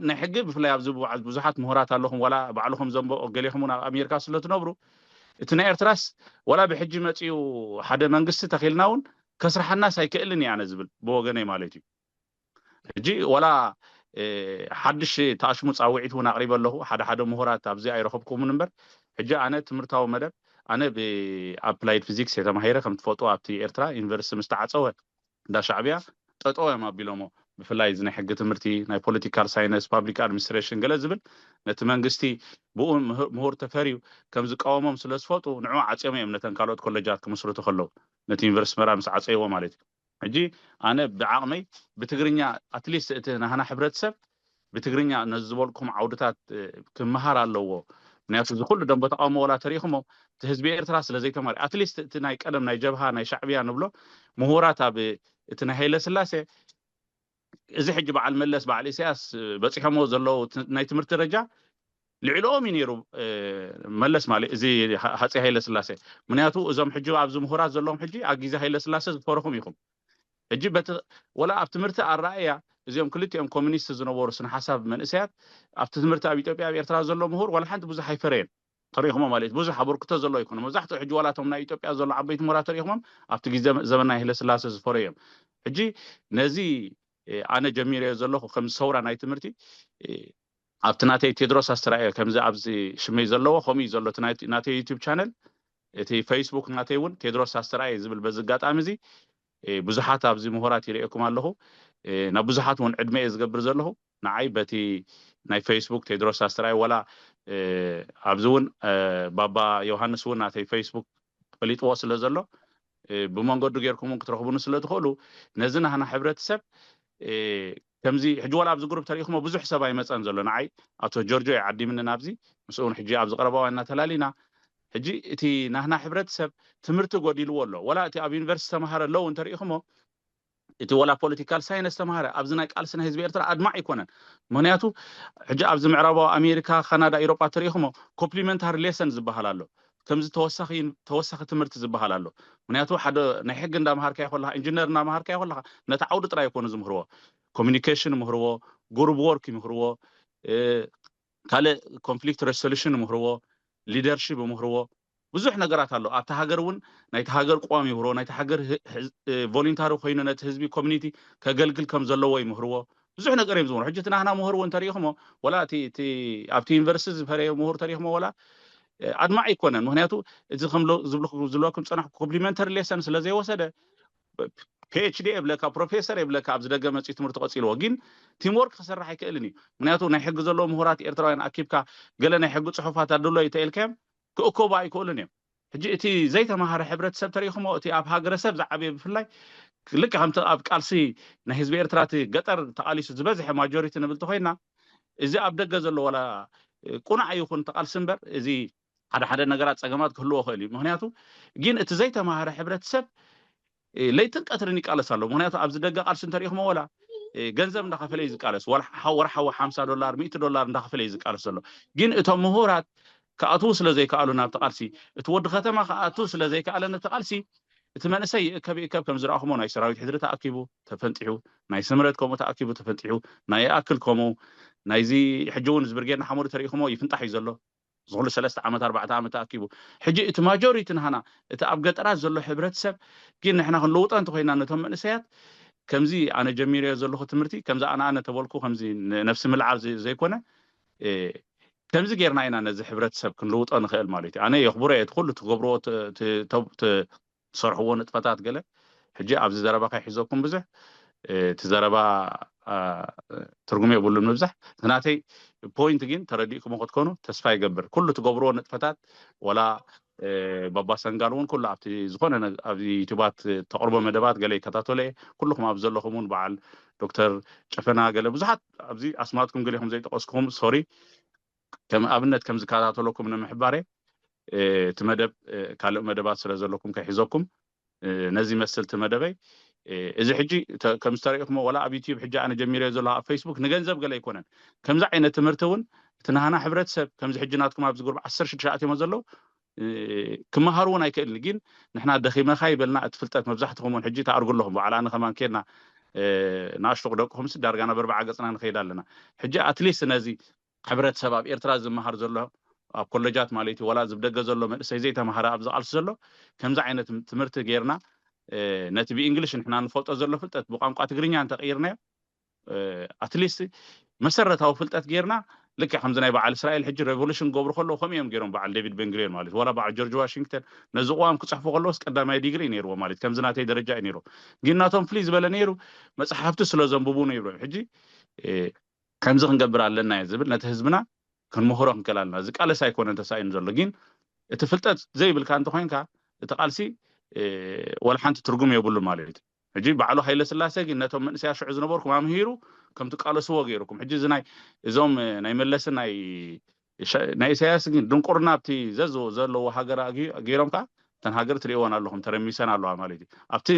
ናይ ሕጊ ብፍላይ ኣብዚ ብዙሓት ምሁራት ኣለኹም ዋላ ባዕልኹም ዘንበ ገሌኹም ኣብ ኣሜሪካ ስለትነብሩ እቲ ናይ ኤርትራስ ወላ ብሕጂ መፅኡ ሓደ መንግስቲ ተኺልና እውን ከስርሓናስ ኣይክእልን እየ ኣነ ዝብል ብወገነይ ማለት እዩ ሕጂ ወላ ሓድሽ ተኣሽሙ ፃውዒት እውን ኣቕሪበ ኣለኹ ሓደ ሓደ ምሁራት ኣብዚ ኣይረኸብኩምን እምበር ሕጂ ኣነ ትምህርታዊ መደብ ኣነ ብኣፕላይድ ፊዚክስ የተማሂረ ከም ትፈልጡ ኣብቲ ኤርትራ ዩኒቨርሲቲ ምስ ተዓፀወ እንዳ ሻዕብያ ጠጠው እዮም ኣቢሎሞ ብፍላይ እዚ ናይ ሕጊ ትምህርቲ ናይ ፖለቲካል ሳይንስ ፓብሊክ ኣድሚኒስትሬሽን ገለ ዝብል ነቲ መንግስቲ ብኡ ምሁር ተፈርዩ ከም ዝቃወሞም ስለ ዝፈልጡ ንዑ ዓፅዮም እዮም ነተን ካልኦት ኮለጃት ክምስርቱ ከለዉ ነቲ ዩኒቨርሲቲ መራ ምስ ዓፀይዎ ማለት እዩ ሕጂ ኣነ ብዓቕመይ ብትግርኛ ኣትሊስት እቲ ናህና ሕብረተሰብ ብትግርኛ ነዚ ዝበልኩም ዓውድታት ክመሃር ኣለዎ ምክንያቱ እዚ ኩሉ ደንበ ተቃውሞ ወላ ተሪኢኹሞ እቲ ህዝቢ ኤርትራ ስለ ዘይተማሪ ኣትሊስት እቲ ናይ ቀደም ናይ ጀብሃ ናይ ሻዕብያ ንብሎ ምሁራት ኣብ እቲ ናይ ሃይለ ስላሴ እዚ ሕጂ በዓል መለስ በዓል ኢሳያስ በፂሖሞ ዘለዉ ናይ ትምህርቲ ደረጃ ልዕልኦም እዩ ነይሩ መለስ ማለት እዚ ሃፀይ ሃይለ ስላሴ ምክንያቱ እዞም ሕጂ ኣብዚ ምሁራት ዘለዎም ሕጂ ኣብ ግዜ ሃይለ ስላሴ ዝፈረኹም ኢኹም ሕጂ በቲ ወላ ኣብ ትምህርቲ ኣረኣእያ እዚኦም ክልቲኦም ኮሚኒስት ዝነበሩ ስነ ሓሳብ መንእሰያት ኣብቲ ትምህርቲ ኣብ ኢትዮጵያ ኣብ ኤርትራ ዘሎ ምሁር ወላ ሓንቲ ብዙሕ ኣይፈረየን ተሪኢኹሞ ማለት ብዙሕ ኣበርክቶ ዘሎ ይኮኑ መብዛሕትኡ ሕጂ ዋላቶም ናይ ኢትዮጵያ ዘሎ ዓበይቲ ምሁራት ተሪኢኹሞም ኣብቲ ግዜ ዘመን ናይ ሃይለ ስላሴ ዝፈረዮም ሕጂ ነዚ ኣነ ጀሚረዮ ዘለኹ ከም ሰውራ ናይ ትምህርቲ ኣብቲ ናተይ ቴድሮስ ኣስተራየ ከምዚ ኣብዚ ሽመይ ዘለዎ ከምኡ እዩ ዘሎ ናተይ ዩቱብ ቻነል እቲ ፌስቡክ ናተይ እውን ቴድሮስ ኣስተራየ ዝብል በዚ ኣጋጣሚ እዚ ብዙሓት ኣብዚ ምሁራት ይርእየኩም ኣለኹ ናብ ብዙሓት እውን ዕድመ እየ ዝገብር ዘለኹ ንዓይ በቲ ናይ ፌስቡክ ቴድሮስ ኣስተራየ ወላ ኣብዚ እውን ባባ ዮሃንስ እውን ናተይ ፌስቡክ ፈሊጥዎ ስለ ዘሎ ብመንገዱ ጌርኩም እውን ክትረኽቡኒ ስለ ትኽእሉ ነዚ ናህና ሕብረተሰብ ከምዚ ሕጂ ዋላ ኣብዚ ግሩፕ ተሪኢኹሞ ብዙሕ ሰብ ኣይመፀን ዘሎ። ንዓይ ኣቶ ጆርጆ ይዓዲምኒ ናብዚ፣ ምስኡ እውን ሕጂ ኣብዚ ቀረባ እዋን እናተላሊና። ሕጂ እቲ ናህና ሕብረተሰብ ትምህርቲ ጎዲልዎ ኣሎ። ዋላ እቲ ኣብ ዩኒቨርሲቲ ተምሃረ ኣለዉ እንተሪኢኹሞ፣ እቲ ዋላ ፖለቲካል ሳይንስ ተምሃረ ኣብዚ ናይ ቃልሲ ናይ ህዝቢ ኤርትራ ኣድማዕ ኣይኮነን። ምክንያቱ ሕጂ ኣብዚ ምዕራባዊ ኣሜሪካ፣ ካናዳ፣ ኢሮጳ ተሪኢኹሞ ኮምፕሊመንታሪ ሌሰን ዝበሃል ኣሎ። ከምዚ ተወሳኺ ተወሳኺ ትምህርቲ ዝበሃል ኣሎ። ምክንያቱ ሓደ ናይ ሕጊ እንዳምሃርካዮ ከለካ፣ ኢንጂነር እንዳምሃርካዮ ከለካ ነቲ ዓውዲ ጥራይ ኣይኮኑ ዝምህርዎ። ኮሚኒኬሽን ይምህርዎ፣ ግሩፕ ወርክ ይምህርዎ፣ ካልእ ኮንፍሊክት ሬሶሉሽን ይምህርዎ፣ ሊደርሺፕ ይምህርዎ። ብዙሕ ነገራት ኣሎ። ኣብቲ ሃገር እውን ናይቲ ሃገር ቅዋም ይምህርዎ፣ ናይቲ ሃገር ቮሉንታሪ ኮይኑ ነቲ ህዝቢ ኮሚኒቲ ከገልግል ከም ዘለዎ ይምህርዎ። ብዙሕ ነገር እዮም ዝምህሩ። ሕጂ እቲ ናህና ምሁር እውን ተሪኢኹሞ፣ ወላ እቲ ኣብቲ ዩኒቨርሲቲ ዝፈረየ ምሁር ተሪኢኹሞ፣ ወላ ኣድማዕ ኣይኮነን። ምክንያቱ እዚ ከም ዝብለኩም ዝፀናሕ ኮምፕሊመንተሪ ሌሰን ስለ ዘይወሰደ፣ ፒኤችዲ የብለካ፣ ፕሮፌሰር የብለካ፣ ኣብዚ ደገ መፅኡ ትምህርቲ ቀፂልዎ፣ ግን ቲምወርክ ክሰርሕ ኣይክእልን እዩ። ምክንያቱ ናይ ሕጊ ዘለዎ ምሁራት ኤርትራውያን ኣኪብካ ገለ ናይ ሕጊ ፅሑፋት ኣድሎ ተኢልካዮም ክእከቡ ኣይክእሉን እዮም። ሕጂ እቲ ዘይተማሃረ ሕብረተሰብ ተሪኢኹሞ፣ እቲ ኣብ ሃገረሰብ ዝዓበየ ብፍላይ ልክዕ ከምቲ ኣብ ቃልሲ ናይ ህዝቢ ኤርትራ እቲ ገጠር ተቓሊሱ ዝበዝሐ ማጆሪቲ ንብል ተኮይና፣ እዚ ኣብ ደገ ዘሎ ዋላ ቁናዕ ይኹን ተቓልሲ እምበር፣ እዚ ሓደ ሓደ ነገራት ጸገማት ክህልዎ ክእል እዩ። ምክንያቱ ግን እቲ ዘይተማሃረ ሕብረተሰብ ለይትን ቀትርን ይቃለስ ኣሎ። ምክንያቱ ኣብዚ ደገ ቃልሲ እንተሪኢኹሞ ዋላ ገንዘብ እንዳኸፈለ እዩ ዝቃለስ። ወርሓዊ ሓምሳ ዶላር፣ ሚእቲ ዶላር እንዳኸፈለ እዩ ዝቃለስ ዘሎ። ግን እቶም ምሁራት ክኣትዉ ስለ ዘይከኣሉ ናብቲ ቃልሲ፣ እቲ ወዲ ከተማ ክኣትዉ ስለ ዘይከኣለ ነቲ ቃልሲ፣ እቲ መንእሰይ ይእከብ ይእከብ ከም ዝረኣኹሞ ናይ ሰራዊት ሕድሪ ተኣኪቡ ተፈንጢሑ፣ ናይ ስምረት ከምኡ ተኣኪቡ ተፈንጢሑ፣ ናይ ይኣክል ከምኡ፣ ናይዚ ሕጂ እውን እዚ ብርጌድ ንሓመዱ ተሪኢኹሞ ይፍንጣሕ እዩ ዘሎ። ዝኹሉ ሰለስተ ዓመት ኣርባዕተ ዓመት ተኣኪቡ። ሕጂ እቲ ማጆሪቲ ናህና እቲ ኣብ ገጠራት ዘሎ ሕብረተሰብ ግን ንሕና ክንልውጦ እንተኮይና ነቶም መንእሰያት ከምዚ ኣነ ጀሚረዮ ዘለኹ ትምህርቲ ከምዚ ኣነ ኣነ ተበልኩ ከምዚ ነፍሲ ምልዓል ዘይኮነ ከምዚ ጌርና ኢና ነዚ ሕብረተሰብ ክንልውጦ ንኽእል ማለት እዩ። ኣነ የኽብሮ እየ እቲ ኩሉ ትገብርዎ ትሰርሕዎ ንጥፈታት ገለ። ሕጂ ኣብዚ ዘረባ ከይሕዘኩም ብዙሕ እቲ ዘረባ ትርጉም የብሉን ምብዛሕ። እቲ ናተይ ፖይንት ግን ተረዲእኩሞ ክትኮኑ ተስፋ ይገብር። ኩሉ ትገብርዎ ንጥፈታት ወላ ባባ ሰንጋል እውን ኩሉ ኣብቲ ዝኾነ ኣብ ዩቱባት ተቕርቦ መደባት ገለ ይከታተሎ እየ። ኩልኹም ኣብ ዘለኹም እውን በዓል ዶክተር ጨፈና ገለ ብዙሓት ኣብዚ ኣስማትኩም ገሌኹም ዘይጠቀስኩም ሶሪ ከም ኣብነት ከም ዝከታተለኩም ንምሕባር እየ። እቲ መደብ ካልእ መደባት ስለ ዘለኩም ከይሕዘኩም ነዚ ይመስል እቲ መደበይ። እዚ ሕጂ ከም ዝተረኢኹሞ ዋላ ኣብ ዩትዩብ ሕጂ ኣነ ጀሚረዮ ዘለኹ ኣብ ፌስቡክ ንገንዘብ ገለ ኣይኮነን። ከምዚ ዓይነት ትምህርቲ እውን እቲ ናህና ሕብረተሰብ ከምዚ ሕጂ ናትኩም ኣብዚ ጉርብ ዓሰርተ ሽዱሽተ ኣትዮም ዘለዉ ክመሃሩ እውን ኣይክእልን። ግን ንሕና ደኺመኻ ይበልና እቲ ፍልጠት መብዛሕትኹም እውን ሕጂ ትኣርጉ ኣለኹም። በዓል ኣነ ከማን ኬድና ንኣሽቱ ደቅኹምሲ ዳርጋ ናብ ኣርብዓ ገፅና ንኸይድ ኣለና። ሕጂ ኣትሊስት ነዚ ሕብረተሰብ ኣብ ኤርትራ ዝመሃር ዘሎ ኣብ ኮለጃት ማለት እዩ ዋላ ዝብደገ ዘሎ መንእሰይ ዘይተማሃረ ኣብዚ ቃልሲ ዘሎ ከምዚ ዓይነት ትምህርቲ ጌርና ነቲ ብእንግሊሽ ንሕና ንፈልጦ ዘሎ ፍልጠት ብቋንቋ ትግርኛ እንተቀይርናዮ ኣትሊስት መሰረታዊ ፍልጠት ጌርና ልክዕ ከምዚ ናይ በዓል እስራኤል ሕጂ ሬቮሉሽን ክገብሩ ከለዉ ከምኡ እዮም ገይሮም በዓል ዴቪድ ቤንግሪዮን ማለት ዋላ በዓል ጆርጅ ዋሽንግተን ነዚ ቅዋም ክፅሕፉ ከለዎስ ቀዳማይ ዲግሪ እዩ ነይርዎ ማለት ከምዚ ናተይ ደረጃ እዩ ነይሩ ግን ናቶም ፍልይ ዝበለ ነይሩ መፅሓፍቲ ስለ ዘንብቡ ነይሩ ሕጂ ከምዚ ክንገብር ኣለና እዩ ዝብል ነቲ ህዝብና ክንምህሮ ክንክእል ኣለና። ዝቃለስ ኣይኮነን ተሳኢኑ ዘሎ ግን እቲ ፍልጠት ዘይብልካ እንተኮይንካ እቲ ቃልሲ ወላ ሓንቲ ትርጉም የብሉ ማለት እዩ። ሕጂ ባዕሉ ሃይለ ስላሴ ግን ነቶም መንእሰያ ሽዑ ዝነበርኩም ኣምሂሩ ከም ትቃለስዎ ገይርኩም ሕጂ እዚ ናይ እዞም ናይ መለስን ናይ ናይ ኢሳያስ ግን ድንቁርና ኣብቲ ዘዝ ዘለዎ ሃገር ገይሮም ከዓ እተን ሃገር ትሪእወን ኣለኹም ተረሚሰን ኣለዋ ማለት እዩ። ኣብቲ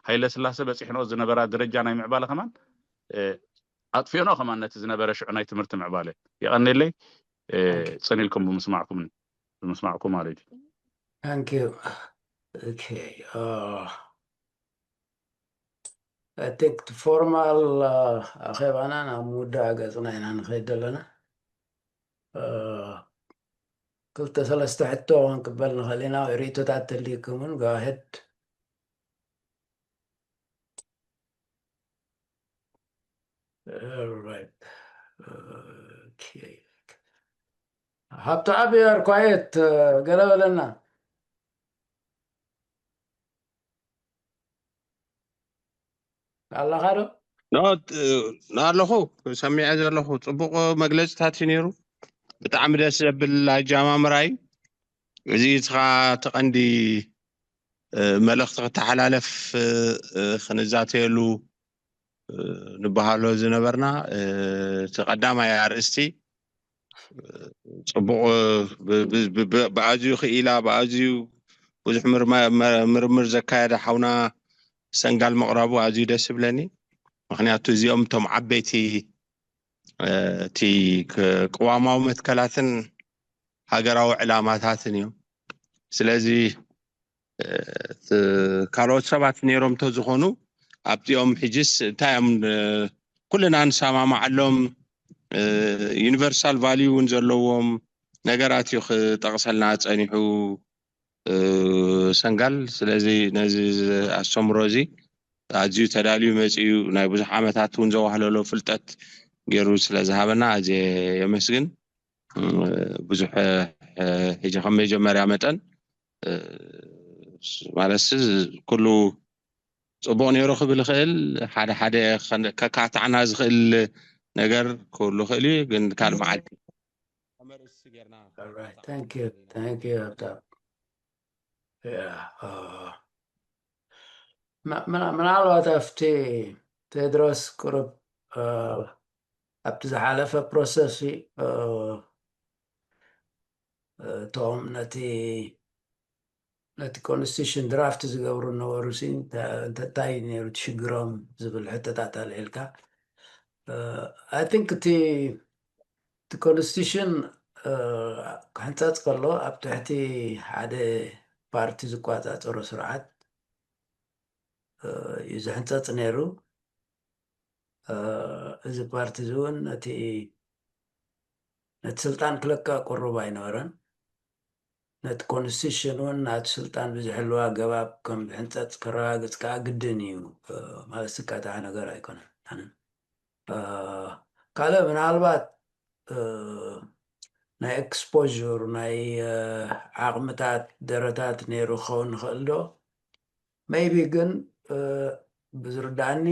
ሃይለ ስላሴ በፂሕንኦ ዝነበራ ደረጃ ናይ ምዕባለ ከማን ኣጥፊኦኖ ከማን ነቲ ዝነበረ ሽዑ ናይ ትምህርቲ ምዕባለ የቐኔለይ። ፅን ኢልኩም ብምስማዕኩም ብምስማዕኩም ማለት እዩ። Thank you. Okay. Uh, I think formal ኣኼባና ናብ ምውዳእ ገፅና ኢና ንኸይድ ዘለና። ክልተ ሰለስተ ሕቶ ክንቅበል ንኽእል ኢና ወይ ርእቶታት ተልይኩም እውን go ahead። All right. Okay. ሃብተኣብ you are quiet ገለ በለና ኣለኻ ዶ? ኣለኹ ሰሚዐ ዘለኹ ፅቡቕ መግለፅታት እዩ ነይሩ። ብጣዕሚ ደስ ዘብል ኣጀማምራ እዩ። እዚ እስኻ ተቐንዲ መልእኽቲ ክተሓላለፍ ክንዛተየሉ ንበሃሎ ዝነበርና እቲ ቀዳማይ ኣርእስቲ ጽቡቕ ብኣዝዩ ክኢላ ብኣዝዩ ብዙሕ ምርምር ዘካየደ ሓውና ሰንጋል ምቕራቡ ኣዝዩ ደስ ይብለኒ። ምክንያቱ እዚኦም እቶም ዓበይቲ እቲ ቅዋማዊ መትከላትን ሃገራዊ ዕላማታትን እዮም። ስለዚ ካልኦት ሰባት ነይሮም እንተዝኾኑ ኣብዚኦም ሕጅስ እንታይ እዮም ኩልና ንሰማማዓሎም ዩኒቨርሳል ቫልዩ እውን ዘለዎም ነገራት እዩ ክጠቕሰልና ጸኒሑ። ሰንጋል ስለዚ ነዚ ኣስተምሮ እዚ ኣዝዩ ተዳልዩ መፅኡ ናይ ብዙሕ ዓመታት እውን ዘዋህለሎ ፍልጠት ገይሩ ስለ ዝሃበና ኣዝየ የመስግን። ብዙሕ ሕጂ ከም መጀመርያ መጠን ማለት ኩሉ ፅቡቕ ነይሩ ክብል ይኽእል፣ ሓደ ሓደ ከካትዓና ዝኽእል ነገር ክህሉ ይኽእል እዩ፣ ግን ካልእ መዓልቲ ተመርስ ጌርና ምናልባት ኣብቲ ቴድሮስ ቅሩብ ኣብቲ ዝሓለፈ ፕሮሰስ እቶም ነቲ ነቲ ኮንስቲቱሽን ድራፍት ዝገብሩ ነበሩ እንታይ ነይሩ ሽግሮም ዝብል ሕቶታት ኣልዒልካ። ኣይ ቲንክ እቲ እቲ ኮንስቲቱሽን ክሕንፀፅ ከሎ ኣብ ትሕቲ ሓደ ፓርቲ ዝቋፃፀሮ ስርዓት እዩ ዝሕንፀፅ ነይሩ። እዚ ፓርቲ እዚ እውን ነቲ ነቲ ስልጣን ክለቅቕ ቅሩብ ኣይነበረን። ነቲ ኮንስቲቱሽን እውን ናቲ ስልጣን ብዝሕልው ኣገባብ ከም ዝሕንፀፅ ከረጋግፅ ከዓ ግድን እዩ። ማለት ዝካትዓ ነገር ኣይኮነን። ካልእ ምናልባት ናይ ኤክስፖር ናይ ዓቕምታት ደረታት ነይሩ ክኸውን ንኽእል ዶ? ሜይቢ ግን ብዝርዳእኒ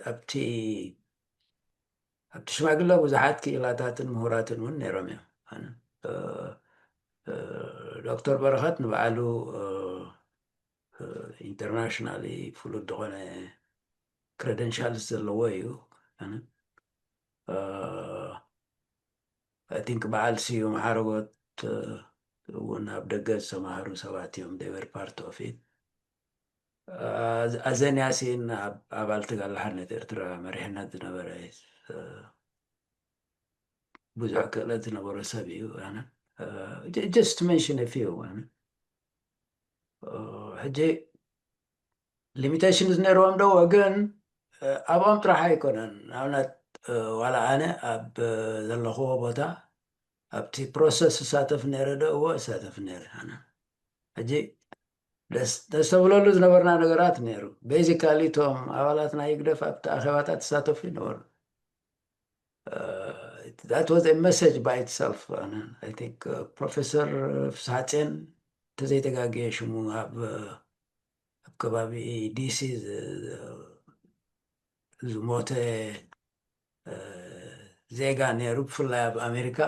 ኣብቲ ኣብቲ ሽማግለ ብዙሓት ክኢላታትን ምሁራትን እውን ነይሮም እዮም። ዶክተር በረኸት ንባዕሉ ኢንተርናሽናሊ ፍሉጥ ዝኾነ ክረደንሻልስ ዘለዎ እዩ። ኣይ ቲንክ በዓል ስዩም ሓረጎት እውን ኣብ ደገ ዝተማሃሩ ሰባት እዮም። They were part of it። ኣዘን ያሲን ኣባል ተጋድሎ ሓርነት ኤርትራ መሪሕነት ዝነበረ ብዙሕ ክእለት ዝነበሮ ሰብ እዩ። ኣነ just mention a few ሕጂ ሊሚቴሽንስ ነይርዎም ደዎ ግን ኣብኦም ጥራሕ ኣይኮነን። ንኣብነት ዋላ ኣነ ኣብ ዘለኽዎ ቦታ ኣብቲ ፕሮሰስ እሳተፍ ነይረ ዶ? እዎ እሳተፍ ነይረ። ኣነ ሕጂ ደስ ደስተብለሉ ዝነበርና ነገራት ነይሩ። ቤዚካሊ እቶም ኣባላት ናይ ህግደፍ ኣብቲ ኣኼባታት ተሳተፉ ይነበሩ። That was a message by itself። ኣነ I think ፕሮፌሰር ፍስሓጼን ተዘይተጋግየ ሽሙ ኣብ ኣብ ከባቢ ዲሲ ዝሞተ ዜጋ ነይሩ፣ ብፍላይ ኣብ ኣሜሪካ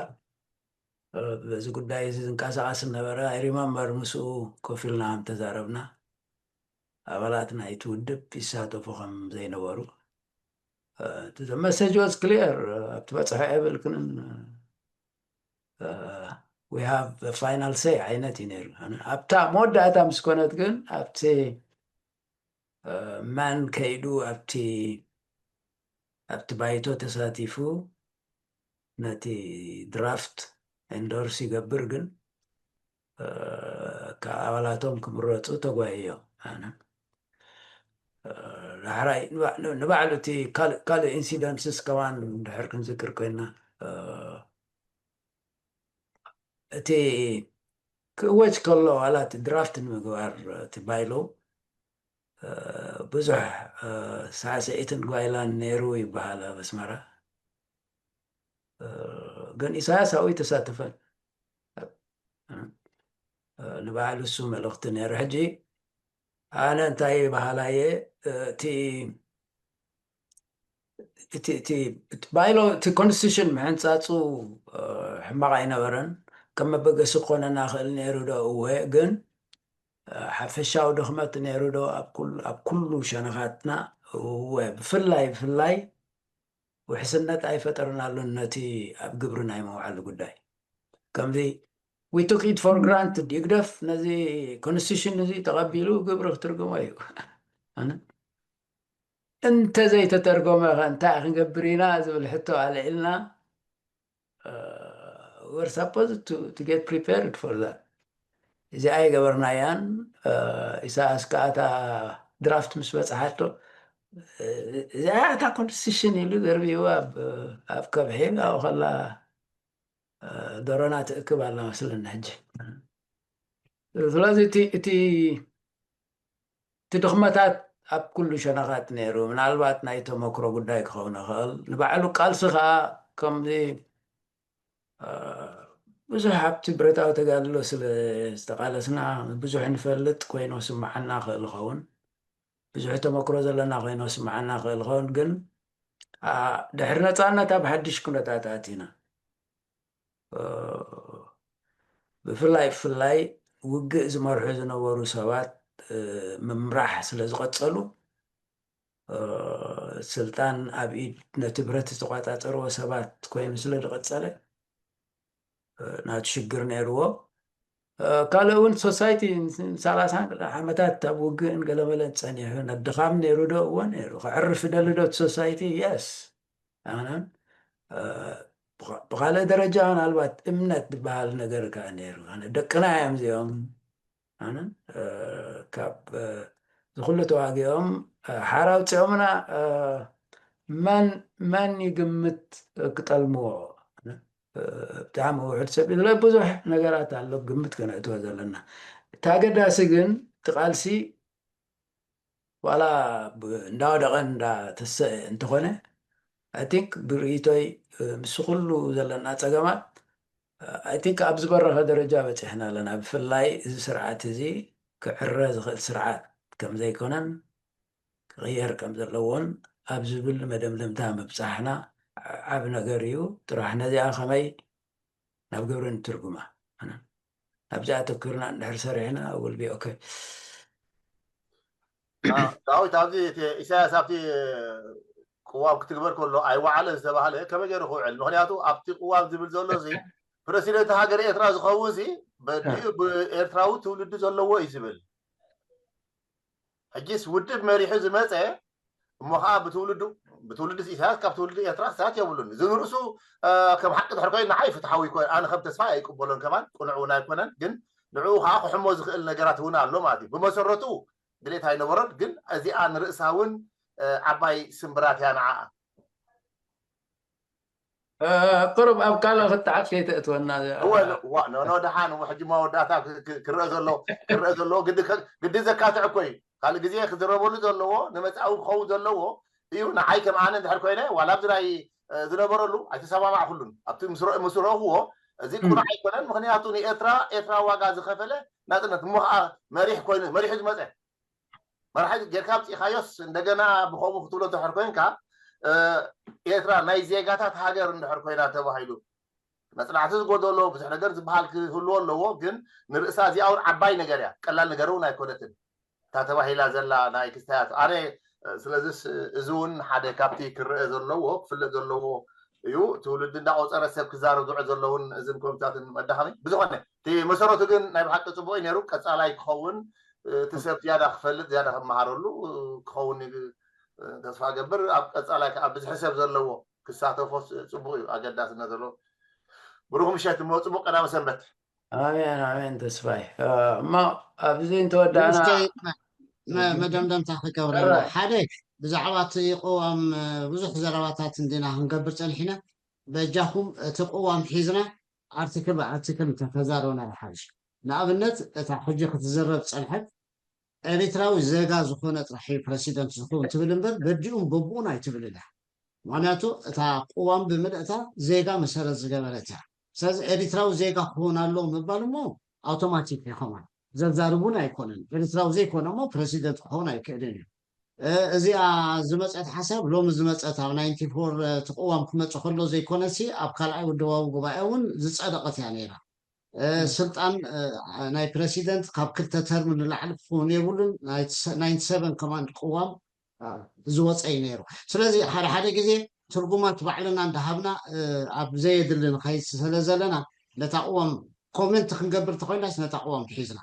በዚ ጉዳይ እዚ ዝንቀሳቐስ ነበረ። I remember ምስኡ ኮፍ ኢልና ከም ተዛረብና ኣባላት ናይቲ ውድብ ይሳተፉ ከም ዘይነበሩ። The message was clear። ኣብቲ በፅሖ የብልክንን we have final say ዓይነት እዩ ነይሩ። ኣብታ መወዳእታ ምስ ኮነት ግን ኣብቲ መን ከይዱ ኣብቲ ኣብቲ ባይቶ ተሳቲፉ ነቲ ድራፍት ኤንዶርስ ይገብር ግን ካብ ኣባላቶም ክምረፁ ተጓይዮም። ኣነ ዳሕራይ ንባዕሉ እቲ ካልእ ኢንሲደንትስ ከማን ድሕር ክንዝክር ኮይና እቲ ክእወጅ ከሎ ዋላ እቲ ድራፍት ንምግባር እቲ ባይሎ ብዙሕ ሳዕስዒትን ጓይላን ነይሩ ይበሃል ኣብ ኣስመራ። ግን ኢሳያስ ኣብኡ ኣይተሳተፈን። ንባዕሉ እሱ መልእኽቲ ነይሩ። ሕጂ ኣነ እንታይ ይበሃላየ እቲ እቲ እቲ ባይሎ እቲ ኮንስቲቱሽን ምሕንፃፁ ሕማቕ ኣይነበረን። ከም መበገሲ ክኾነና ክእል ነይሩ ዶ? እወ። ግን ሓፈሻዊ ድኽመት ነይሩ ዶ? ኣብ ኩሉ ሸነኻትና እወ፣ ብፍላይ ብፍላይ ውሕስነት ኣይፈጠርናሉን ነቲ ኣብ ግብሪ ናይ መውዓሊ ጉዳይ። ከምዚ we took it for granted። ይግደፍ፣ ነዚ ኮንስቲቱሽን እዚ ተቐቢሉ ግብሪ ክትርግሞ እዩ። ኣነ እንተዘይተተርጎመ ከ እንታይ ክንገብር ኢና ዝብል ሕቶ ኣልዒልና፣ we're supposed to, to get prepared for that። እዚኣ ኣይገበርናያን። ኢሳያስ ከኣ እታ ድራፍት ምስ በጽሓቶ፣ እዚኣ እታ ኮንስቲቱሽን ኢሉ ደርቢቡ ኣብ ከብሒ ኣብኡ ከላ ደሮና ትእክብ ኣላ መስለኒ ሕጂ። ስለዚ እቲ እቲ እቲ ድኽመታት ኣብ ኩሉ ሸነኻት ነይሩ። ምናልባት ናይ ተመክሮ ጉዳይ ክኸውን ይኽእል። ንባዕሉ ቃልሲ ከኣ ከምዚ ብዙሕ ኣብቲ ብረታዊ ተጋድሎ ስለ ዝተቓለስና ብዙሕ ንፈልጥ ኮይኑ ስምዓና ክእል ይኸውን። ብዙሕ ተመክሮ ዘለና ኮይኑ ስምዓና ክእል ይኸውን። ግን ድሕሪ ነፃነት ኣብ ሓድሽ ኩነታት ኣቲና። ብፍላይ ብፍላይ ውግእ ዝመርሑ ዝነበሩ ሰባት ምምራሕ ስለ ዝቐጸሉ፣ ስልጣን ኣብ ኢድ ነቲ ብረት ዝተቋጻጸርዎ ሰባት ኮይኑ ስለ ዝቐጸለ ናቱ ሽግር ነይርዎ። ካልእ እውን ሶሳይቲ ሰላሳ ዓመታት ኣብ ውግእን ገለመለን ጸኒሑ ነድኻም ነይሩ ዶ? እዎ ነይሩ። ክዕርፍ ደሊ ዶ እቲ ሶሳይቲ? የስ። ኣነ ብኻልእ ደረጃ ምናልባት እምነት ዝበሃል ነገር ከዓ ነይሩ። ኣነ ደቅና እዮም እዚኦም። ኣነ ካብ ዝኩሉ ተዋጊኦም ሓራ ኣውፂኦምና መን መን ይግምት ክጠልምዎ ብጣዕሚ ውሑድ ሰብ ኢለ ብዙሕ ነገራት ኣሎ ግምት ከነእትወ ዘለና። እቲ ኣገዳሲ ግን እቲ ቃልሲ ዋላ እንዳወደቐ እንዳተሰ እንተኾነ፣ I think ብርእይቶይ ምስ ኩሉ ዘለና ፀገማት፣ I think ኣብ ዝበረኸ ደረጃ በፂሕና ኣለና። ብፍላይ እዚ ስርዓት እዚ ክዕረ ዝኽእል ስርዓት ከም ዘይኮነን ክቕየር ከም ዘለዎን ኣብ ዝብል መደምደምታ ምብፃሕና ዓብ ነገር እዩ። ጥራሕ ነዚኣ ከመይ ናብ ግብሪ ንትርጉማ። ናብዚ ኣተኩርና እንድሕር ሰሪሕና will be okay። ዳዊት፣ ኣብዚ ኢሳያስ ኣብቲ ቅዋም ክትግበር ከሎ ኣይወዓለን ዝተባህለ ከመይ ገይሩ ክውዕል? ምክንያቱ ኣብቲ ቅዋም ዝብል ዘሎ እዚ ፕረሲደንት ሃገር ኤርትራ ዝኸውን ሲ ኤርትራዊ ትውልዲ ዘለዎ እዩ ዝብል። ሕጂስ ውድብ መሪሑ ዝመፀ እሞ ከዓ ብትውልዱ ብትውልዲ ኢሳያስ ካብ ትውልዲ ኤርትራ ክሳት የብሉን። እዚ ንርእሱ ከም ሓቂ ድሕር ኮይኑ ንዓይ ፍትሓዊ ይኮን ኣነ ከም ተስፋ ኣይቅበሎን ከማን ቅኑዕ እውን ኣይኮነን። ግን ንዕኡ ከዓ ክሕሞ ዝኽእል ነገራት እውን ኣሎ ማለት እዩ። ብመሰረቱ ድሌት ኣይነበሮን። ግን እዚኣ ንርእሳ እውን ዓባይ ስምብራት እያ ንዓኣ። ቅሩብ ኣብ ካልእ ክትዓት ከይተእትወና። እወ ኖ ደሓን ሕጂ መወዳእታ ክረአ ዘለዎ ክረአ ዘለዎ ግዲ ዘካትዕ እኮ እዩ። ካልእ ግዜ ክዝረበሉ ዘለዎ ንመፃኢ ክኸውን ዘለዎ እዩ። ንዓይ ከም ኣነ እንድሕር ኮይነ ዋላ ኣብዚ ናይ ዝነበረሉ ኣይተሰማማዕ ኩሉን ኣብቲ ምስ ረእኽዎ እዚ ቁኑዕ ኣይኮነን። ምክንያቱ ንኤርትራ ኤርትራ ዋጋ ዝኸፈለ ናፅነት እሞ ከዓ መሪሕ ኮይኑ መሪሑ ዝመፀ መራሒ ጌርካ ኣምፂእኻዮስ እንደገና ብከምኡ ክትብሎ እንድሕር ኮይንካ ኤርትራ ናይ ዜጋታት ሃገር እንድሕር ኮይና ተባሂሉ መፅናዕቲ ዝጎደሎ ብዙሕ ነገር ዝበሃል ክህልዎ ኣለዎ። ግን ንርእሳ እዚኣ እውን ዓባይ ነገር እያ፣ ቀላል ነገር እውን ኣይኮነትን እታ ተባሂላ ዘላ ናይ ክስታያት ኣነ ስለዚስ እዚ እውን ሓደ ካብቲ ክረአ ዘለዎ ክፍለጥ ዘለዎ እዩ። ትውልዲ እንዳቆፀረ ሰብ ክዛረብ ዝውዕል ዘለውን እዝን ኮሚታትን መዳኸሚ ብዝኾነ እቲ መሰረቱ ግን ናይ ብሓቂ ፅቡቅ እዩ ነይሩ። ቀፃላይ ክኸውን እቲ ሰብ ዝያዳ ክፈልጥ ዝያዳ ክመሃረሉ ክኸውን ተስፋ ገብር። ኣብ ቀፃላይ ከዓ ብዝሒ ሰብ ዘለዎ ክሳተፎ ፅቡቅ እዩ ኣገዳስነት ዘለዎ። ብሩክ ምሸት እሞ ፅቡቅ ቀዳመ ሰንበት። ኣሜን ኣሜን ተስፋይ እሞ ኣብዚ እንተወዳእና መደምደምታ ክገብረና ሓደ ብዛዕባ እቲ ቅዋም ብዙሕ ዘረባታት እንዲና ክንገብር ፀኒሕና። በጃኹም እቲ ቅዋም ሒዝና ኣርቲክል ብኣርቲክል እንተተዛረብና ይሓይሽ። ንኣብነት እታ ሕጂ ክትዝረብ ፀንሐት ኤሪትራዊ ዜጋ ዝኾነ ጥራሕ እዩ ፕረሲደንት ዝኸውን ትብል እምበር በዲኡን በብኡን ኣይትብልን እያ። ምክንያቱ እታ ቅዋም ብምልእታ ዜጋ መሰረት ዝገበረት እያ። ስለዚ ኤሪትራዊ ዜጋ ክኸውን ኣለዎ ምባል እሞ ኣውቶማቲክ ይኸውን ዘዛርቡን ኣይኮነን። ኤሪትራዊ ዘይኮነ እሞ ፕረሲደንት ክኸውን ኣይክእልን እዩ። እዚኣ ዝመፀት ሓሳብ ሎሚ ዝመፀት ኣብ ናይንቲ ፎር እቲ ቅዋም ክመፅእ ከሎ ዘይኮነሲ ኣብ ካልኣይ ውድባዊ ጉባኤ እውን ዝፀደቐት እያ ነይራ። ስልጣን ናይ ፕረሲደንት ካብ ክልተ ተርም ንላዕሊ ክኸውን የብሉን። ናይንቲ ሰቨን ከማንድ ቅዋም ዝወፀ እዩ ነይሩ። ስለዚ ሓደ ሓደ ግዜ ትርጉማት ባዕልና እንዳሃብና ኣብ ዘየድሊ ንኸይድ ስለ ዘለና ነታ ቅዋም ኮመንት ክንገብር ተኮይናስ ነታ ቅዋም ሒዝና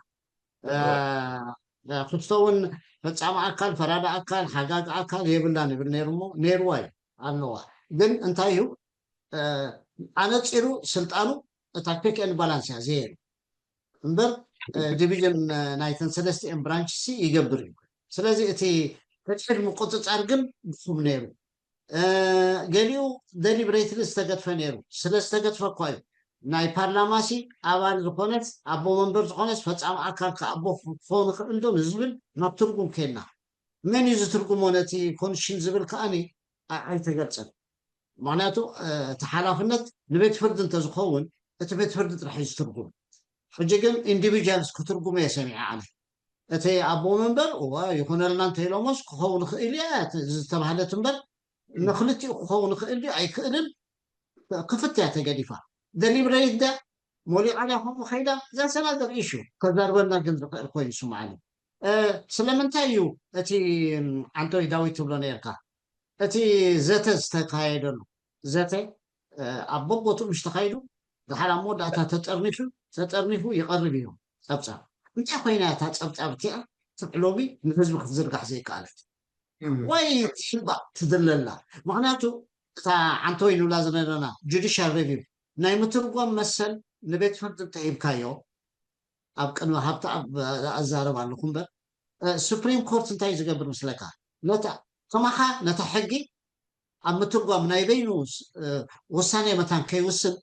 ክስቶ እውን ፈፃሚ ኣካል ፈራዲ ኣካል ሓጋጊ ኣካል የብላን ይብል ነይሩ እሞ ነይርዋ እዩ ኣለዋ። ግን እንታይ እዩ ኣነፂሩ ስልጣኑ እታ ቼክ ኤንድ ባላንስ እያ ዘየሉ እምበር ዲቪዥን ናይተን ሰለስቲኤን ብራንች ሲ ይገብር እዩ። ስለዚ እቲ ሕድሕድ ምቁፅፃር ግን ድኹም ነይሩ። ገሊኡ ደሊብሬትሊ ዝተገድፈ ነይሩ። ስለ ዝተገድፈ እኳ እዩ ናይ ፓርላማ ሲ ኣባል ዝኾነስ ኣቦ መንበር ዝኾነስ ፈፃሚ ኣካል ከኣቦ ክኸውን ይኽእል ዶ ንዝብል ናብ ትርጉም ከይድና መን እዩ ዝትርጉሞ ነቲ ኮንስቲቱሽን ዝብል ከኣኒ ኣይተገልፀን። ምክንያቱ እቲ ሓላፍነት ንቤት ፍርዲ እንተዝኸውን እቲ ቤት ፍርዲ ጥራሕ እዩ ዝትርጉም። ሕጂ ግን ኢንዲቪጁዋልስ ክትርጉሞ እየ ሰሚዐ ኣነ። እቲ ኣቦ መንበር እወ ይኹነልና እንተኢሎሞስ ክኸውን ይኽእል እየ ዝተባህለት እምበር ንክልቲኡ ክኸውን ይኽእል ድዩ ኣይክእልን ክፍት እያ ተገዲፋ። ደሊብሬት ዳ ሞሊቓ ዳ ከምኡ ከይዳ that's another issue ከዛርበና ግን ዝኽእል ኮይኑ ይስምዓኒ። ስለምንታይ እዩ እቲ ዓንቶይ ዳዊት ትብሎ ነርካ እቲ ዘተ ዝተካየደሉ ዘተ ኣብ በቦትኡ ምስ ተኻይዱ ድሓር ኣብ መወዳእታ ተጠርኒፉ ተጠርኒፉ ይቐርብ እዩ ጸብጻብ። እንታይ ኮይና እታ ጸብጻብ እቲኣ ክሳዕ ሎሚ ንህዝቢ ክትዝርጋሕ ዘይከኣለት? ወይ ትሽባእ ትድለላ? ምክንያቱ እታ ዓንተወይ ንብላ ዝነበረና ጁዲሻል ሪቪው ናይ ምትርጓም መሰል ንቤት ፍርዲ እንተሂብካዮ ኣብ ቅድሚ ሃብተኣብ ኣዛረብ ኣለኹ እምበር ሱፕሪም ኮርት እንታይ ዝገብር ምስለካ ነታ ከማኻ ነታ ሕጊ ኣብ ምትርጓም ናይ በይኑ ውሳኔ መታን ከይውስን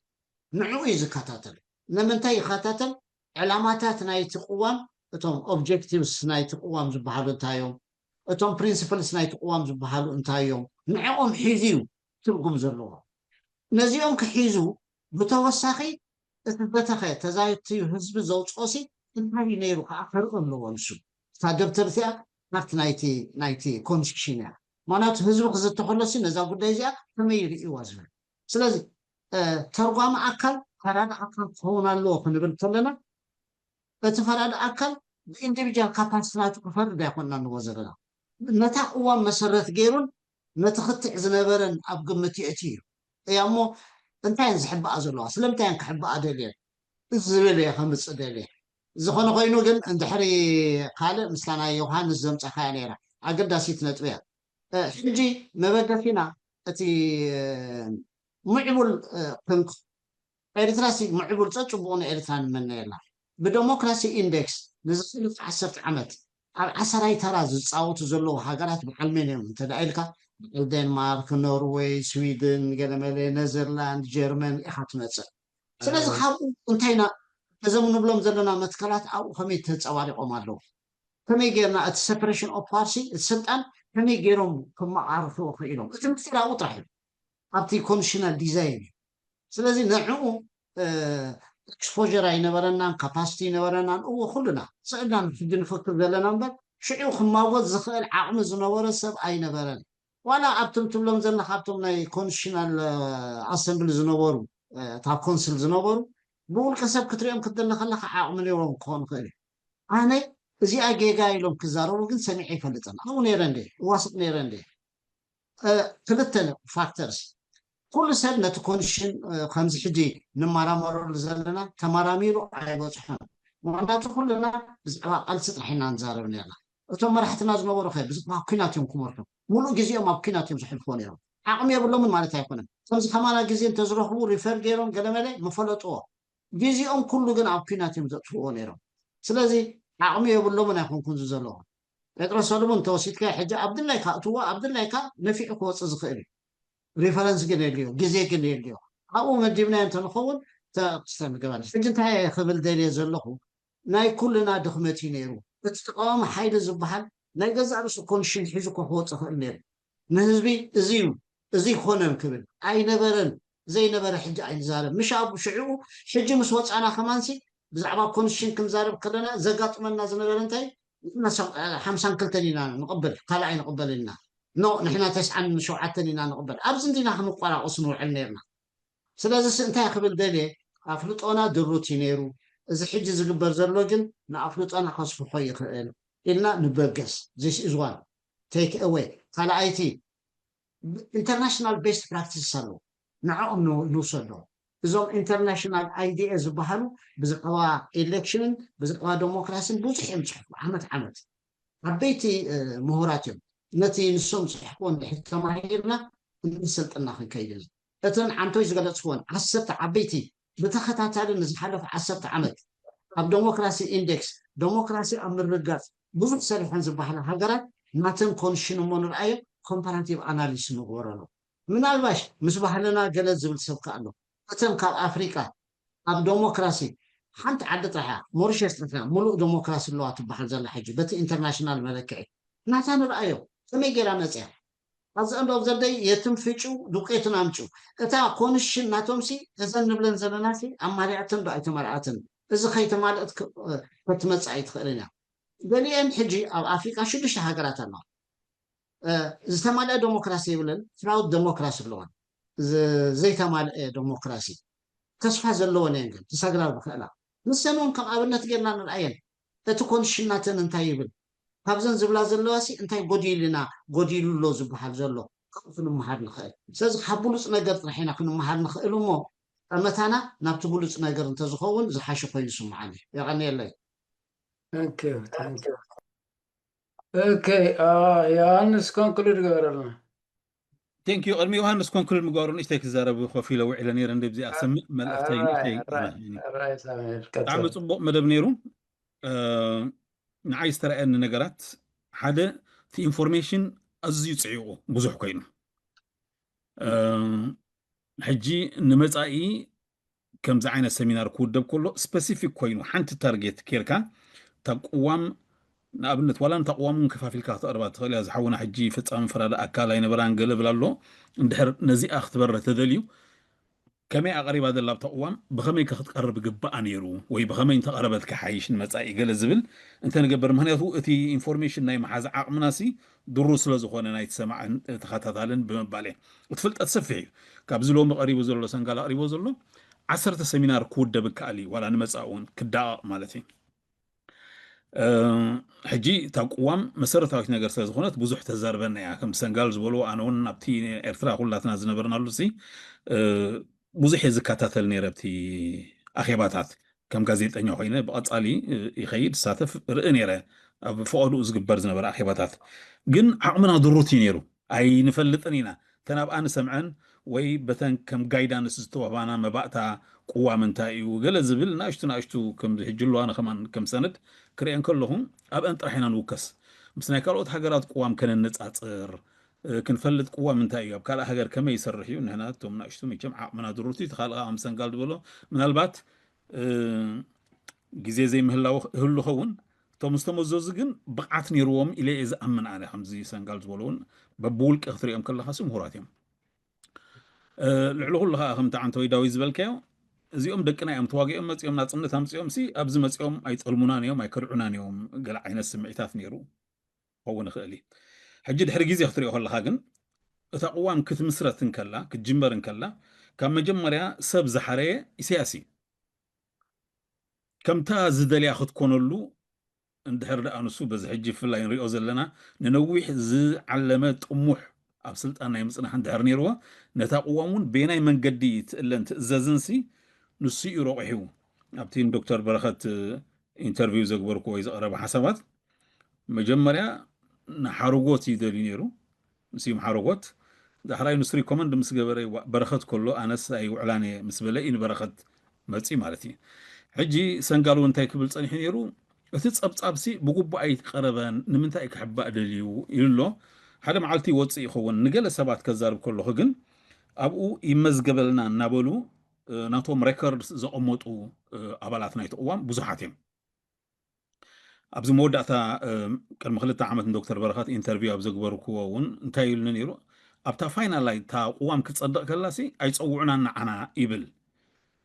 ንዕኡ እዩ ዝከታተል። ንምንታይ ይከታተል? ዕላማታት ናይቲ ቅዋም እቶም ኦብጀክቲቭስ ናይቲ ቅዋም ዝበሃሉ እንታይ እዮም? እቶም ፕሪንስፕልስ ናይቲ ቅዋም ዝበሃሉ እንታይ እዮም? ንዕኦም ሒዙ እዩ ትርጉም ዘለዎ። ነዚኦም ክሒዙ ብተወሳኺ እቲ በተኸ ተዛትዩ ህዝቢ ዘውፅኦሲ እንታይ እዩ ነይሩ ከዓ ከርኢ ኣለዎ። ንሱ እታ ደብተር እዚኣ ፓርት ናይቲ ናይቲ ኮንስቲቱሽን እያ። ምክንያቱ ህዝቢ ክዝተከሎሲ ነዛ ጉዳይ እዚኣ ከመይ ይርእይዋ ዝብል። ስለዚ ተርጓሚ ኣካል ፈራዲ ኣካል ክኸውን ኣለዎ ክንብል ከለና እቲ ፈራዲ ኣካል ብኢንዲቪጁዋል ካፓሲቲ ናቱ ክፈርድ ኣይኮንና ንዎ ዘለና ነታ ቅዋም መሰረት ገይሩን ነቲ ክትዕ ዝነበረን ኣብ ግምት የእቲ እዩ እያ እሞ እንታይ እየን ዝሕበኣ ዘለዋ ስለምንታይ እየን ክሕበኣ ደልየን ዝብል እየ ከምፅእ ደልየ ዝኾነ ኮይኑ ግን እንድሕሪ ካልእ ምስታ ናይ ዮሃንስ ዘምፀኻያ ነይራ ኣገዳሲት ነጥቢ እያ ሕጂ መበገሲና እቲ ምዕቡል ክንክ ኤርትራ ሲ ምዕቡል ጸጽቡቑ ንኤርትራ ንመነየላ ብደሞክራሲ ኢንዴክስ ንዝኽልፍ ዓሰርተ ዓመት ኣብ ዓሰራይ ተራ ዝጻወቱ ዘለዉ ሃገራት በዓል መን እዮም እንተ ደኣ ኢልካ በዓል ዴንማርክ፣ ኖርወይ፣ ስዊድን፣ ገለመለ፣ ነዘርላንድ፣ ጀርመን ኢኻ ትመጽእ። ስለዚ ካብኡ እንታይና እዞም ንብሎም ዘለና መትከላት ኣብኡ ከመይ ተንጸባሪቖም ኣለዉ? ከመይ ጌርና እቲ ሰፐሬሽን ኦፍ ፓወርሲ እቲ ስልጣን ከመይ ገይሮም ክመቓርፍዎ ክኢሎም? እቲ ምስጢር ኣብኡ ጥራሕ እዩ። ኣብቲ ኮንዲሽናል ዲዛይን እዩ። ስለዚ ንዕኡ ኤክስፖር ኣይነበረናን ካፓሲቲ ኣይነበረናን እዎ ኩሉና ስእልና ሕጂ ንፍክር ዘለና እምበር ሽዑ ክማወት ዝኽእል ዓቕሚ ዝነበረ ሰብ ኣይነበረን ዋላ ኣብቶም ትብሎም ዘለና ካብቶም ናይ ኮንስቲቱሽናል ኣሰምብሊ ዝነበሩ እታ ኮንስል ዝነበሩ ብውልቀ ሰብ ክትሪኦም ክትደለ ከለካ ዓቕሚ ነይሮም ክኾኑ ይኽእል እዩ ኣነ እዚኣ ጌጋ ኢሎም ክዛረቡ ግን ሰሚዐ ይፈልጥን ኣብኡ ነይረ እንደ እዋስቕ ነይረ እንደ ክልተ ፋክተርስ ኩሉ ሰብ ነቲ ኮንሽን ከምዚ ሕጂ ንመራመረሉ ዘለና ተመራሚሩ ኣይበፅሖን ምክንያቱ ኩልና ብዛዕባ ቃልሲ ጥራሕ ኢና ንዛረብ ነርና እቶም መራሕትና ዝነበሩ ከ ብዛዕባ ኩናት እዮም ክመርሑ ሙሉእ ግዜኦም ኣብ ኩናት እዮም ዘሕልፍዎ ነይሮም ዓቕሚ የብሎምን ማለት ኣይኮነን ከምዚ ከማና ግዜ እንተዝረኽቡ ሪፈር ገይሮም ገለመለ ምፈለጥዎ ግዜኦም ኩሉ ግን ኣብ ኩናት እዮም ዘጥፍዎ ነይሮም ስለዚ ዓቕሚ የብሎምን ኣይኮንኩን ዝዘለኹ ጴጥሮስ ሰለሙን እንተወሲድካ ሕጂ ኣብ ድላይካ እትዎ ኣብ ድላይካ ነፊዑ ክወፅእ ዝኽእል እዩ ሪፈረንስ ግን የድልዮ ግዜ ግን የድልዮ ኣብኡ መዲብናዮ እንተንኸውን ተክስተ ንገበል ሕጂ እንታይ ክብል ደልየ ዘለኹ ናይ ኩልና ድኽመት እዩ ነይሩ እቲ ተቃዋሚ ሓይሊ ዝበሃል ናይ ገዛእ ርእሱ ኮንሽን ሒዙ እኮ ክወፅእ ክእል ነይሩ ንህዝቢ እዚ እዩ እዚ ይኮነን ክብል ኣይነበረን ዘይነበረ ሕጂ ኣይንዛረብ ምሽ ኣብ ሽዕኡ ሕጂ ምስ ወፃና ከማንሲ ብዛዕባ ኮንሽን ክንዛረብ ከለና ዘጋጥመና ዝነበረ እንታይ ንሕና ሓምሳን ክልተን ኢና ንቕበል ካልእ ኣይንቕበልን ኢና ኖ ንሕና ተስዓን ሸውዓተን ኢና ንቕበል ኣብዚ እንዲና ክንቆራቆስ ንውዕል ነርና ስለዚ ስ እንታይ ክብል ደልየ ኣፍልጦና ድሩት እዩ ነይሩ እዚ ሕጂ ዝግበር ዘሎ ግን ንኣፍልጦና ከስፍሖ ይኽእል ኢልና ንበገስ this is one take away ካልኣይቲ international best practice ኣለዉ፣ ንዕኦም ንውሰዶ። እዞም international I D A ዝበሃሉ ብዛዕባ ኤሌክሽንን ብዛዕባ ዴሞክራሲን ብዙሕ እዮም ዝፅሕፉ ዓመት ዓመት። ዓበይቲ ምሁራት እዮም። ነቲ ንሶም ዝፅሕፍዎ እንድሕር ተማሂርና እንድሕር ሰልጥና ክንከይድ ኢና። እተን ዓንቶይ ዝገለፅክወን ዓሰርተ ዓበይቲ ብተኸታታሊ ንዝሓለፉ ዓሰርተ ዓመት ኣብ ዴሞክራሲ ኢንዴክስ ዴሞክራሲ ኣብ ምርግጋፅ ብዙሕ ሰሪሐን ዝበሃላ ሃገራት ናተን ኮንሽን እሞ ንርኣዮ ኮምፓራቲቭ ኣናሊስ ንግበረሉ። ምናልባሽ ምስ ባህልና ገለ ዝብል ሰብ ከ ኣሎ። እተን ካብ ኣፍሪቃ ኣብ ዴሞክራሲ ሓንቲ ዓዲ ጥራሕ እያ፣ ሞሪሸስ ጥራሕ እያ ሙሉእ ዴሞክራሲ ኣለዋ ትበሃል ዘላ ሕጂ በቲ ኢንተርናሽናል መለክዒ። ናታ ንርኣዮ ከመይ ገይራ መፅያ? ኣብዚ end of the day የትም ፍጩ ዱቄትን ኣምጩ። እታ ኮንሽን ናቶምሲ እዘን ንብለን ዘለናሲ ኣማሊኣተን ዶ ኣይተማልኣትን? እዚ ከይተማልእት ከትመፅእ ኣይትኽእልን እያ። ገሊአን ሕጂ ኣብ ኣፍሪቃ ሽዱሽተ ሃገራት ኣለዋ። ዝተማልአ ዴሞክራሲ የብለን፣ ፍራውድ ዴሞክራሲ ኣለወን። ዘይተማልአ ዴሞክራሲ ተስፋ ዘለወን እየን ግን ክሰግራ ዝኽእላ። ንሰን እውን ከም ኣብነት ጌርና ንርኣየን። እቲ ኮንሽን ናተን እንታይ ይብል? ካብዘን ዝብላ ዘለዋሲ እንታይ ጎዲሉና፣ ጎዲሉ ኣሎ ዝበሃል ዘሎ ካብኡ ክንመሃር ንኽእል። ስለዚ ካብ ብሉፅ ነገር ጥራሕ ኢና ክንመሃር ንኽእል እሞ ጠመታና ናብቲ ብሉፅ ነገር እንተዝኸውን ዝሓሸ ኮይኑ ይስምዓኒ። የቐንየለይ። ኦኬ፣ ዮሃንስ conclude ግበረልና። Thank you። ቅድሚ ዮሃንስ conclude ምግባሩ ንእሽተይ ክዛረብ ኮፍ ኢለ ውዒለ ነይረ። እንደዚኣ ሰምዕ መልእኽተይ ንእሽተይ። ብጣዕሚ ፅቡቕ መደብ ነይሩ። ንዓይ ዝተረኣየኒ ነገራት ሓደ፣ እቲ ኢንፎርሜሽን ኣዝዩ ፅዒቑ ብዙሕ ኮይኑ፣ ሕጂ ንመፃኢ ከምዚ ዓይነት ሰሚናር ክውደብ ከሎ ስፐሲፊክ ኮይኑ ሓንቲ ታርጌት ኬርካ እታ ቅዋም፣ ንኣብነት ዋላ ንታ ቅዋም እውን ከፋፊልካ ክተቕርባ ትኽእል እያ። ዝሓውና ሕጂ ፈፃሚ ፈራዲ ኣካል ኣይነበራን ገለ ብላ ኣሎ። እንድሕር ነዚኣ ክትበረ ተደልዩ ከመይ ኣቕሪባ ዘላ ኣብታ ቅዋም ብኸመይ ከ ክትቀርብ ግባኣ ነይሩ ወይ ብኸመይ እንተቐረበት ክሓይሽ ንመፃኢ ገለ ዝብል እንተንገብር። ምክንያቱ እቲ ኢንፎርሜሽን ናይ መሓዝ ዓቕምናሲ ድሩ ስለ ዝኾነ ናይቲ ሰማዕን ተኸታታልን ብምባል እየ። እቲ ፍልጠት ሰፊሕ እዩ። ካብዚ ሎሚ ቀሪቡ ዘሎ ሰንጋል ኣቕሪቦ ዘሎ ዓሰርተ ሰሚናር ክውደብ ይከኣል እዩ ዋላ ንመፃኢ እውን ክዳቐቕ ማለት እዩ። ሕጂ እታ ቅዋም መሰረታዊት ነገር ስለ ዝኾነት ብዙሕ ተዛርበና እያ። ከም ሰንጋል ዝበልዎ ኣነ እውን ኣብቲ ኤርትራ ኩላትና ዝነበርናሉ ሲ ብዙሕ እየ ዝከታተል ነይረ ኣብቲ ኣኼባታት ከም ጋዜጠኛ ኮይነ ብቐጻሊ ይኸይድ ሳተፍ ርኢ ነይረ ኣብ ፈቐድኡ ዝግበር ዝነበረ ኣኼባታት። ግን ዓቕምና ድሩት እዩ ነይሩ። ኣይንፈልጥን ኢና እተን ኣብኣ ንሰምዐን ወይ በተን ከም ጋይዳንስ ዝተዋህባና መባእታ ቅዋም እንታይ እዩ ገለ ዝብል ናእሽቱ ናእሽቱ ከምዚ ሕጂ ኣለዋነ ከማን ከም ሰነድ ክርእየን ከለኹ ኣብአን ጥራሕ ኢና ንውከስ። ምስ ናይ ካልኦት ሃገራት ቅዋም ከነነጻጽር ክንፈልጥ ቅዋም እንታይ እዩ ኣብ ካልእ ሃገር ከመይ ይሰርሕ እዩ ንሕና እቶም ናእሽቱ መቸም ዓቕምና ድሩት እዩ። ተኻልኣ ከም ሰንጋል ዝበሎ ምናልባት ግዜ ዘይምህላው ህሉ ኸውን እቶም ዝተመዘዙ ግን ብቕዓት ነይርዎም ኢለ እየ ዝኣምን። ኣነ ከምዚ ሰንጋል ዝበሎ እውን በብውልቂ ክትሪኦም ከለኻሲ ምሁራት እዮም። ልዕሊ ኩሉ ከዓ ከምቲ ዓንተወይ ዳዊት ዝበልካዮ እዚኦም ደቅና እዮም ተዋጊኦም መፂኦም ናፅነት ኣምፅኦም ሲ ኣብዚ መፂኦም ኣይፀልሙናን እዮም ኣይከድዑናን እዮም ገለ ዓይነት ስምዒታት ነይሩ ክኸውን ይኽእል እዩ። ሕጂ ድሕሪ ግዜ ክትሪኦ ከለካ ግን እታ ቅዋም ክትምስረት እንከላ ክትጅመር እንከላ ካብ መጀመርያ ሰብ ዝሓረየ ኢሳያስ እዩ። ከምታ ዝደልያ ክትኮነሉ እንድሕር ደኣ ንሱ በዚ ሕጂ ብፍላይ ንሪኦ ዘለና ንነዊሕ ዝዓለመ ጥሙሕ ኣብ ስልጣን ናይ ምፅናሕ እንድሕር ነይርዎ ነታ ቅዋም እውን በየናይ መንገዲ ትእለን ትእዘዝን ሲ ንሱ እዩ ረቑሑ። ኣብቲ ንዶክተር በረኸት ኢንተርቪው ዘግበርኩ ወይ ዝቐረበ ሓሳባት መጀመርያ ንሓረጎት እዩ ደልዩ ነይሩ ንስዩም ሓረጎት ዳሕራይ ንሱ ሪኮመንድ ምስ ገበረ በረኸት ከሎ ኣነስ ኣይውዕላን እየ ምስ በለ እዩ ንበረኸት መፂ ማለት እዩ። ሕጂ ሰንጋል እውን እንታይ ክብል ፀኒሑ ነይሩ እቲ ፀብፃብሲ ብግቡእ ኣይቀረበን ንምንታይ ክሕባእ ደልዩ ኢሉ ኣሎ። ሓደ መዓልቲ ይወፅእ ይኸውን ንገለ ሰባት ከዛርብ ከለኹ ግን ኣብኡ ይመዝገበልና እናበሉ ናቶም ሬኮርድ ዘቐመጡ ኣባላት ናይቲ ቅዋም ብዙሓት እዮም። ኣብዚ መወዳእታ ቅድሚ ክልተ ዓመት ንዶክተር በረኸት ኢንተርቪው ኣብ ዘግበርክዎ እውን እንታይ ኢሉኒ ነይሩ ኣብታ ፋይናል ላይ እታ ቅዋም ክትፀድቕ ከላሲ ኣይፀውዑናን ንዓና ይብል።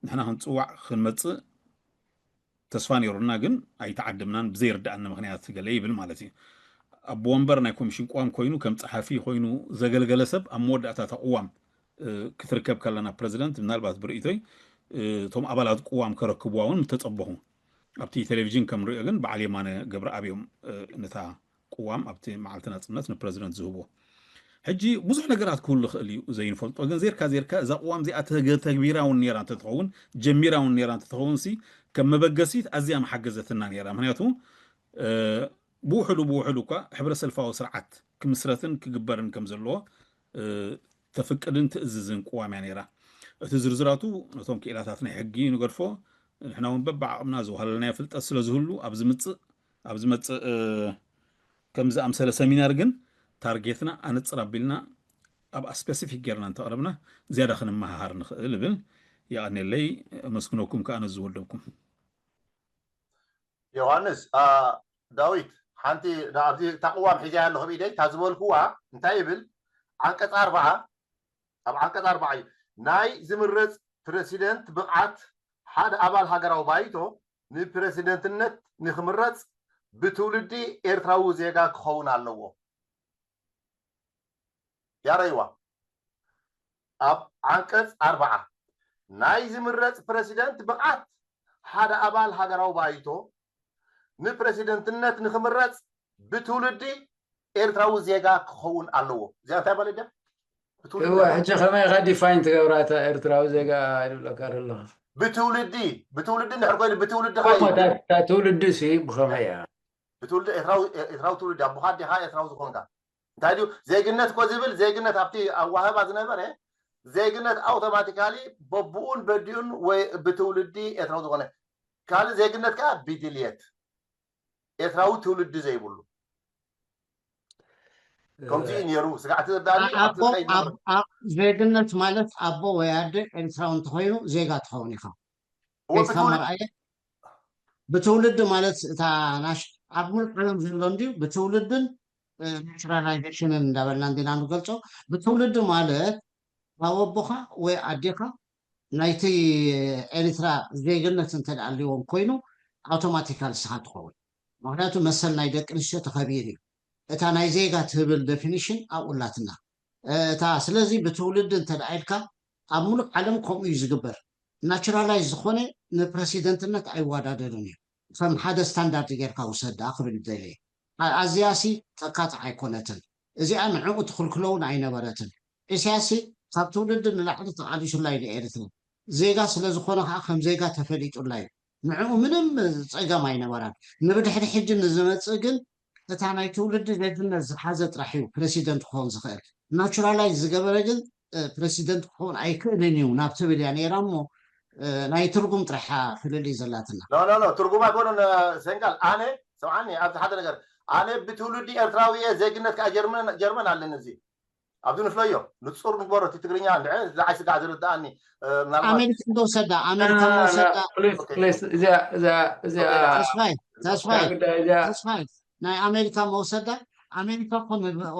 ንሕና ክንፅዋዕ ክንመፅእ ተስፋ ነይሩና ግን ኣይተዓደምናን ብዘይርድኣኒ ምክንያት ገለ ይብል ማለት እዩ። ኣቦ ወንበር ናይ ኮሚሽን ቅዋም ኮይኑ ከም ፀሓፊ ኮይኑ ዘገልገለ ሰብ ኣብ መወዳእታ እታ ቅዋም ክትርከብ ከላ ናብ ፕረዚደንት ምናልባት ብርእይቶይ እቶም ኣባላት ቅዋም ከረክብዋ እውን ምተፀበኹ። ኣብቲ ቴሌቪዥን ከም ንሪኦ ግን በዓል የማነ ገብረኣብ እዮም ነታ ቅዋም ኣብቲ መዓልቲ ናፅነት ንፕረዚደንት ዝህብዎ። ሕጂ ብዙሕ ነገራት ክህሉ ይኽእል እዩ ዘይንፈልጦ፣ ግን ዜርካ ዜርካ እዛ ቅዋም እዚኣ ተገ- ተግቢራ እውን ነይራ እንተትኸውን፣ ጀሚራ እውን ነይራ እንተትኸውን ሲ ከም መበገሲት ኣዝያ መሓገዘትና ነይራ። ምክንያቱ እ፣ ብውሕዱ ብውሕዱ እኳ ሕብረ ሰልፋዊ ስርዓት ክምስረትን ክግበርን ከም ዘለዎ እ፣ ተፍቅድን ትእዝዝን ቅዋም እያ ነይራ። እቲ ዝርዝራቱ ነቶም ክኢላታት ናይ ሕጊ ንገድፎ። ንሕና እውን በብዓቕምና ዝወሃለልናዮ ፍልጠት ስለ ዝህሉ ኣብ ዝምፅእ ኣብ ዝመፅእ እ፣ ከም ዝኣምሰለ ሰሚናር ግን ታርጌትና ኣነፅር ኣቢልና ኣብኣ ስፔሲፊክ ጌርና እንተቕረብና ዝያዳ ክንመሃሃር ንኽእል እብል። የቐኔለይ። ኣመስግነኩም ከዓ ነዚ ዝወደብኩም። ዮሃንስ፣ ዳዊት፣ ሓንቲ ኣብዚ እታ ቅዋም ሒዘያ ኣለኹ ብኢደይ። እታ ዝበልክዋ እንታይ ይብል? ዓንቀፅ ኣርባዓ፣ ኣብ ዓንቀፅ ኣርባዓ እዩ፣ ናይ ዝምረፅ ፕረሲደንት ብቕዓት ሓደ ኣባል ሃገራዊ ባይቶ ንፕረሲደንትነት ንክምረፅ ብትውልዲ ኤርትራዊ ዜጋ ክኸውን ኣለዎ። ያረይዋ፣ ኣብ ዓንቀፅ ኣርባዓ ናይ ዝምረፅ ፕረሲደንት ብቕዓት ሓደ ኣባል ሃገራዊ ባይቶ ንፕረሲደንትነት ንክምረፅ ብትውልዲ ኤርትራዊ ዜጋ ክኸውን ኣለዎ። እዚኣ እንታይ ማለት ድያ? ብትውልዲ እወ፣ ሕጂ ከመይ ኢኻ ዲፋይን ትገብራ እታ ኤርትራዊ ዜጋ ይብለካ ዘለኹ? ብትውልዲ ብትውልዲ እንድሕር ኮይኑ ብትውልዲ እሞ እታ እታ ትውልዲ ሲ ብኸመይ እያ? ብትውልዲ ኤርትራዊ ኤርትራዊ ትውልዲ ኣቦኻ ኣዴኻ ኤርትራዊ ዝኾንካ እንታይ ድዩ ዜግነት እኮ ዝብል ዜግነት ኣብቲ ኣዋህባ ዝነበረ ዜግነት ኣውቶማቲካሊ በብኡን በዲኡን ወይ ብትውልዲ ኤርትራዊ ዝኾነ ካልእ ዜግነት ከዓ ብድልየት ኤርትራዊ ትውልዲ ዘይብሉ ከምዚ እዩ ነይሩ ስጋዕቲ ዘዳሊ ኣብቲ ኣቦ ዝኸይድ ኣብ- ኣብ- ዜግነት ማለት ኣቦ ወይ ኣደ ኤርትራዊ እንተኮይኑ ዜጋ ትኸውን ኢኻ። እወ ጌስካ ብትውልዲ መርኣየ ብትውልዲ ማለት እታ ናሽ ኣብ ሙሉእ ዓለም ዘሎ እንድዩ ብትውልድን ናቹራላይዜሽንን እንዳበልና እንዲና ንገልፆ። ብትውልዲ ማለት ካብ ኣቦኻ ወይ ኣዴኻ ናይቲ ኤሪትራ ዜግነት እንተ ደኣ ኣልዎም ኮይኑ ኣውቶማቲካል ንስኻ ትኸውን። ምክንያቱ መሰል ናይ ደቂ ኣንስትዮ ተኸቢሩ እዩ። እታ ናይ ዜጋ ትብል ዴፊኒሽን ኣብኡ ኣላትና። እታ ስለዚ ብትውልዲ እንተ ደኣ ኢልካ ኣብ ሙሉእ ዓለም ከምኡ እዩ ዝግበር። ናቹራላይዝ ዝኾነ ንፕረሲደንትነት ኣይወዳደርን እዩ። ከም ሓደ ስታንዳርድ ጌርካ ውሰዳ ክብል ይደሊ። ኣዚያሲ ተካትዕ ኣይኮነትን። እዚኣ ንዕኡ ትኽልክሎ እውን ኣይነበረትን። ኢሳያስሲ ካብ ትውልዲ ንላዕሊ ተቓሊሱላ እዩ ንኤርትራ። ዜጋ ስለ ዝኾነ ከዓ ከም ዜጋ ተፈሊጡላ እዩ። ንዕኡ ምንም ፀገም ኣይነበራን። ንብድሕሪ ሕጂ ንዝመፅእ ግን እታ ናይ ትውልዲ ዜግነት ዝሓዘ ጥራሕ እዩ ፕረሲደንት ክኾን ዝኽእል። ናቹራላይዝ ዝገበረ ግን ፕረሲደንት ክኸውን ኣይክእልን እዩ ናብ ትብል እያ ነይራ እሞ ናይ ትርጉም ጥራሕ ፍልልይ ዘላትና። ኖ ኖ ኖ ትርጉም ኣይኮነን። ሰንጋል ኣነ ሰምዓኒ ኣብዚ ሓደ ነገር ኣነ ብትውልዲ ኤርትራዊ እየ ዜግነት ከዓ ጀርመን ጀርመን ኣለኒ እዚ ኣብዚ ንፍለዮ ንፁር ንግበሮ እቲ ትግርኛ እንድዐ ዝዓይ ስጋዕ ዝርድኣኒ ምናልባት ኣሜሪካ እንዶ ወሰዳ ኣሜሪካ እንዶ ወሰዳ ፕሊስ ፕሊስ እዚኣ እዚኣ እዚኣ ተስፋይ ተስፋይ እዚኣ እዚኣ ተስፋይ ናይ ኣሜሪካ መውሰዳ ኣሜሪካ እኮ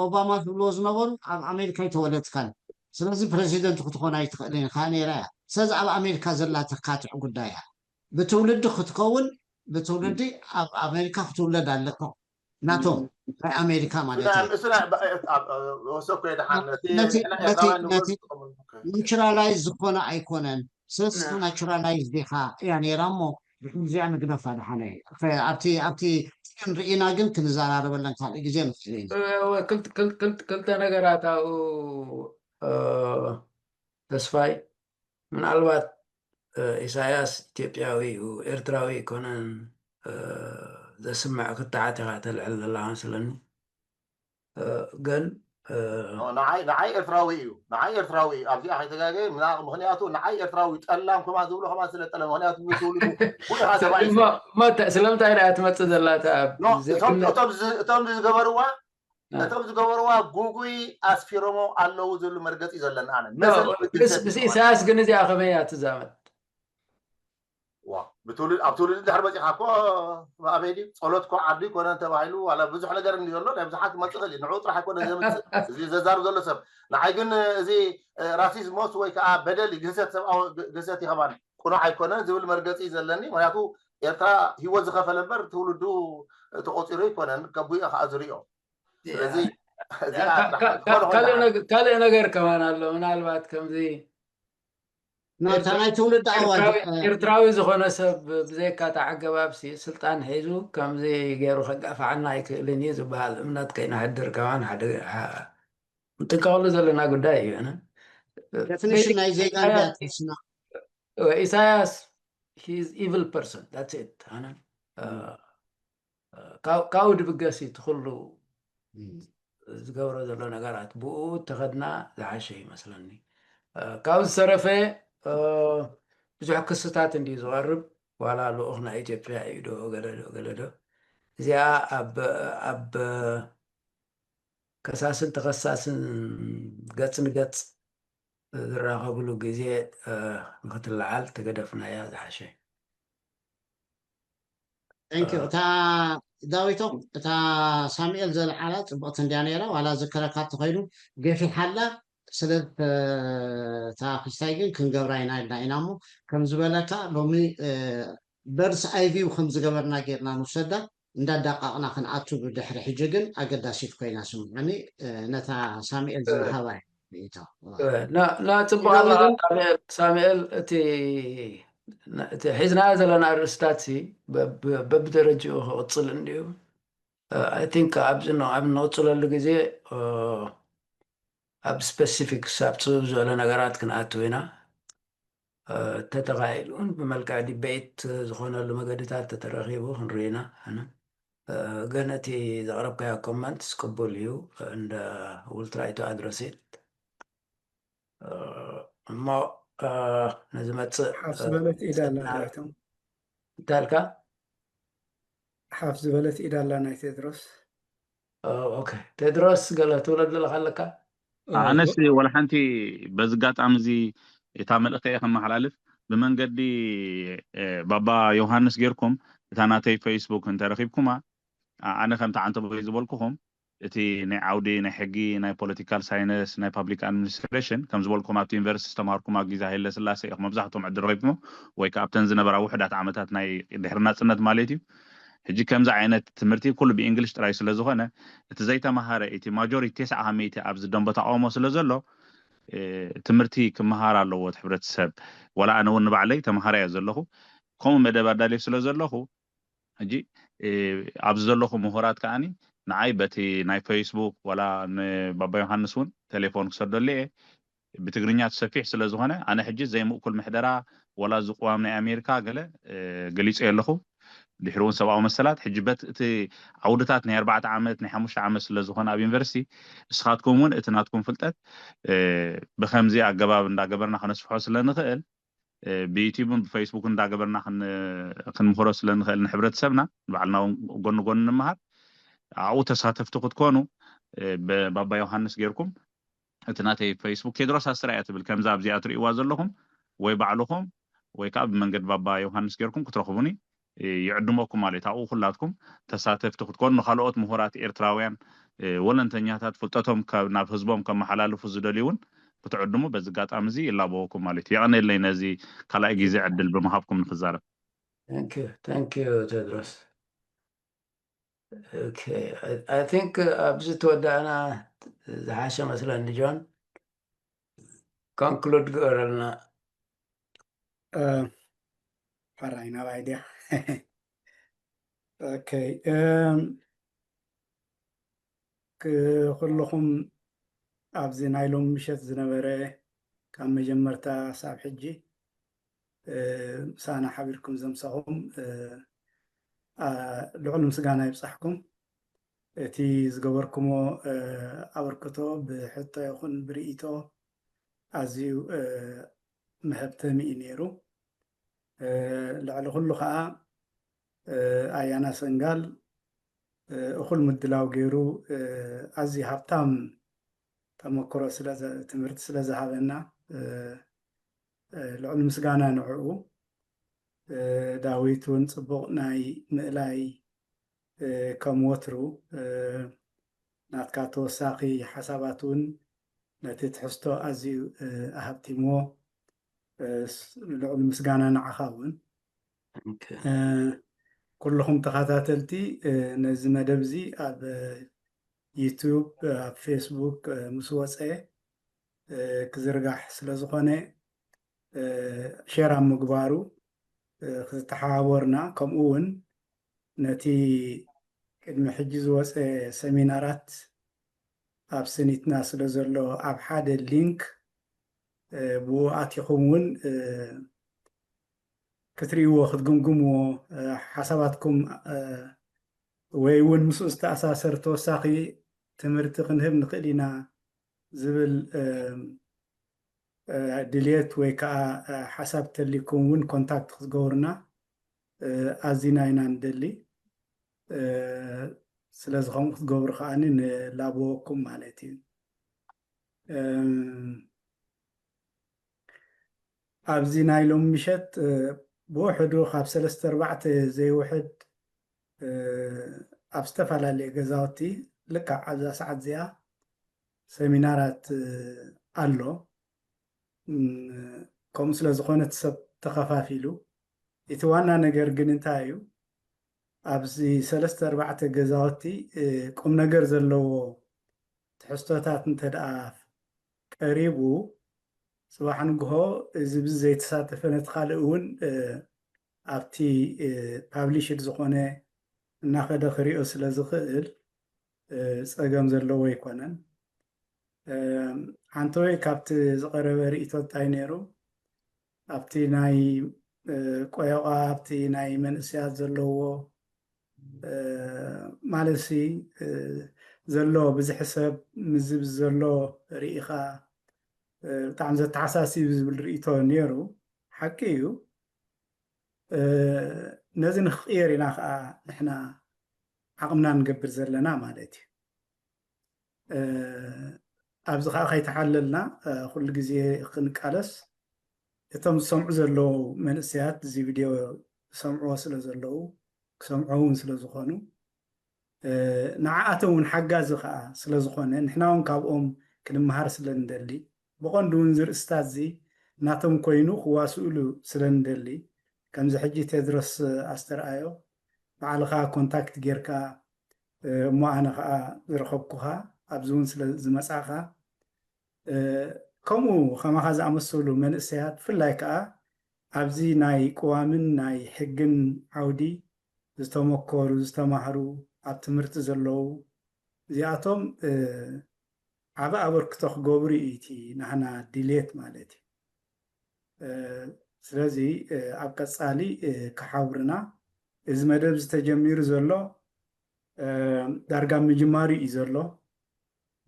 ኦባማ ዝብልዎ ዝነበሩ ኣብ ኣሜሪካ ኣይተወለድካን ስለዚ ፕረዚደንት ክትኾን ኣይትኽእልን ኢኻ ነይራ እያ ስለዚ ኣብ ኣሜሪካ ዘላ ተካትዕ ጉዳይ እያ ብትውልዲ ክትከውን ብትውልዲ ኣብ ኣሜሪካ ክትውለድ ኣለካ ናቶም ናይ ኣሜሪካ ማለት እዩ እሱ ወሰኮ ድሓን ናቹራላይዝ ዝኾነ ኣይኮነን ስለዚ ናቹራላይዝ ዲኻ እያ ነይራ እሞ ድሕሪ እዚኣ ንግደፋ ድሓነ ኣብቲ ኣብቲ ስክሪን ርኢና ግን ክንዘራረበለን ካልእ ግዜ ንኽእል ኢና ክልተ ነገራት ኣብኡ ተስፋይ ምናልባት ኢሳያስ ኢትዮጵያዊ እዩ ኤርትራዊ ኣይኮነን ዘስምዕ ክትዓት ኢኻ ተልዕል ዘለኻ መስለኒ ግን ንዓይ ንዓይ ኤርትራዊ እዩ ንዓይ ኤርትራዊ እዩ ኣብዚኣ ከይተጋገየ ምክንያቱ ንዓይ ኤርትራዊ ጠላም ከማን ዝብሎ ከማን ስለ ጠለ ምክንያቱ ብትውልዱ ቡኢኻ ተባሂ ስለምንታይ ዳ ትመፅእ ዘላ እቶም ዝገበርዋ እቶም ዝገበርዋ ጉጉይ ኣስፊሮሞ ኣለዉ ዝብሉ መርገፂ እዩ ዘለኒ ኣነ ምስ ኢሳያስ ግን እዚኣ ከመይ እያ ትዛመድ ብትውልድ ኣብ ትውልድ እንድሕር መፂኻ እኮ ኣበይ ድዩ ፀሎት እኮ ዓዱ ይኮነ ተባሂሉ ዋላ ብዙሕ ነገር እንዲ ዘሎ ናይ ብዙሓት ክመፅእ ክእል እዩ ንዕኡ ጥራሕ ኣይኮነ ዘምፅእ እዚ ዘዛርብ ዘሎ ሰብ ንዓይ ግን እዚ ራሲዝሞስ ወይ ከዓ በደል ግህሰት ሰብኣዊ ግህሰት ይኸባን ቁኑዕ ኣይኮነን ዝብል መርገፂ እዩ ዘለኒ ምክንያቱ ኤርትራ ሂወት ዝኸፈለ እምበር ትውልዱ ተቆፂሩ ኣይኮነን ከቡኡ ከዓ ዝሪኦ ስለዚ ካልእ ነገር ከማን ኣሎ ምናልባት ከምዚ ናብታ ናይ ትውልዲ ኣዋጅ ኤርትራዊ ዝኾነ ሰብ ብዘይካ እቲ ኣገባብ ስልጣን ሒዙ ከምዚ ገይሩ ከጋፍዓና ኣይክእልን እዩ ዝበሃል እምነት ከይነሕድር ከማን ሓደ ንጥቀቐሉ ዘለና ጉዳይ እዩ። ኣነ Definition ናይ ዜጋ ኢሳያስ ጥስና ኢሳያስ he is evil person, that's it። ኣነ እ፣ ካብ ካብኡ ድብገስ እዩ እቲ ኩሉ ዝገብሮ ዘሎ ነገራት፣ ብኡ ተኸድና ዝሓሸ ይመስለኒ። እ፣ ካብኡ ዝተረፈ እ፣ ብዙሕ ክስታት እንድዩ ዝቐርብ፣ ዋላ ልኡኽ ናይ ኢትዮጵያ እዩ ዶ ገለ ዶ ገለ ዶ። እዚኣ ኣብ ኣብ ከሳስን ተኸሳስን ገጽ ንገጽ ዝራኸብሉ ግዜ እ፣ ንክትለዓል ተገደፍናያ ዝሓሸ። Thank you። እታ ዳዊቶ፣ እታ ሳሙኤል ዘልዓላ ጽብቕቲ እንድያ ነይራ፣ ዋላ ዝከረካ ተኾይኑ ገፊሓላ። ስለ እታ ክስታይ ግን ክንገብራ ኢና ኢልና ኢና እሞ፣ ከም ዝበለካ ሎሚ እ፣ በርስ ኣይ ቪው ከም ዝገበርና ጌርና ንውሰዳ፣ እንዳዳቃቕና ክንኣቱ ብድሕሪ ሕጂ ግን ኣገዳሲት ኮይና ስምዓኒ። እ፣ ነታ ሳሙኤል ዝሃባ እያ ርእይቶ። እ፣ ና ና ጽቡቕ ኣላ ሳሙኤል። ሳሙኤል፣ እቲ ና- እቲ ሒዝናዮ ዘለና ኣርእስታት ሲ በብ- በብደረጅኡ ክቕጽል እንድዩ። I think ኣብዚ ን- ኣብ ንቕጽለሉ ግዜ እ፣ ኣብ ስፔሲፊክስ ኣብ ጽብብ ዝበለ ነገራት ክንኣትው ኢና። እ፣ ተተኻኢሉ እውን ብመልክዕ ዲቤት ዝኾነሉ መገድታት ተተረኺቡ ክንርኢ ኢና። ኣነ እ፣ ግን እቲ ዘቕረብካዮ ኮመንትስ ቅቡል እዩ። እንደ ውልትራይቶ ኣድረሲት እሞ እ፣ ንዝመጽእ ሓፍ ዝበለት ኢድ ኣላ ዳዊቶም። እንታልካ ሓፍ ዝበለት ኢድ ኣላ ናይ ቴድሮስ። ኦኬ፣ ቴድሮስ ገለ ትብሎ ዘለካ ኣለካ? ኣነስ ወላ ሓንቲ በዚ ኣጋጣሚ እዚ እታ መልእኽቲ እየ ከመሓላልፍ። ብመንገዲ ባባ ዮሃንስ ጌርኩም እታ ናተይ ፌስቡክ እንተረኺብኩማ፣ ኣነ ከምቲ ዓንተቦይ ዝበልኩኹም እቲ ናይ ዓውዲ ናይ ሕጊ፣ ናይ ፖለቲካል ሳይንስ፣ ናይ ፓብሊክ ኣድሚኒስትሬሽን ከም ዝበልኩም ኣብቲ ዩኒቨርሲቲ ዝተምሃርኩም ኣብ ግዜ ሃይለ ስላሴ ኢኹም መብዛሕትኦም ዕድል ረኺብኩም፣ ወይ ከዓ ኣብተን ዝነበራ ውሕዳት ዓመታት ናይ ድሕሪ ናፅነት ማለት እዩ። ሕጂ ከምዚ ዓይነት ትምህርቲ ኩሉ ብእንግሊሽ ጥራይ ስለ ዝኾነ እቲ ዘይተማሃረ እቲ ማጆሪቲ ተስዓ ካብ ሚእቲ ኣብዚ ደንበ ተቃውሞ ስለ ዘሎ ትምህርቲ ክመሃር ኣለዎ እቲ ሕብረተሰብ። ወላ ኣነ እውን ንባዕለይ ተምሃራይ እየ ዘለኹ፣ ከምኡ መደብ ኣዳልየ ስለ ዘለኹ ሕጂ ኣብዚ ዘለኹ ምሁራት ከዓኒ ንዓይ በቲ ናይ ፌስቡክ ወላ ንባባ ዮሃንስ እውን ቴሌፎን ክሰደሉ እየ። ብትግርኛ እቲ ሰፊሕ ስለ ዝኾነ ኣነ ሕጂ ዘይምእኩል ምሕደራ ወላ እዚ ቅዋም ናይ ኣሜሪካ ገለ ገሊፀ ኣለኹ። ድሕሪ እውን ሰብኣዊ መሰላት ሕጂ በት እቲ ዓውድታት ናይ ኣርባዕተ ዓመት ናይ ሓሙሽተ ዓመት ስለ ዝኾነ ኣብ ዩኒቨርሲቲ እስኻትኩም እውን እቲ ናትኩም ፍልጠት ብከምዚ ኣገባብ እንዳገበርና ከነስፍሖ ስለ ንኽእል ብዩቲዩብን ብፌስቡክን እንዳገበርና ክንምህሮ ስለ ንኽእል ንሕብረተሰብና ንባዕልና እውን ጎኒ ጎኒ ንምሃር ኣብኡ ተሳተፍቲ ክትኮኑ ባባ ዮሃንስ ጌርኩም እቲ ናተይ ፌስቡክ ቴድሮስ ኣስራ እያ ትብል ከምዛ ኣብዚኣ ትርእይዋ ዘለኹም ወይ ባዕልኹም ወይ ከዓ ብመንገዲ ባባ ዮሃንስ ጌርኩም ክትረኽቡኒ ይዕድመኩም ማለት እዩ። ኣብኡ ኩላትኩም ተሳተፍቲ ክትኮኑ ንካልኦት ምሁራት ኤርትራውያን ወለንተኛታት ፍልጠቶም ናብ ህዝቦም ከመሓላልፉ ዝደልዩ እውን ክትዕድሙ በዚ ኣጋጣሚ እዚ ይላበወኩም ማለት እዩ። የቐነየለይ ነዚ ካልኣይ ግዜ ዕድል ብምሃብኩም ንክዛረብ። Thank you ቴድሮስ። I think ኣብዚ ተወዳእና ዝሓሸ መስለኒ ጆን። ኮንክሉድ ግበረልና። ሓራይ ናባይ ድያ? ኦኬ። ኩልኹም ኣብዚ ናይ ሎም ምሸት ዝነበረ ካብ መጀመርታ ሳብ ሕጂ ምሳና ሓቢርኩም ዘምሳኹም ልዑል ምስጋና ይብፃሕኩም። እቲ ዝገበርኩሞ ኣበርክቶ ብሕቶ ይኹን ብርእይቶ ኣዝዩ መሀብተሚ እዩ ነይሩ። ልዕሊ ኩሉ ከዓ ኣያና ሰንጋል እኹል ምድላው ገይሩ ኣዝዩ ሃብታም ተመክሮ ትምህርቲ ስለ ዝሃበና ልዑል ምስጋና ንዕኡ። ዳዊት እውን ፅቡቕ ናይ ምእላይ ከም ወትሩ ናትካ ተወሳኺ ሓሳባት እውን ነቲ ትሕዝቶ ኣዝዩ ኣሃብቲምዎ። ልዑል ምስጋና ንዓኻ እውን። ኩልኹም ተኸታተልቲ ነዚ መደብ እዚ ኣብ ዩቱብ ኣብ ፌስቡክ ምስ ወፀ ክዝርጋሕ ስለ ዝኾነ ሼር ኣብ ምግባሩ ክዝተሓባበርና ከምኡ እውን ነቲ ቅድሚ ሕጂ ዝወፀ ሰሚናራት ኣብ ስኒትና ስለ ዘሎ ኣብ ሓደ ሊንክ ብኡ ኣቲኹም እውን ክትርእይዎ ክትግምግምዎ ሓሳባትኩም ወይ እውን ምስኡ ዝተኣሳሰር ተወሳኺ ትምህርቲ ክንህብ ንኽእል ኢና ዝብል ድልየት ወይ ከዓ ሓሳብ ተሊኩም እውን ኮንታክት ክትገብሩና ኣዚና ኢና ንደሊ። ስለዚ ከምኡ ክትገብሩ ከዓኒ ንላበወኩም ማለት እዩ። ኣብዚ ናይ ሎም ምሸት ብውሕዱ ካብ ሰለስተ ኣርባዕተ ዘይውሕድ ኣብ ዝተፈላለየ ገዛውቲ ልካዕ ኣብዛ ሰዓት እዚኣ ሰሚናራት ኣሎ። ከምኡ ስለ ዝኾነ እቲ ሰብ ተኸፋፊሉ፣ እቲ ዋና ነገር ግን እንታይ እዩ? ኣብዚ ሰለስተ ኣርባዕተ ገዛውቲ ቁም ነገር ዘለዎ ትሕዝቶታት እንተ ደኣ ቀሪቡ፣ ጽባሕ ንግሆ እዚ ብዚ ዘይተሳተፈ ነቲ ካልእ እውን ኣብቲ ፓብሊሽድ ዝኾነ እናኸደ ክሪኦ ስለ ዝኽእል ጸገም ዘለዎ ኣይኮነን። ሓንተወይ ካብቲ ዝቐረበ ርእይቶ እንታይ ነይሩ? ኣብቲ ናይ ቆዮቓ ኣብቲ ናይ መንእሰያት ዘለዎ ማለት ሲ ዘሎ ብዝሒ ሰብ ምዝብ ዘሎ ርኢኻ ብጣዕሚ ዘተሓሳስብ ዝብል ርእይቶ ነይሩ። ሓቂ እዩ። ነዚ ንክቕየር ኢና ከዓ ንሕና ዓቕምና ንገብር ዘለና ማለት እዩ። ኣብዚ ከዓ ከይተሓለልና ኩሉ ግዜ ክንቃለስ እቶም ዝሰምዑ ዘለዉ መንእሰያት እዚ ቪድዮ ዝሰምዕዎ ስለ ዘለዉ ክሰምዑ እውን ስለ ዝኾኑ ንዓኣቶም እውን ሓጋዚ ከዓ ስለ ዝኾነ ንሕና እውን ካብኦም ክንመሃር ስለ ንደሊ ብቐንዱ እውን ዝርእስታት እዚ ናቶም ኮይኑ ክዋስእሉ ስለ ንደሊ ከምዚ ሕጂ ቴድሮስ ኣስተርኣዮ ባዕልኻ ኮንታክት ጌርካ እሞ ኣነ ከዓ ዝረኸብኩኻ ኣብዚ እውን ስለ ዝመፃእኻ ከምኡ ከማኻ ዝኣመሰሉ መንእሰያት ብፍላይ ከዓ ኣብዚ ናይ ቅዋምን ናይ ሕግን ዓውዲ ዝተመኮሩ ዝተማህሩ ኣብ ትምህርቲ ዘለዉ እዚኣቶም ዓበ ኣበርክቶ ክገብሩ እዩ እቲ ናህና ድሌት ማለት እዩ። ስለዚ ኣብ ቀፃሊ ክሓብርና እዚ መደብ ዝተጀሚሩ ዘሎ ዳርጋ ምጅማሩ እዩ ዘሎ።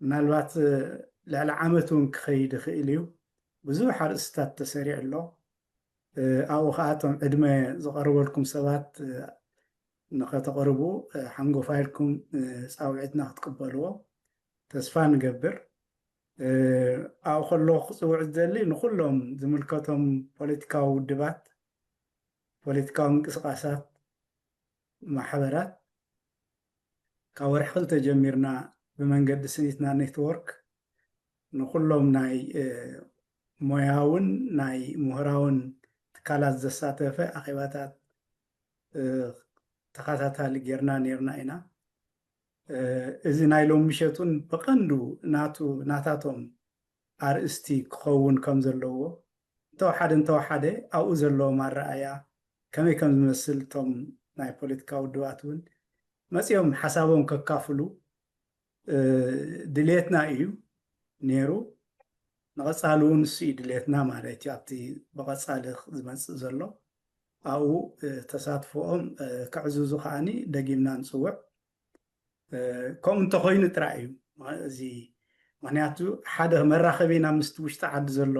ምናልባት ልዕሊ ዓመት እውን ክኸይድ ይኽእል እዩ። ብዙሕ ኣርእስታት ተሰሪዑ ኣሎ። ኣብኡ ከዓ እቶም ዕድመ ዝቐረበልኩም ሰባት ንኸተቕርቡ ሓንጎፋ ኢልኩም ፃውዒትና ክትቅበልዎ ተስፋ ንገብር። ኣብኡ ከለኹ ክፅውዕ ዝደሊ ንኩሎም ዝምልከቶም ፖለቲካዊ ውድባት፣ ፖለቲካዊ ምንቅስቃሳት፣ ማሕበራት ካብ ወርሒ ክልተ ጀሚርና ብመንገዲ ስኒትና ኔትወርክ ንኩሎም ናይ ሞያውን ናይ ምሁራውን ትካላት ዘሳተፈ ኣኼባታት ተኸታታሊ ጌርና ኔርና ኢና። እዚ ናይ ሎም ምሸቱን ብቐንዱ ናቱ ናታቶም ኣርእስቲ ክኸውን ከም ዘለዎ እንተወሓደ እንተወሓደ ኣብኡ ዘለዎም ኣረኣያ ከመይ ከም ዝመስል እቶም ናይ ፖለቲካ ውድባት እውን መፂኦም ሓሳቦም ከካፍሉ ድልየትና እዩ ነይሩ። ንቐፃሊ እውን እሱ እዩ ድልየትና ማለት እዩ። ኣብቲ ብቐፃሊ ዝመፅእ ዘሎ ኣብኡ ተሳትፎኦም ከዕዝዙ ከዓኒ ደጊምና ንፅውዕ። ከምኡ እንተኮይኑ ጥራይ እዩ እዚ። ምክንያቱ ሓደ መራኸቢ ኢና ምስቲ ውሽጢ ዓዲ ዘሎ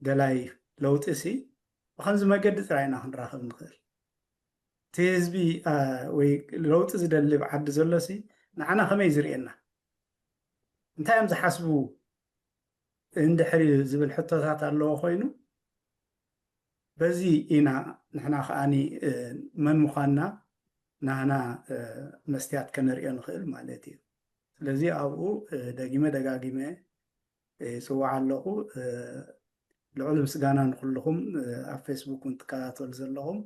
ደላይ ለውጢ ሲ ብከምዚ መገዲ ጥራይ ኢና ክንራኸብ ንኽእል። እቲ ህዝቢ ወይ ለውጢ ዝደሊ ዓዲ ዘሎ ሲ ንዓና ከመይ ዝርእየና? እንታይ እዮም ዝሓስቡ እንድሕሪ ዝብል ሕቶታት ኣለዎ ኮይኑ በዚ ኢና ንሕና ከዓኒ መን ምዃንና ናህና መስትያት ከነርእዮ ንኽእል ማለት እዩ። ስለዚ ኣብኡ ደጊመ ደጋጊመ ይፅዋዕ ኣለኹ። ልዑል ምስጋና ንኩልኹም ኣብ ፌስቡክ እውን ትከታተሉ ዘለኹም።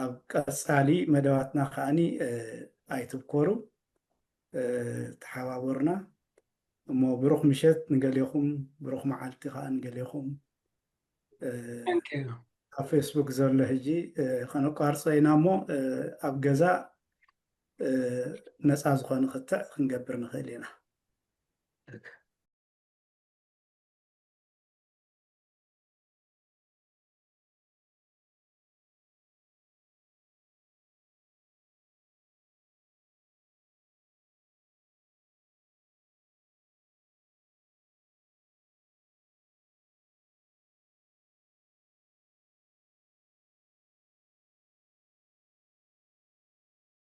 ኣብ ቀፃሊ መደባትና ከዓኒ ኣይትብኮሩ፣ ተሓባበሩና። እሞ ብሩኽ ምሸት ንገሌኹም፣ ብሩኽ መዓልቲ ከዓ ንገሌኹም። ኣብ ፌስቡክ ዘሎ ሕጂ ከነቋርጾ ኢና እሞ ኣብ ገዛ ነፃ ዝኾነ ክትዕ ክንገብር ንኽእል ኢና።